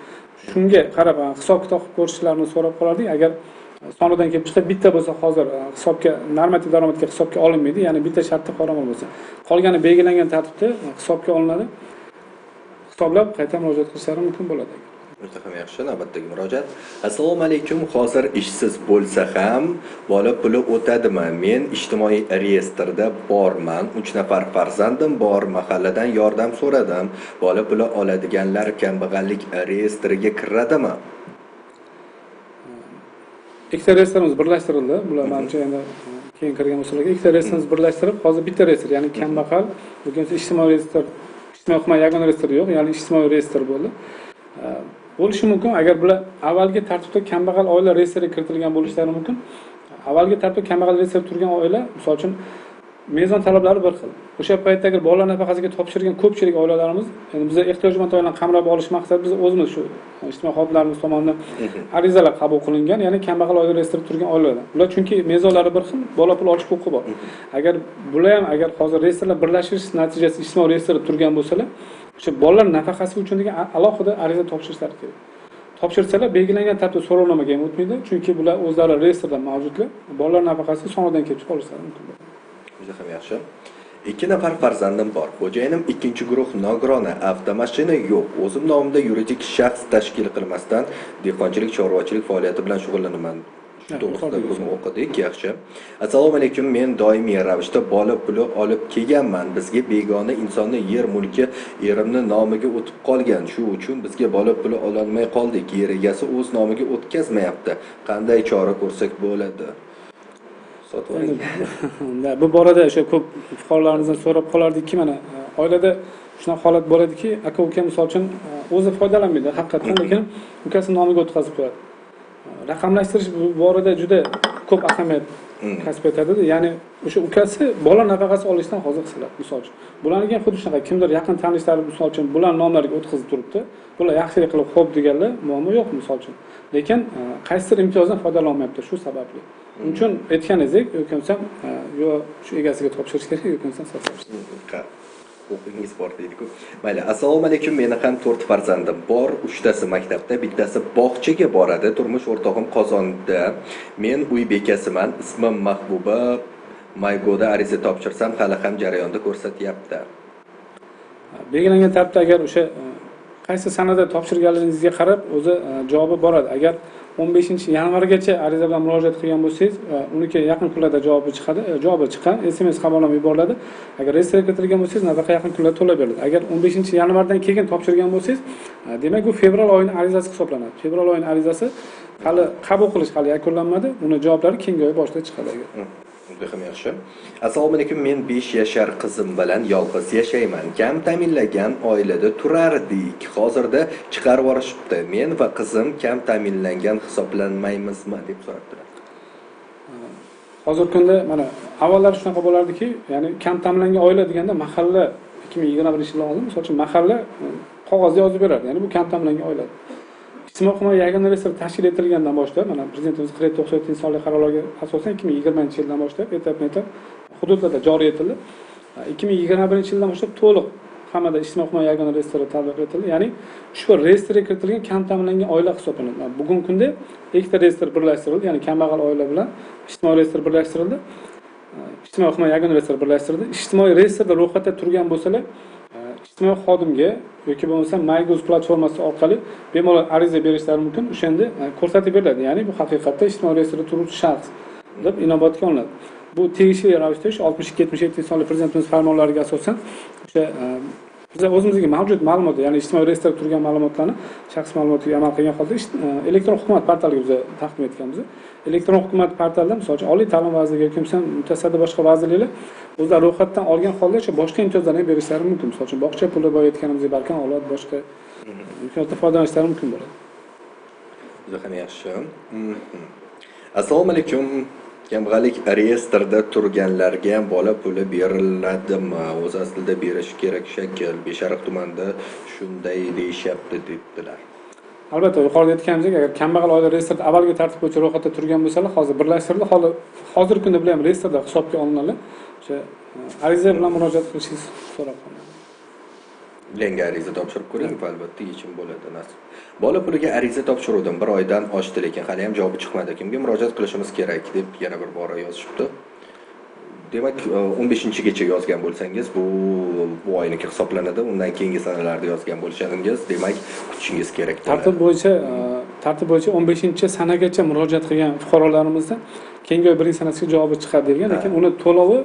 Shunga qarab hisob kitob qilib ko'rishlarini so'rab qolardik. Agar sonidan kelib chiqib bitta bo'lsa hozir hisobga normativ daromadga hisobga olinmaydi, ya'ni bitta shartda qoramol bo'lsa. Qolgani belgilangan tartibda hisobga olinadi. Hisoblab qayta murojaat qilishlari mumkin bo'ladi. Juda ham yaxshi, navbatdagi murojaat. Assalomu alaykum, hozir ishsiz bo'lsa ham bola puli o'tadimi? Men ijtimoiy reyestrda borman, 3 nafar farzandim bor, mahalladan yordam so'radim. Bola puli oladiganlar kambag'allik reyestriga kiradimi? Ikkita reyestrimiz birlashtirildi. Bular manimcha endi keyin kirgan bo'lsalar, ikkita reyestrimiz birlashtirib, hozir bitta reyestr, ya'ni kambag'al, yoki ijtimoiy reyestr, ijtimoiy himoya yagona reyestri yo'q, ya'ni ijtimoiy reyestr bo'ldi. Bo'lishi mumkin, agar bular avvalgi tartibda kambag'al oila reyestriga kiritilgan bo'lishlari mumkin. Avvalgi tartibda kambag'al reyestrida turgan oila, misol uchun, mezon talablari bir xil. O'sha paytda agar bolalar nafaqasiga topshirgan ko'pchilik oilalarimiz, endi biz ehtiyojmand oilani qamrab olish maqsadida biz o'zimiz shu ijtimoiy xodimlarimiz tomonidan arizalar qabul qilingan, ya'ni kambag'al oila reyestrida turgan oilalar. Ular chunki mezonlari bir xil, bola pul olish huquqi bor. Agar bular ham agar hozir reyestrlar birlashish natijasida ijtimoiy reyestrda turgan bo'lsalar, o'sha bolalar nafaqasi uchun degan alohida ariza topshirishlari kerak. Topshirsalar belgilangan tartibda so'rovnomaga ham o'tmaydi, chunki bular o'zlari reyestrda mavjudlar. Bolalar nafaqasi sonidan kelib chiqib olishlari mumkin bo'ladi. Juda ham yaxshi. 2 nafar farzandim bor. Xo'jayinim 2-guruh nogironi, avtomashina yo'q. O'zim nomimda yuridik shaxs tashkil qilmasdan dehqonchilik, chorvachilik faoliyati bilan shug'ullanaman. Shu to'g'risida bugun o'qidik, yaxshi. Assalomu alaykum, men doimiy ravishda bola puli olib kelganman. Bizga begona insonni yer mulki erimni nomiga o'tib qolgan. Shu uchun bizga bola puli ololmay qoldik. Yer egasi o'z nomiga o'tkazmayapti. Qanday chora ko'rsak bo'ladi? Bu borada o'sha ko'p fuqarolarimizdan so'rab qolardikki, mana oilada shunaqa holat bo'ladiki, aka-uka misol uchun o'zi foydalanmaydi haqiqatan, lekin ukasi nomiga o'tkazib qo'yadi. Raqamlashtirish bu borada juda ko'p ahamiyat kasb etadi. Ya'ni o'sha ukasi bola nafaqasi olishdan hozir qisiladi misol uchun. Bularga ham xuddi shunaqa kimdir yaqin tanishlari misol uchun bular nomlariga o'tkazib turibdi. Bular yaxshilik qilib xo'p deganlar muammo yo'q misol uchun. Lekin qaysidir imtiyozdan foydalana olmayapti shu sababli. Uning uchun aytganingizdek, yoki bo'lmasam yo shu egasiga topshirish kerak, yoki bo'lmasam sotib olish kerak. Huquqingiz bor deydi-ku. Mayli, assalomu alaykum, meni ham 4 farzandim bor, 3tasi maktabda, bittasi bog'chaga boradi. Turmush o'rtog'im Qozonda. Men uy bekasiman. Ismim Mahbuba. Maygoda ariza topshirsam, hali ham jarayonda ko'rsatyapti. Belgilangan tartibda agar o'sha qaysi sanada topshirganligingizga qarab o'zi javobi boradi. Agar 15-yanvargacha ariza bilan murojaat qilgan bo'lsangiz, uniki yaqin kunlarda javobi chiqadi, javobi chiqqan, SMS xabarnoma yuboriladi. Agar reyestrga kiritilgan bo'lsangiz, nafaqa yaqin kunlarda to'lab beriladi. Agar 15-yanvardan keyin topshirgan bo'lsangiz, demak bu fevral oyining arizasi hisoblanadi. Fevral oyining arizasi hali qabul qilish hali yakunlanmadi. Uni javoblari keyingi oy boshida chiqadi agar. Juda ham yaxshi. Assalomu alaykum, men 5 yashar qizim bilan yolg'iz yashayman. Kam ta'minlangan oilada turardik. Hozirda chiqarib yuborishibdi. Men va qizim kam ta'minlangan hisoblanmaymizmi deb so'rabdilar. Hozirgi kunda mana avvallar shunaqa bo'lardiki, ya'ni kam ta'minlangan oila deganda mahalla 2021-yildan oldin, misol uchun mahalla qog'ozda yozib berardi. Ya'ni bu kam ta'minlangan oila. Ijtimoiy himoya yagona reyestri tashkil etilgandan boshlab, mana Prezidentimiz 47 sonli qarorlarga asosan 2020-yildan boshlab etap-etap hududlarda joriy etildi. 2021-yildan boshlab to'liq hammada ijtimoiy himoya yagona reyestri tatbiq etildi. Ya'ni ushbu reyestrga kiritilgan kam ta'minlangan oila hisoblanadi. Bugungi kunda ikkita reyestr birlashtirildi, ya'ni kambag'al oila bilan ijtimoiy reyestr birlashtirildi. Ijtimoiy himoya yagona reyestri birlashtirildi. Ijtimoiy reyestrda ro'yxatda turgan bo'lsalar, ijtimoiy xodimga yoki bo'lmasa MyGoz platformasi orqali bemalol ariza berishlari mumkin. O'shanda ko'rsatib beriladi. Ya'ni bu haqiqatda ijtimoiy reyestrda turuvchi shaxs deb inobatga olinadi. Bu tegishli ravishda 62-77 sonli Prezidentimiz farmonlariga asosan o'sha biz o'zimizga mavjud ma'lumot, ya'ni ijtimoiy reyestrda turgan ma'lumotlarni shaxs ma'lumotiga amal qilgan holda elektron hukumat portaliga biz taqdim etganmiz. Elektron hukumat portalida misol uchun Oliy ta'lim vazirligi yoki mutasaddi boshqa vazirliklar o'zlari ro'yxatdan olgan holda o'sha boshqa imtiyozlarni berishlari mumkin. Misol uchun bog'cha puli boya aytganimizdek, balkim olot boshqa imkoniyatdan foydalanishlari mumkin bo'ladi. Juda ham yaxshi. Assalomu alaykum. Kambag'allik reyestrda turganlarga ham bola puli beriladimi? O'zi aslida berish kerak shakl. Beshariq tumanida shunday deyishyapti debdilar. Albatta, yuqorida aytganimizdek, agar kambag'al oila reyestrda avvalgi tartib bo'yicha ro'yxatda turgan bo'lsalar, hozir birlashtirildi. Hozirgi kunda bular ham reyestrda hisobga olinadi. O'sha ariza bilan murojaat qilishingiz so'rab qolinadi. Yangi ariza topshirib ko'ring va albatta yechim bo'ladi nasib. Bola puliga ariza topshiruvdim, bir oydan oshdi, lekin hali ham javobi chiqmadi. Kimga murojaat qilishimiz kerak deb yana bir bora yozishibdi. Demak, 15-gacha yozgan bo'lsangiz, bu oyniki hisoblanadi. Undan keyingi sanalarda yozgan bo'lsangiz, demak, kutishingiz kerak. Tartib bo'yicha 15-sanagacha murojaat qilgan fuqarolarimizdan keyingi oy 1-sanasiga javobi chiqadi degan, lekin uni to'lovi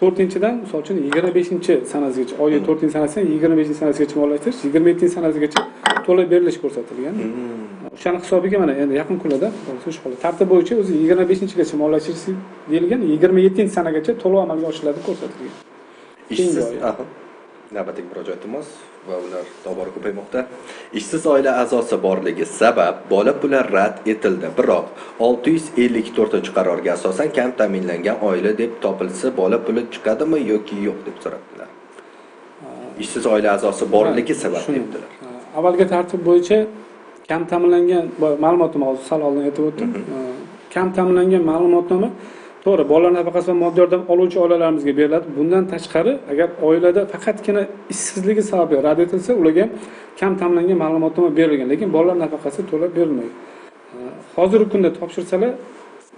4-dan, misol uchun 25-sanasigacha, oyning 4-sanasidan 25-sanasigacha mollashtirish, 27-sanasigacha to'lab berilishi ko'rsatilgan. O'shani hisobiga mana endi yaqin kunlarda shu holat. Tartib bo'yicha o'zi 25-gacha mollashtirish deyilgan, 27-sanagacha to'lov amalga oshiriladi ko'rsatilgan. Ishsiz, navbatdagi murojaatimiz va ular tobora ko'paymoqda. Ishsiz oila a'zosi borligi sabab bola puli rad etildi. Biroq 654-qarorga asosan kam ta'minlangan oila deb topilsa, bola puli chiqadimi yoki yo'q deb so'rabdilar. Ishsiz oila a'zosi borligi sabab debdilar. Avvalgi tartib bo'yicha kam ta'minlangan ma'lumotnoma, hozir sal oldin aytib o'tdim. Kam ta'minlangan ma'lumotnoma to'g'ri, bolalar nafaqasi va moddiy yordam oluvchi oilalarimizga beriladi. Bundan tashqari, agar oilada faqatgina ishsizligi sababli rad etilsa, ularga kam ta'minlangan ma'lumotnoma berilgan, lekin bolalar nafaqasi to'lab berilmagan. Hozirgi kunda topshirsalar,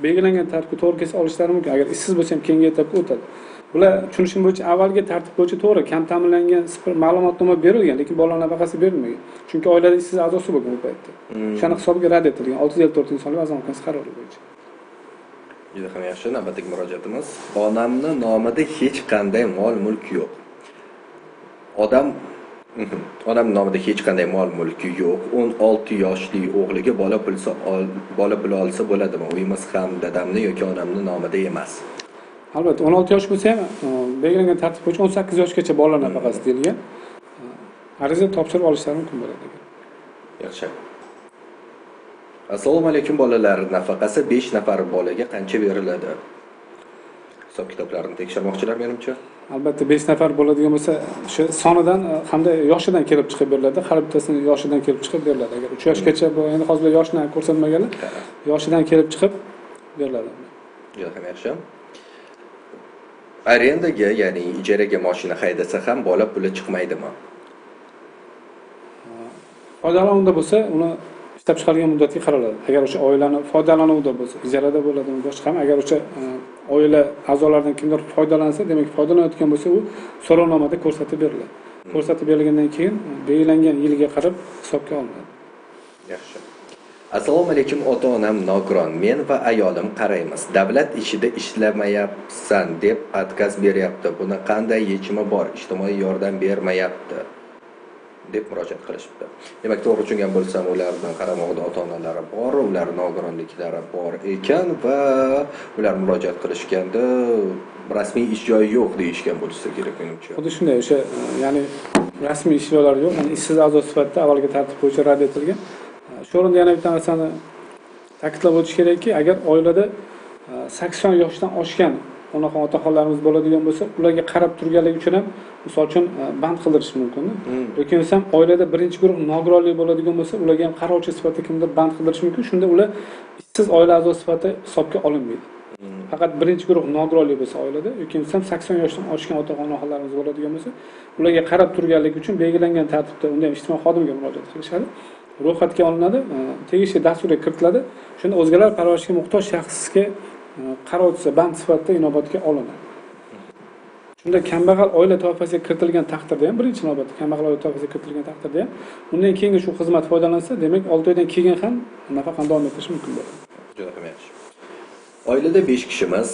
belgilangan tartibga to'g'ri kelsa olishlari mumkin. Agar ishsiz bo'lsa ham keyingi etapga o'tadi. Bular tushunishim bo'yicha avvalgi tartib bo'yicha to'g'ri kam ta'minlangan ma'lumotnoma berilgan, lekin bolalar nafaqasi berilmagan. Chunki oilada ishsiz a'zosi bo'lgan u paytda. O'shani hisobiga rad etilgan 654-sonli Vazirlar Mahkamasi qarori bo'yicha. Juda ham yaxshi. Navbatdagi murojaatimiz. Onamni nomida hech qanday mol-mulk yo'q. Onam nomida hech qanday mol-mulk yo'q. 16 yoshli o'g'liga bola puli olsa bo'ladimi? Uyimiz ham dadamni yoki onamni nomida emas. Albatta, 16 yosh bo'lsa ham belgilangan tartib bo'yicha 18 yoshgacha bolalar nafaqasi deyilgan. Ariza topshirib olishlari mumkin bo'ladi. Yaxshi. Assalomu alaykum. Bolalar nafaqasi 5 nafar bolaga qancha beriladi? Hisob kitoblarini tekshirmoqchilar menimcha. Albatta 5 nafar bo'ladigan bo'lsa, o'sha sonidan hamda yoshidan kelib chiqib beriladi. Har bittasini yoshidan kelib chiqib beriladi. Agar 3 yoshgacha, bu endi hozir yoshini ko'rsatmaganlar, yoshidan kelib chiqib beriladi. Juda ham yaxshi. Arendaga, ya'ni ijaraga mashina haydasa ham bola puli chiqmaydimi? Foydalanuvda bo'lsa, uni ishlab chiqargan muddatga qaraladi. Agar o'sha oilani foydalanuvda bo'lsa, ijarada bo'ladimi, boshqami, agar o'sha oila a'zolaridan kimdir foydalansa, demak foydalanayotgan bo'lsa, u so'rovnomada ko'rsatib beriladi. Ko'rsatib berilgandan keyin belgilangan yilga qarab hisobga olinadi. Yaxshi. Assalomu alaykum. Ota-onam nogiron. Men va ayolim qaraymiz. Davlat ishida ishlamayapsan deb отказ beryapti. Buni qanday yechimi bor? Ijtimoiy yordam bermayapti deb murojaat qilishibdi. Demak, to'g'ri tushungan bo'lsam, ularning qaramog'ida ota-onalari bor, ular nogironliklari bor ekan va ular murojaat qilishganda rasmiy ish joyi yo'q deyishgan bo'lsa kerak menimcha. Xuddi shunday, o'sha ya'ni rasmiy ish joylari yo'q, ya'ni ishsiz a'zo sifatida avvalgi tartib bo'yicha rad etilgan. Shu o'rinda yana bitta narsani ta'kidlab o'tish kerakki, agar oilada 80 yoshdan oshgan onaxon otaxonlarimiz bo'ladigan bo'lsa, ularga qarab turganligi uchun ham misol uchun band qildirish mumkin. Yoki bo'lmasam oilada birinchi guruh nogironlik bo'ladigan bo'lsa, ularga ham qarovchi sifatida kimdir band qildirish mumkin. Shunda ular ishsiz oila a'zosi sifatida hisobga olinmaydi. Faqat birinchi guruh nogironlik bo'lsa oilada yoki bo'lmasam 80 yoshdan oshgan ota-onaxonlarimiz bo'ladigan bo'lsa, ularga qarab turganligi uchun belgilangan tartibda unda ham ijtimoiy xodimga murojaat qilishadi. Ro'yxatga olinadi, tegishli dasturga kiritiladi. Shunda o'zgalar parvarishiga muhtoj shaxsga qarovchisi band sifatida inobatga olinadi. Shunda kambag'al oila toifasiga kiritilgan taqdirda ham, birinchi navbatda kambag'al oila toifasiga kiritilgan taqdirda ham, undan keyingi shu xizmat foydalansa, demak 6 oydan keyin ham nafaqani davom ettirish mumkin bo'ladi. Juda ham yaxshi. Oilada 5 kishimiz,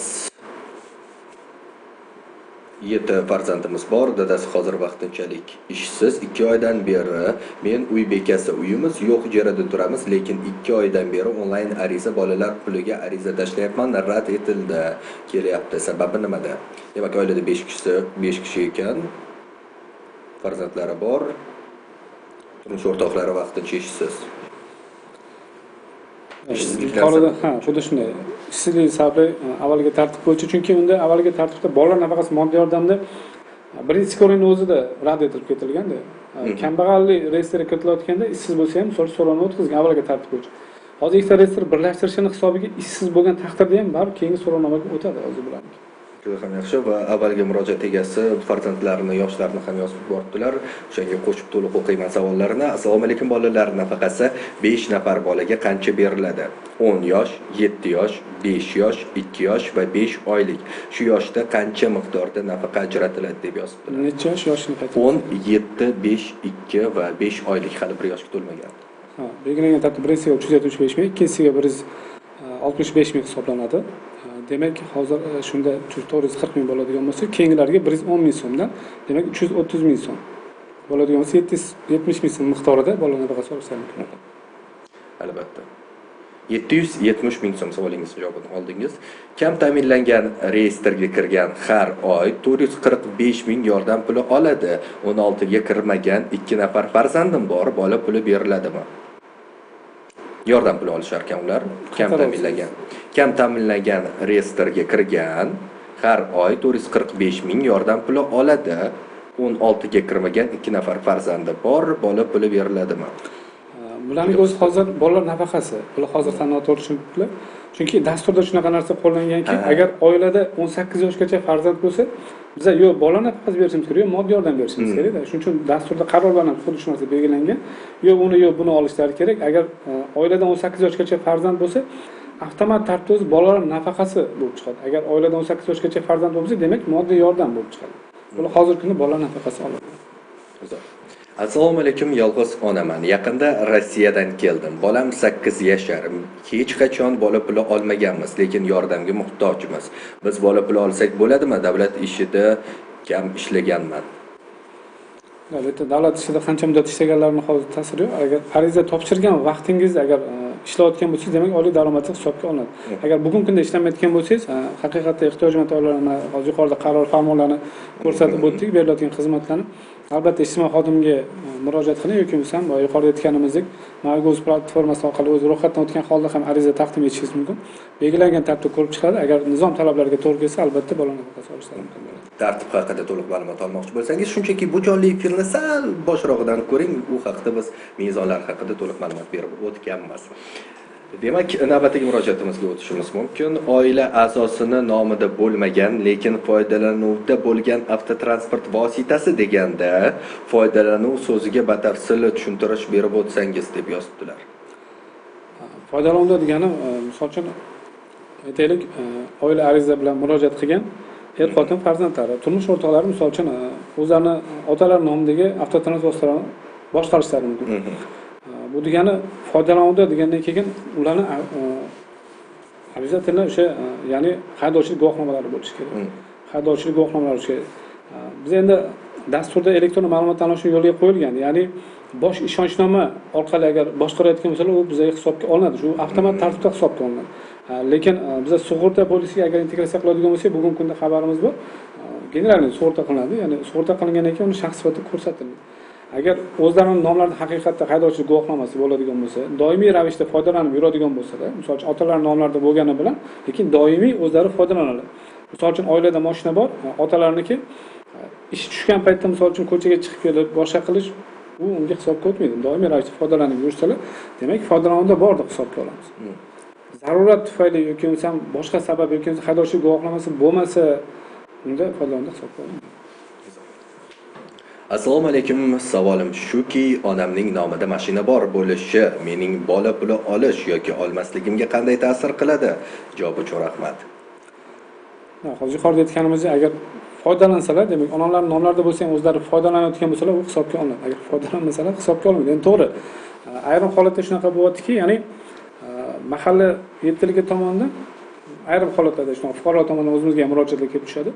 7 farzandimiz bor. Dadasi hozir vaqtinchalik ishsiz. 2 oydan beri men uy bekasi, uyimiz yo'q, ijarada turamiz, lekin 2 oydan beri onlayn ariza bolalar puliga ariza tashlayapman, rad etildi kelyapti. Sababi nimada? Demak, oilada 5 kishi ekan, farzandlari bor, turmush o'rtoqlari vaqtincha ishsiz. Ishsizliklar ha, xuddi shunday. Ishsizlik sababli avvalgi tartib bo'yicha, chunki unda avvalgi tartibda bolalar nafaqasi moddiy yordamda birinchi ko'rinishning o'zida rad etilib ketilganda, kambag'allik reyestriga kiritilayotganda ishsiz bo'lsa ham misol so'rovnoma o'tkazgan avvalgi tartib bo'yicha. Hozir ikkita reyestr birlashtirishini hisobiga ishsiz bo'lgan taqdirda ham baribir keyingi so'rovnomaga o'tadi hozir bularniki. Juda ham yaxshi va avvalgi murojaat egasi farzandlarini, yoshlarini ham yozib yubordilar. O'shanga qo'shib to'liq o'qiyman savollarini. Assalomu alaykum, bolalar nafaqasi 5 nafar bolaga qancha beriladi? 10 yosh, 7 yosh, 5 yosh, 2 yosh va 5 oylik. Shu yoshda qancha miqdorda nafaqa ajratiladi deb yozibdilar. Necha yosh yoshini qaytarib? 10, 7, 5, 2 va 5 oylik, hali 1 yoshga to'lmagan. Ha, belgilangan tartib birinchisiga 375 ming, ikkinchisiga 165 ming hisoblanadi. Demak, hozir shunda 440 ming bo'ladigan bo'lsa, keyingilarga 110 ming so'mdan, demak 330 ming so'm bo'ladigan bo'lsa, 770 ming so'm miqdorida bola nafaqasi olsa mumkin. Albatta. 770 ming so'm savolingiz javobini oldingiz. Kam ta'minlangan reyestrga kirgan har oy 445 ming yordam puli oladi. 16 ga kirmagan 2 nafar farzandim bor, bola puli beriladimi? Yordam puli olishar ekan ular. Kam ta'minlangan reyestrga kirgan har oy 445 ming yordam puli oladi. 16 ga kirmagan 2 nafar farzandi bor, bola puli beriladimi? Bularning o'zi hozir bolalar nafaqasi. Bular hozir noto'g'ri tushunibdilar. Chunki dasturda shunaqa narsa qo'llanganki, agar oilada 18 yoshgacha farzand bo'lsa, biza yo bola nafaqasi berishimiz kerak, yo moddiy yordam berishimiz kerak-da. Shuning uchun dasturda qaror bilan xuddi shu narsa belgilangan. Yo uni yo buni olishlari kerak. Agar oilada 18 yoshgacha farzand bo'lsa, avtomat tartibda o'zi bolalar nafaqasi bo'lib chiqadi. Agar oilada 18 yoshgacha farzand bo'lsa, demak moddiy yordam bo'lib chiqadi. Bular hozirgi kunda bola nafaqasi oladi. Assalomu alaykum, yolg'iz onaman. Yaqinda Rossiyadan keldim. Bolam 8 yashar. Hech qachon bola puli olmaganmiz, lekin yordamga muhtojmiz. Biz bola puli olsak bo'ladimi? Davlat ishida kam ishlaganman. Albatta, davlat ishida qancha muddat ishlaganlarini hozir ta'siri yo'q. Agar ariza topshirgan vaqtingizda agar ishlayotgan bo'lsangiz, demak oliy daromadsiz hisobga olinadi. Agar bugungi kunda ishlamayotgan bo'lsangiz, haqiqatda ehtiyojmand oilalarni hozir yuqorida qaror farmonlarni ko'rsatib o'tdik, berilayotgan xizmatlarni albatta ijtimoiy xodimga murojaat qiling yoki bo'lmasam yuqorida aytganimizdek MyGov platformasi orqali o'z ro'yxatdan o'tgan holda ham ariza taqdim etishingiz mumkin. Belgilangan tartibda ko'rib chiqiladi. Agar nizom talablariga to'g'ri kelsa, albatta bola nafaqasi olishlari mumkin bo'ladi. Tartib haqida to'liq ma'lumot olmoqchi bo'lsangiz, shunchaki bu jonli efirni sal boshrog'idan ko'ring. U haqida biz mezonlar haqida to'liq ma'lumot berib o'tganmiz. Demak, navbatdagi murojaatimizga o'tishimiz mumkin. Oila a'zosini nomida bo'lmagan, lekin foydalanuvda bo'lgan avtotransport vositasi deganda foydalanuv so'ziga batafsil tushuntirish berib o'tsangiz deb yozibdilar. Foydalanuvda degani, misol uchun aytaylik, oila ariza bilan murojaat qilgan er-xotin farzandlari, turmush o'rtoqlari misol uchun o'zlarini otalari nomidagi avtotransport vositalarini boshqarishlari mumkin. Bu degani foydalanuvda degandan keyin ularni обязательно o'sha, ya'ni haydovchilik guvohnomalari bo'lishi kerak. Haydovchilik guvohnomalari bo'lishi kerak. Biz endi dasturda elektron ma'lumot almashuv yo'lga qo'yilgan, ya'ni bosh ishonchnoma orqali agar boshqarayotgan bo'lsalar, u bizga hisobga olinadi. Shu avtomat tartibda hisobga olinadi. Lekin biz sug'urta polisiga agar integratsiya qiladigan bo'lsak, bugungi kunda xabarimiz bor. Generalniy sug'urta qilinadi, ya'ni sug'urta qilingandan keyin uni shaxs sifatida ko'rsatiladi. Agar o'zlarining nomlarida haqiqatda haydovchilik guvohnomasi bo'ladigan bo'lsa, doimiy ravishda foydalanib yuradigan bo'lsalar, misol uchun otalari nomlarida bo'lgani bilan, lekin doimiy o'zlari foydalanadi. Misol uchun oilada mashina bor, otalarniki ish tushgan paytda misol uchun ko'chaga chiqib kelib boshqa qilish, u unga hisobga o'tmaydi. Doimiy ravishda foydalanib yursalar, demak foydalanuvda bor deb hisobga olamiz. Zarurat tufayli yoki bo'lmasam boshqa sabab yoki bo'lmasa haydovchilik guvohnomasi bo'lmasa, unda foydalanuvda hisobga olinmaydi. Assalomu alaykum. Savolim shuki, onamning nomida mashina bor bo'lishi mening bola puli olish yoki olmasligimga qanday ta'sir qiladi? Javob uchun rahmat. Hozir yuqorida aytganimizdek, agar foydalansalar, demak onalar nomlarida bo'lsa ham o'zlari foydalanayotgan bo'lsalar, u hisobga olinadi. Agar foydalanmasalar, hisobga olinmaydi. Endi to'g'ri, ayrim holatda shunaqa bo'lyaptiki, ya'ni mahalla yettiligi tomonidan ayrim holatlarda shunaqa fuqarolar tomonidan o'zimizga ham murojaatlar kelib tushadi.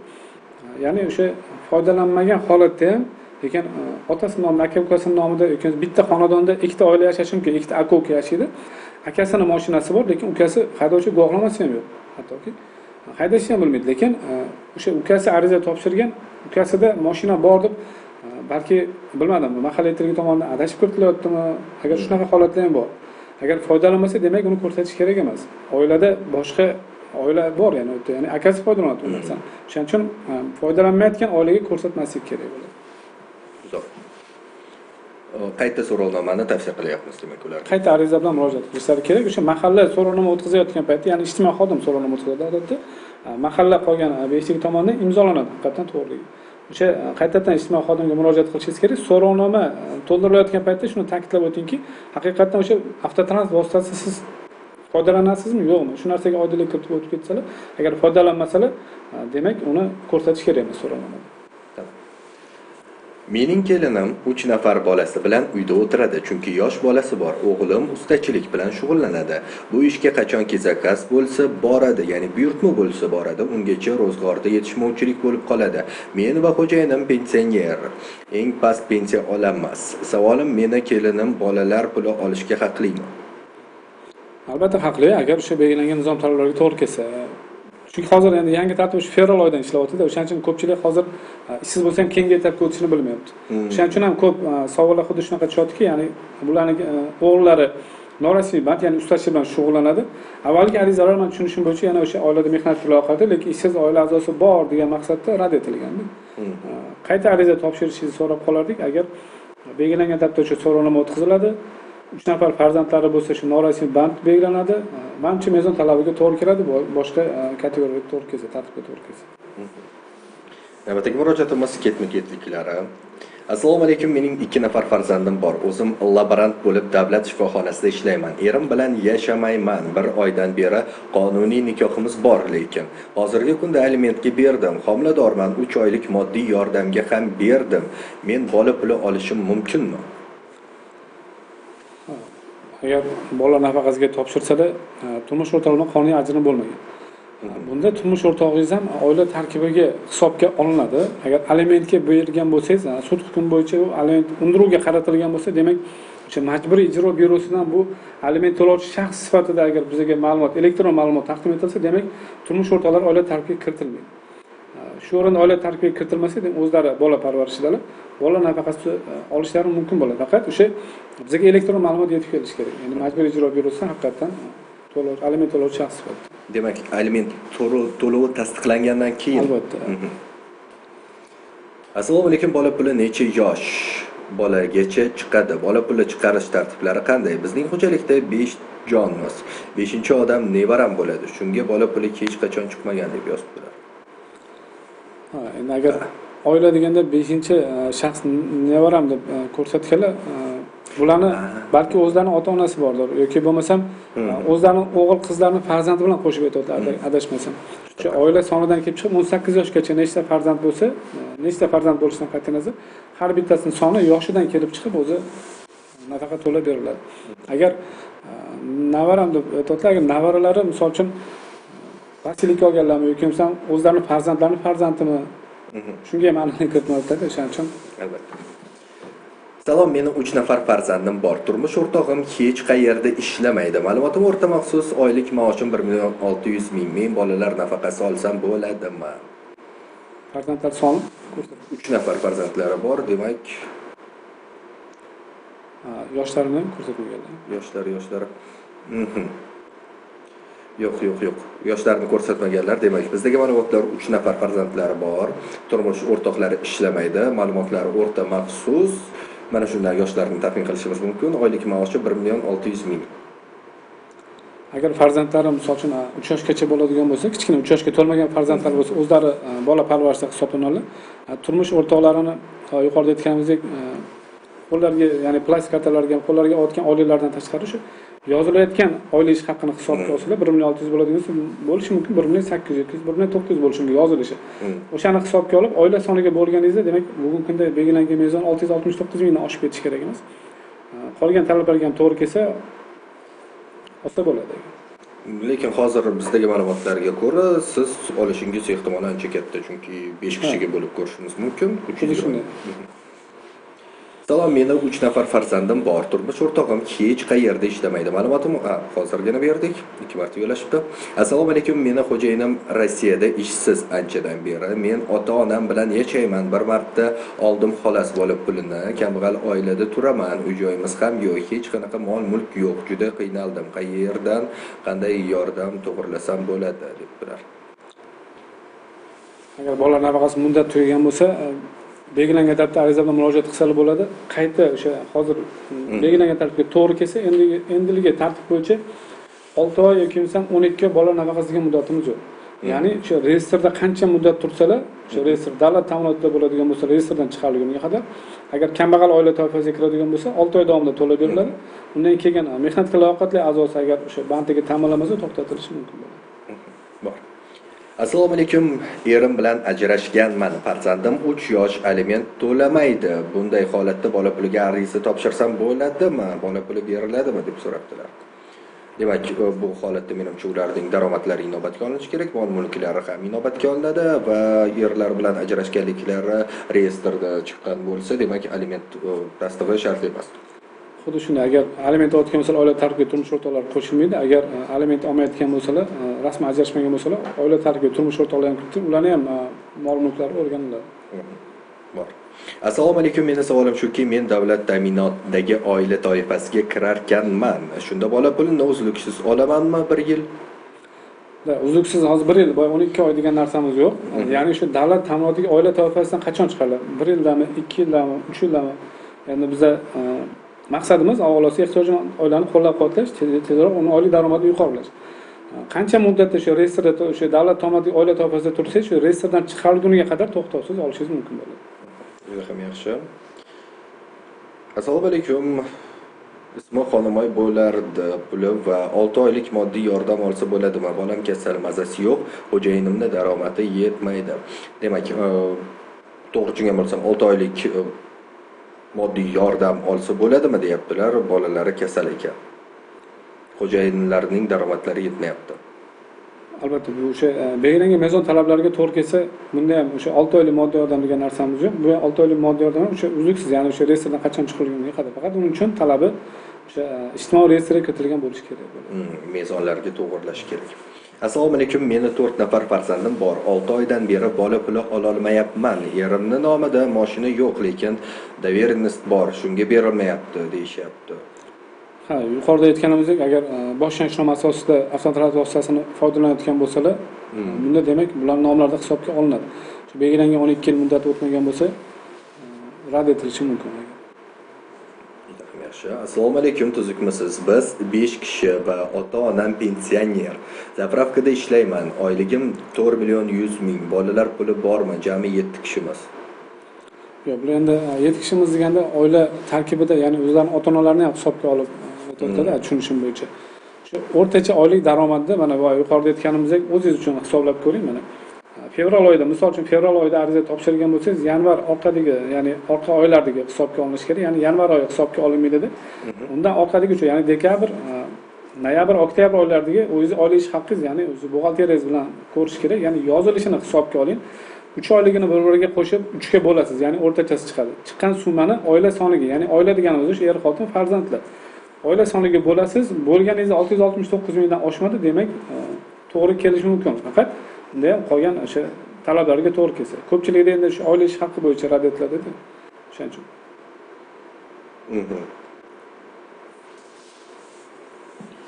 Ya'ni o'sha foydalanmagan holatda ham, lekin otasi nomida, aka ukasini nomida yoki bitta xonadonda ikkita oila yashashi mumkin, ikkita aka uka yashaydi. Akasini mashinasi bor, lekin ukasi haydovchi guvohnomasi ham yo'q. Hattoki haydashni ham bilmaydi, lekin o'sha ukasi ariza topshirgan, ukasida mashina bor deb, balki bilmadim, mahalla yetiligi tomonidan adashib kiritilyaptimi? Agar shunaqa holatlar ham bor. Agar foydalanmasa, demak uni ko'rsatish kerak emas. Oilada boshqa oila bor, ya'ni u yerda, ya'ni akasi foydalanadi u narsani. O'shaning uchun foydalanmayotgan oilaga ko'rsatmaslik kerak bo'ladi. Qayta so'rovnomani tavsiya qilyapmiz demak ularga. Qayta ariza bilan murojaat qilishlari kerak. O'sha mahalla so'rovnoma o'tkazayotgan paytda, ya'ni ijtimoiy xodim so'rovnoma o'tkazadi odatda, mahalla qolgan beshlik tomonidan imzolanadi haqiqatan to'g'riligi. O'sha qaytadan ijtimoiy xodimga murojaat qilishingiz kerak. So'rovnoma to'ldirilayotgan paytda shuni ta'kidlab o'tingki, haqiqatan o'sha avtotransport vositasi siz foydalanasizmi, yo'qmi? Shu narsaga oydinlik kiritib o'tib ketsalar, agar foydalanmasalar, demak uni ko'rsatish kerak emas so'rovnomada. Mening kelinim 3 nafar bolasi bilan uyda o'tiradi, chunki yosh bolasi bor. O'g'lim ustachilik bilan shug'ullanadi. Bu ishga qachonki zakaz bo'lsa boradi, ya'ni buyurtma bo'lsa boradi. Ungacha ro'zg'orda yetishmovchilik bo'lib qoladi. Men va xo'jayinim pensioner. Eng past pensiya olamiz. Savolim, meni kelinim bolalar puli olishga haqlimi? Albatta haqli, agar o'sha belgilangan nizom talablariga to'g'ri kelsa. Chunki hozir endi yangi tartib o'sha fevral oyidan ishlayapti-da, o'shaning uchun ko'pchilik hozir ishsiz bo'lsa ham keyingi etapga o'tishini bilmayapti. O'shaning uchun ham ko'p savollar xuddi shunaqa tushyaptiki, ya'ni bularning o'g'illari norasmiy band, ya'ni ustachilik bilan shug'ullanadi. Avvalgi arizalar men tushunishim bo'yicha yana o'sha oilada mehnat aloqasi, lekin ishsiz oila a'zosi bor degan maqsadda rad etilgandi. Qayta ariza topshirishingizni so'rab qolardik. Agar belgilangan tartibda o'sha so'rovnoma o'tkaziladi, 3 nafar farzandlari bo'lsa shu norasmiy band belgilanadi. Manimcha mezon talabiga to'g'ri keladi, boshqa kategoriyaga to'g'ri kelsa, tartibga to'g'ri kelsa. Navbatdagi murojaatimiz ketma-ketliklari. Assalomu alaykum, mening 2 nafar farzandim bor. O'zim laborant bo'lib davlat shifoxonasida ishlayman. Erim bilan yashamayman. 1 oydan beri qonuniy nikohimiz bor, lekin hozirgi kunda alimentga berdim. Homiladorman, 3 oylik moddiy yordamga ham berdim. Men bola puli olishim mumkinmi? Agar bola nafaqasiga topshirsa-da, turmush o'rtog'idan qonuniy ajrim bo'lmagan. Bunda turmush o'rtog'ingiz ham oila tarkibiga hisobga olinadi. Agar alimentga bergan bo'lsangiz, sud hukmi bo'yicha u aliment undiruvga qaratilgan bo'lsa, demak, o'sha majburiy ijro byurosidan bu aliment to'lovchi shaxs sifatida agar bizga ma'lumot, elektron ma'lumot taqdim etilsa, demak, turmush o'rtoqlar oila tarkibiga kiritilmaydi. Shu o'rinda oila tarkibiga kiritilmasa, demak, o'zlari bola parvarishidalar, bola nafaqasi olishlari mumkin bo'ladi. Faqat o'sha bizga elektron ma'lumot yetib kelishi kerak. Ya'ni majburiy ijro byurosidan haqiqatan to'lovchi, aliment to'lovchi shaxs sifatida. Demak, aliment to'lovi tasdiqlangandan keyin. Albatta. Assalomu alaykum, bola puli necha yosh bolagacha chiqadi? Bola puli chiqarish tartiblari qanday? Bizning xo'jalikda 5 jonmiz. 5-odam nevaram bo'ladi. Shunga bola puli hech qachon chiqmagan deb yozibdilar. Endi agar oila deganda 5-chi shaxs nevaram deb ko'rsatganlar, bularni balki o'zlarining ota-onasi bordir yoki bo'lmasam o'zlarining o'g'il qizlarini farzandi bilan qo'shib aytyaptilar, adashmasam. Shu oila sonidan kelib chiqib 18 yoshgacha nechta farzand bo'lsa, nechta farzand bo'lishidan qat'iy nazar, har bittasining soni yoshidan kelib chiqib o'zi nafaqa to'lab beriladi. Agar navaram deb aytyaptilar, agar nevaralari misol uchun vasiylik olganlarmi yoki bo'lmasam o'zlarining farzandlarining farzandimi, shunga ham aniqlik kiritmoqda, o'shaning uchun. Albatta. Salom, meni 3 nafar farzandim bor. Turmush o'rtog'im hech qayerda ishlamaydi. Ma'lumotim o'rta maxsus oylik maoshim 1 600 000. Men bolalar nafaqasi olsam bo'ladimi? Farzandlar soni ko'rsatib. 3 nafar farzandlari bor, demak. Yoshlarini ko'rsatmaganlar. Yoshlari. Yo'q. Yoshlarni ko'rsatmaganlar. Demak, bizdagi ma'lumotlar 3 nafar farzandlari bor. Turmush o'rtoqlari ishlamaydi. Ma'lumotlari o'rta maxsus. Mana shundan yoshlarni taxmin qilishimiz mumkin. Oylik maoshi 1 600 000. Agar farzandlari misol uchun 3 yoshgacha bo'ladigan bo'lsa, kichkina 3 yoshga to'lmagan farzandlar bo'lsa, o'zlari bola parvarishida hisoblanadi. Turmush o'rtoqlarini yuqorida aytganimizdek, qo'llarga, ya'ni plastik kartalarga, qo'llarga otgan oyliklardan tashqari shu yozilayotgan oylik ish haqqini hisobga olsalar 1 600 bo'ladigan bo'lishi mumkin, 1 800 yoki 1 900 bo'lishi mumkin yozilishi. O'shani hisobga olib oila soniga bo'lganingizda, demak, bugungi kunda belgilangan mezon 669 mingdan oshib ketishi kerak emas. Qolgan talablarga ham to'g'ri kelsa olsa bo'ladi. Lekin hozir bizdagi ma'lumotlarga ko'ra siz olishingiz ehtimoli ancha katta, chunki 5 kishiga bo'lib ko'rishimiz mumkin. 300. Salom, meni 3 nafar farzandim bor. Turmush o'rtog'im hech qayerda ishlamaydi. Ma'lumotimni hozirgina berdik. 2 marta yo'lashibdi. Assalomu alaykum, meni xo'jayinim Rossiyada ishsiz anchadan beri. Men ota-onam bilan yashayman. Bir marta oldim xolos bo'lib pulini. Kambag'al oilada turaman. Uy-joyimiz ham yo'q. Hech qanaqa mol-mulk yo'q. Juda qiynaldim. Qayerdan qanday yordam to'g'rilasam bo'ladi debdilar. Agar bolalar nafaqasi muddat tugagan bo'lsa, belgilangan tartibda ariza bilan murojaat qilsalar bo'ladi. Qayta o'sha hozir belgilangan tartibga to'g'ri kelsa, endiligi tartib bo'yicha 6 oy yoki bo'lmasam 12 oy bola nafaqasi degan muddatimiz yo'q. Ya'ni o'sha reyestrda qancha muddat tursalar, o'sha reyestr davlat ta'minotida bo'ladigan bo'lsa, reyestrdan chiqarilguniga qadar, agar kambag'al oila toifasiga kiradigan bo'lsa, 6 oy davomida to'lab beriladi. Undan keyin mehnatga layoqatli a'zosi agar o'sha bandligi ta'minlanmasa, to'xtatilishi mumkin bo'ladi. Bor. Assalomu alaykum, erim bilan ajrashganman. Farzandim 3 yosh, aliment to'lamaydi. Bunday holatda bola puliga ariza topshirsam bo'ladimi? Bola puli beriladimi deb so'rabdilar. Demak, bu holatda menimcha ularning daromadlari inobatga olinishi kerak, mol-mulklari ham inobatga olinadi va erlar bilan ajrashganliklari reyestrda chiqqan bo'lsa, demak, aliment tasdig'i shart emas. Xuddi shunday, agar aliment olayotgan bo'lsalar, oila tarkibiga turmush o'rtoqlari qo'shilmaydi. Agar aliment olmayotgan bo'lsalar, rasman ajrashmagan bo'lsalar, oila tarkibiga turmush o'rtoqlari ham kiritib, ularni ham mol-mulklari o'rganiladi. Bor. Assalomu alaykum, meni savolim shuki, men davlat ta'minotidagi oila toifasiga kirarkanman. Shunda bola pulini uzluksiz olamanmi bir yil? Uzluksiz hozir 1 yil, boya 12 oy degan narsamiz yo'q. Ya'ni shu davlat ta'minotidagi oila toifasidan qachon chiqariladi? 1 yildami, 2 yildami, 3 yildami? Endi biza maqsadimiz avvalosi ehtiyojmand oilani qo'llab-quvvatlash, tezroq uni oylik daromadini yuqorilash. Qancha muddatda shu reyestrda, o'sha davlat ta'minotidagi oila toifasida tursangiz, shu reyestrdan chiqarilguniga qadar to'xtovsiz olishingiz mumkin bo'ladi. Juda ham yaxshi. Assalomu alaykum. Ismi Xonimoy bo'lardi puli va 6 oylik moddiy yordam olsa bo'ladimi? Bolam kasal, mazasi yo'q, xo'jayinimning daromadi yetmaydi. Demak, to'g'ri tushungan bo'lsam, 6 oylik moddiy yordam olsa bo'ladimi deyaptilar, bolalari kasal ekan. Xo'jayinlarning daromadlari yetmayapti. Albatta, bu o'sha belgilangan mezon talablariga to'g'ri kelsa, bunda ham o'sha 6 oylik moddiy yordam degan narsamiz yo'q. Bu 6 oylik moddiy yordam o'sha uzluksiz, ya'ni o'sha reyestrdan qachon chiqilganiga qadar. Faqat uning uchun talabi o'sha ijtimoiy reyestrga kiritilgan bo'lishi kerak bo'ladi. Mezonlarga to'g'rilash kerak. Assalomu alaykum, meni 4 nafar farzandim bor. 6 oydan beri bola puli ololmayapman. Erimning nomida mashina yo'q, lekin доверенность bor, shunga berilmayapti deyishyapti. Ha, yuqorida aytganimizdek, agar bosh shanshnoma asosida avtotransport vositasini foydalanayotgan bo'lsalar, bunda demak, bular nomlarda hisobga olinadi. Shu belgilangan 12 yil muddati o'tmagan bo'lsa, rad etilishi mumkin. Yaxshi. Assalomu alaykum, tuzukmisiz? Biz 5 kishi va ota-onam pensioner. Zapravkada ishlayman. Oyligim 4 100 000. Bolalar puli bormi? Jami 7 kishimiz. Yo'q, bular endi 7 kishimiz deganda oila tarkibida, ya'ni o'zlarining ota-onalarini ham hisobga olib o'tadi, tushunishim bo'yicha. Shu o'rtacha oylik daromadda mana bu yuqorida aytganimizdek, o'zingiz uchun hisoblab ko'ring mana. Fevral oyida, misol uchun fevral oyida ariza topshirgan bo'lsangiz, yanvar orqadagi, ya'ni orqa oylardagi hisobga olinishi kerak, ya'ni yanvar oyi hisobga olinmaydi. Undan orqadagi uchun, ya'ni dekabr, noyabr, oktyabr oylaridagi o'zingiz oylik ish haqqingiz, ya'ni o'zi buxgalteriyangiz bilan ko'rish kerak, ya'ni yozilishini hisobga oling. 3 oyligini bir-biriga qo'shib 3 ga bo'lasiz, ya'ni o'rtachasi chiqadi. Chiqqan summani oila soniga, ya'ni oila deganimiz o'sha er, xotin, farzandlar. Oila soniga bo'lasiz, bo'lganingiz 669 mingdan oshmadi, demak, to'g'ri kelishi mumkin. Faqat unda ham qolgan o'sha talablarga to'g'ri kelsa. Ko'pchilikda endi shu oila ish haqqi bo'yicha rad etiladi-da. O'shaning uchun.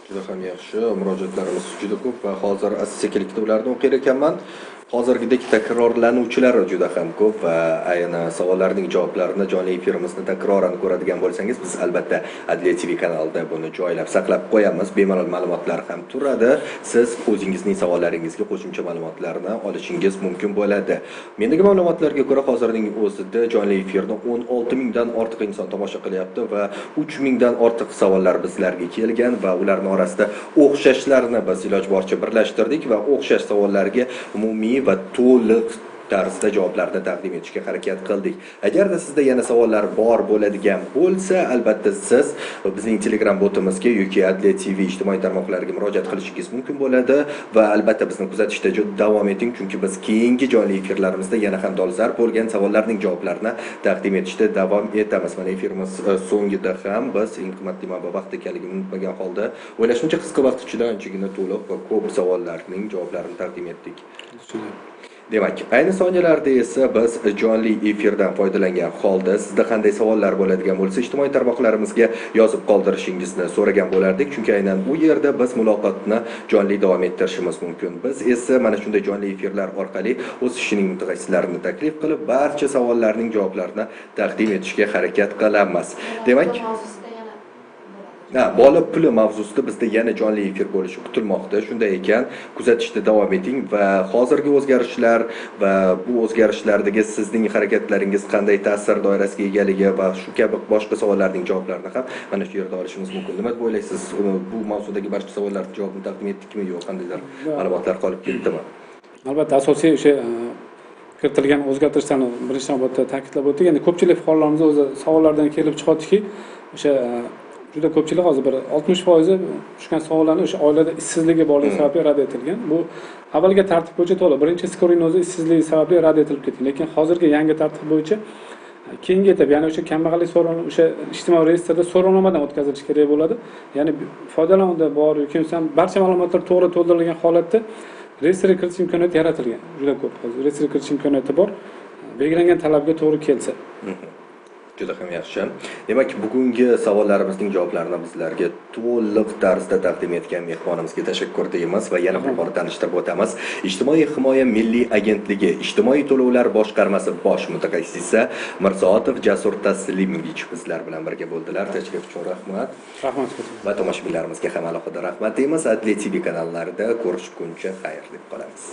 Juda ham yaxshi, murojaatlarimiz juda ko'p va hozir asta-sekinlikda ularni o'qir ekanman. Hozirgidek takrorlanuvchilari juda ham ko'p va ayni savollarning javoblarini jonli efirimizni takroran ko'radigan bo'lsangiz, biz albatta Adliya TV kanalida buni joylab saqlab qo'yamiz. Bemalol ma'lumotlar ham turadi. Siz o'zingizning savollaringizga qo'shimcha ma'lumotlarni olishingiz mumkin bo'ladi. Mendagi ma'lumotlarga ko'ra hozirning o'zida jonli efirni 16 mingdan ortiq inson tomosha qilyapti va 3 mingdan ortiq savollar bizlarga kelgan va ularning orasida o'xshashlarini biz iloj boricha birlashtirdik va o'xshash savollarga umumiy va to'liq tarzda javoblarni taqdim etishga harakat qildik. Agarda sizda yana savollar bor bo'ladigan bo'lsa, albatta siz bizning Telegram botimizga yoki Adliya TV ijtimoiy tarmoqlariga murojaat qilishingiz mumkin bo'ladi va albatta bizni kuzatishda davom eting, chunki biz keyingi jonli efirlarimizda yana ham dolzarb bo'lgan savollarning javoblarini taqdim etishda davom etamiz. Mana efirimiz so'ngida ham biz eng qimmatli manba vaqt ekanligini unutmagan holda, o'ylashimcha qisqa vaqt ichida anchagina to'liq va ko'p savollarning javoblarini taqdim etdik. Demak, ayni soniyalarda esa biz jonli efirdan foydalangan holda sizda qanday savollar bo'ladigan bo'lsa, ijtimoiy tarmoqlarimizga yozib qoldirishingizni so'ragan bo'lardik, chunki aynan u yerda biz muloqotni jonli davom ettirishimiz mumkin. Biz esa mana shunday jonli efirlar orqali o'z ishining mutaxassislarini taklif qilib, barcha savollarning javoblarini taqdim etishga harakat qilamiz. Demak, bola puli mavzusida bizda yana jonli efir bo'lishi kutilmoqda. Shunday ekan, kuzatishda davom eting va hozirgi o'zgarishlar va bu o'zgarishlardagi sizning harakatlaringiz qanday ta'sir doirasiga egaligi va shu kabi boshqa savollarning javoblarini ham mana shu yerda olishimiz mumkin. Nima deb o'ylaysiz? Bu mavzudagi barcha savollarning javobini taqdim etdikmi yo'q? Qandaydir ma'lumotlar qolib ketdimi? Albatta, asosiy o'sha kiritilgan o'zgartirishlarni birinchi navbatda ta'kidlab o'tdik. Endi ko'pchilik fuqarolarimiz o'zi savollardan kelib chiqadiki, o'sha juda ko'pchilik hozir bir 60% tushgan savollarni o'sha oilada ishsizligi borligi sababli rad etilgan. Bu avvalgi tartib bo'yicha to'liq birinchi skoring o'zi ishsizligi sababli rad etilib ketgan. Lekin hozirgi yangi tartib bo'yicha keyingi etap, ya'ni o'sha kambag'allik so'rovnoma, o'sha ijtimoiy reyestrda so'rovnomadan o'tkazilishi kerak bo'ladi. Ya'ni foydalanuvda bor yoki barcha ma'lumotlar to'g'ri to'ldirilgan holatda reyestrga kiritish imkoniyati yaratilgan. Juda ko'p hozir reyestrga kiritish imkoniyati bor. Belgilangan talabga to'g'ri kelsa. Juda ham yaxshi. Demak, bugungi savollarimizning javoblarini bizlarga to'liq tarzda taqdim etgan mehmonimizga tashakkur deymiz va yana bir bor tanishtirib o'tamiz. Ijtimoiy himoya milliy agentligi Ijtimoiy to'lovlar boshqarmasi bosh mutaxassisi Mirsoatov Jasur Taslimovich bizlar bilan birga bo'ldilar. Tashrif uchun rahmat. Rahmat. Va tomoshabinlarimizga ham alohida rahmat deymiz. Adliya TV kanallarida ko'rishguncha xayr deb qolamiz.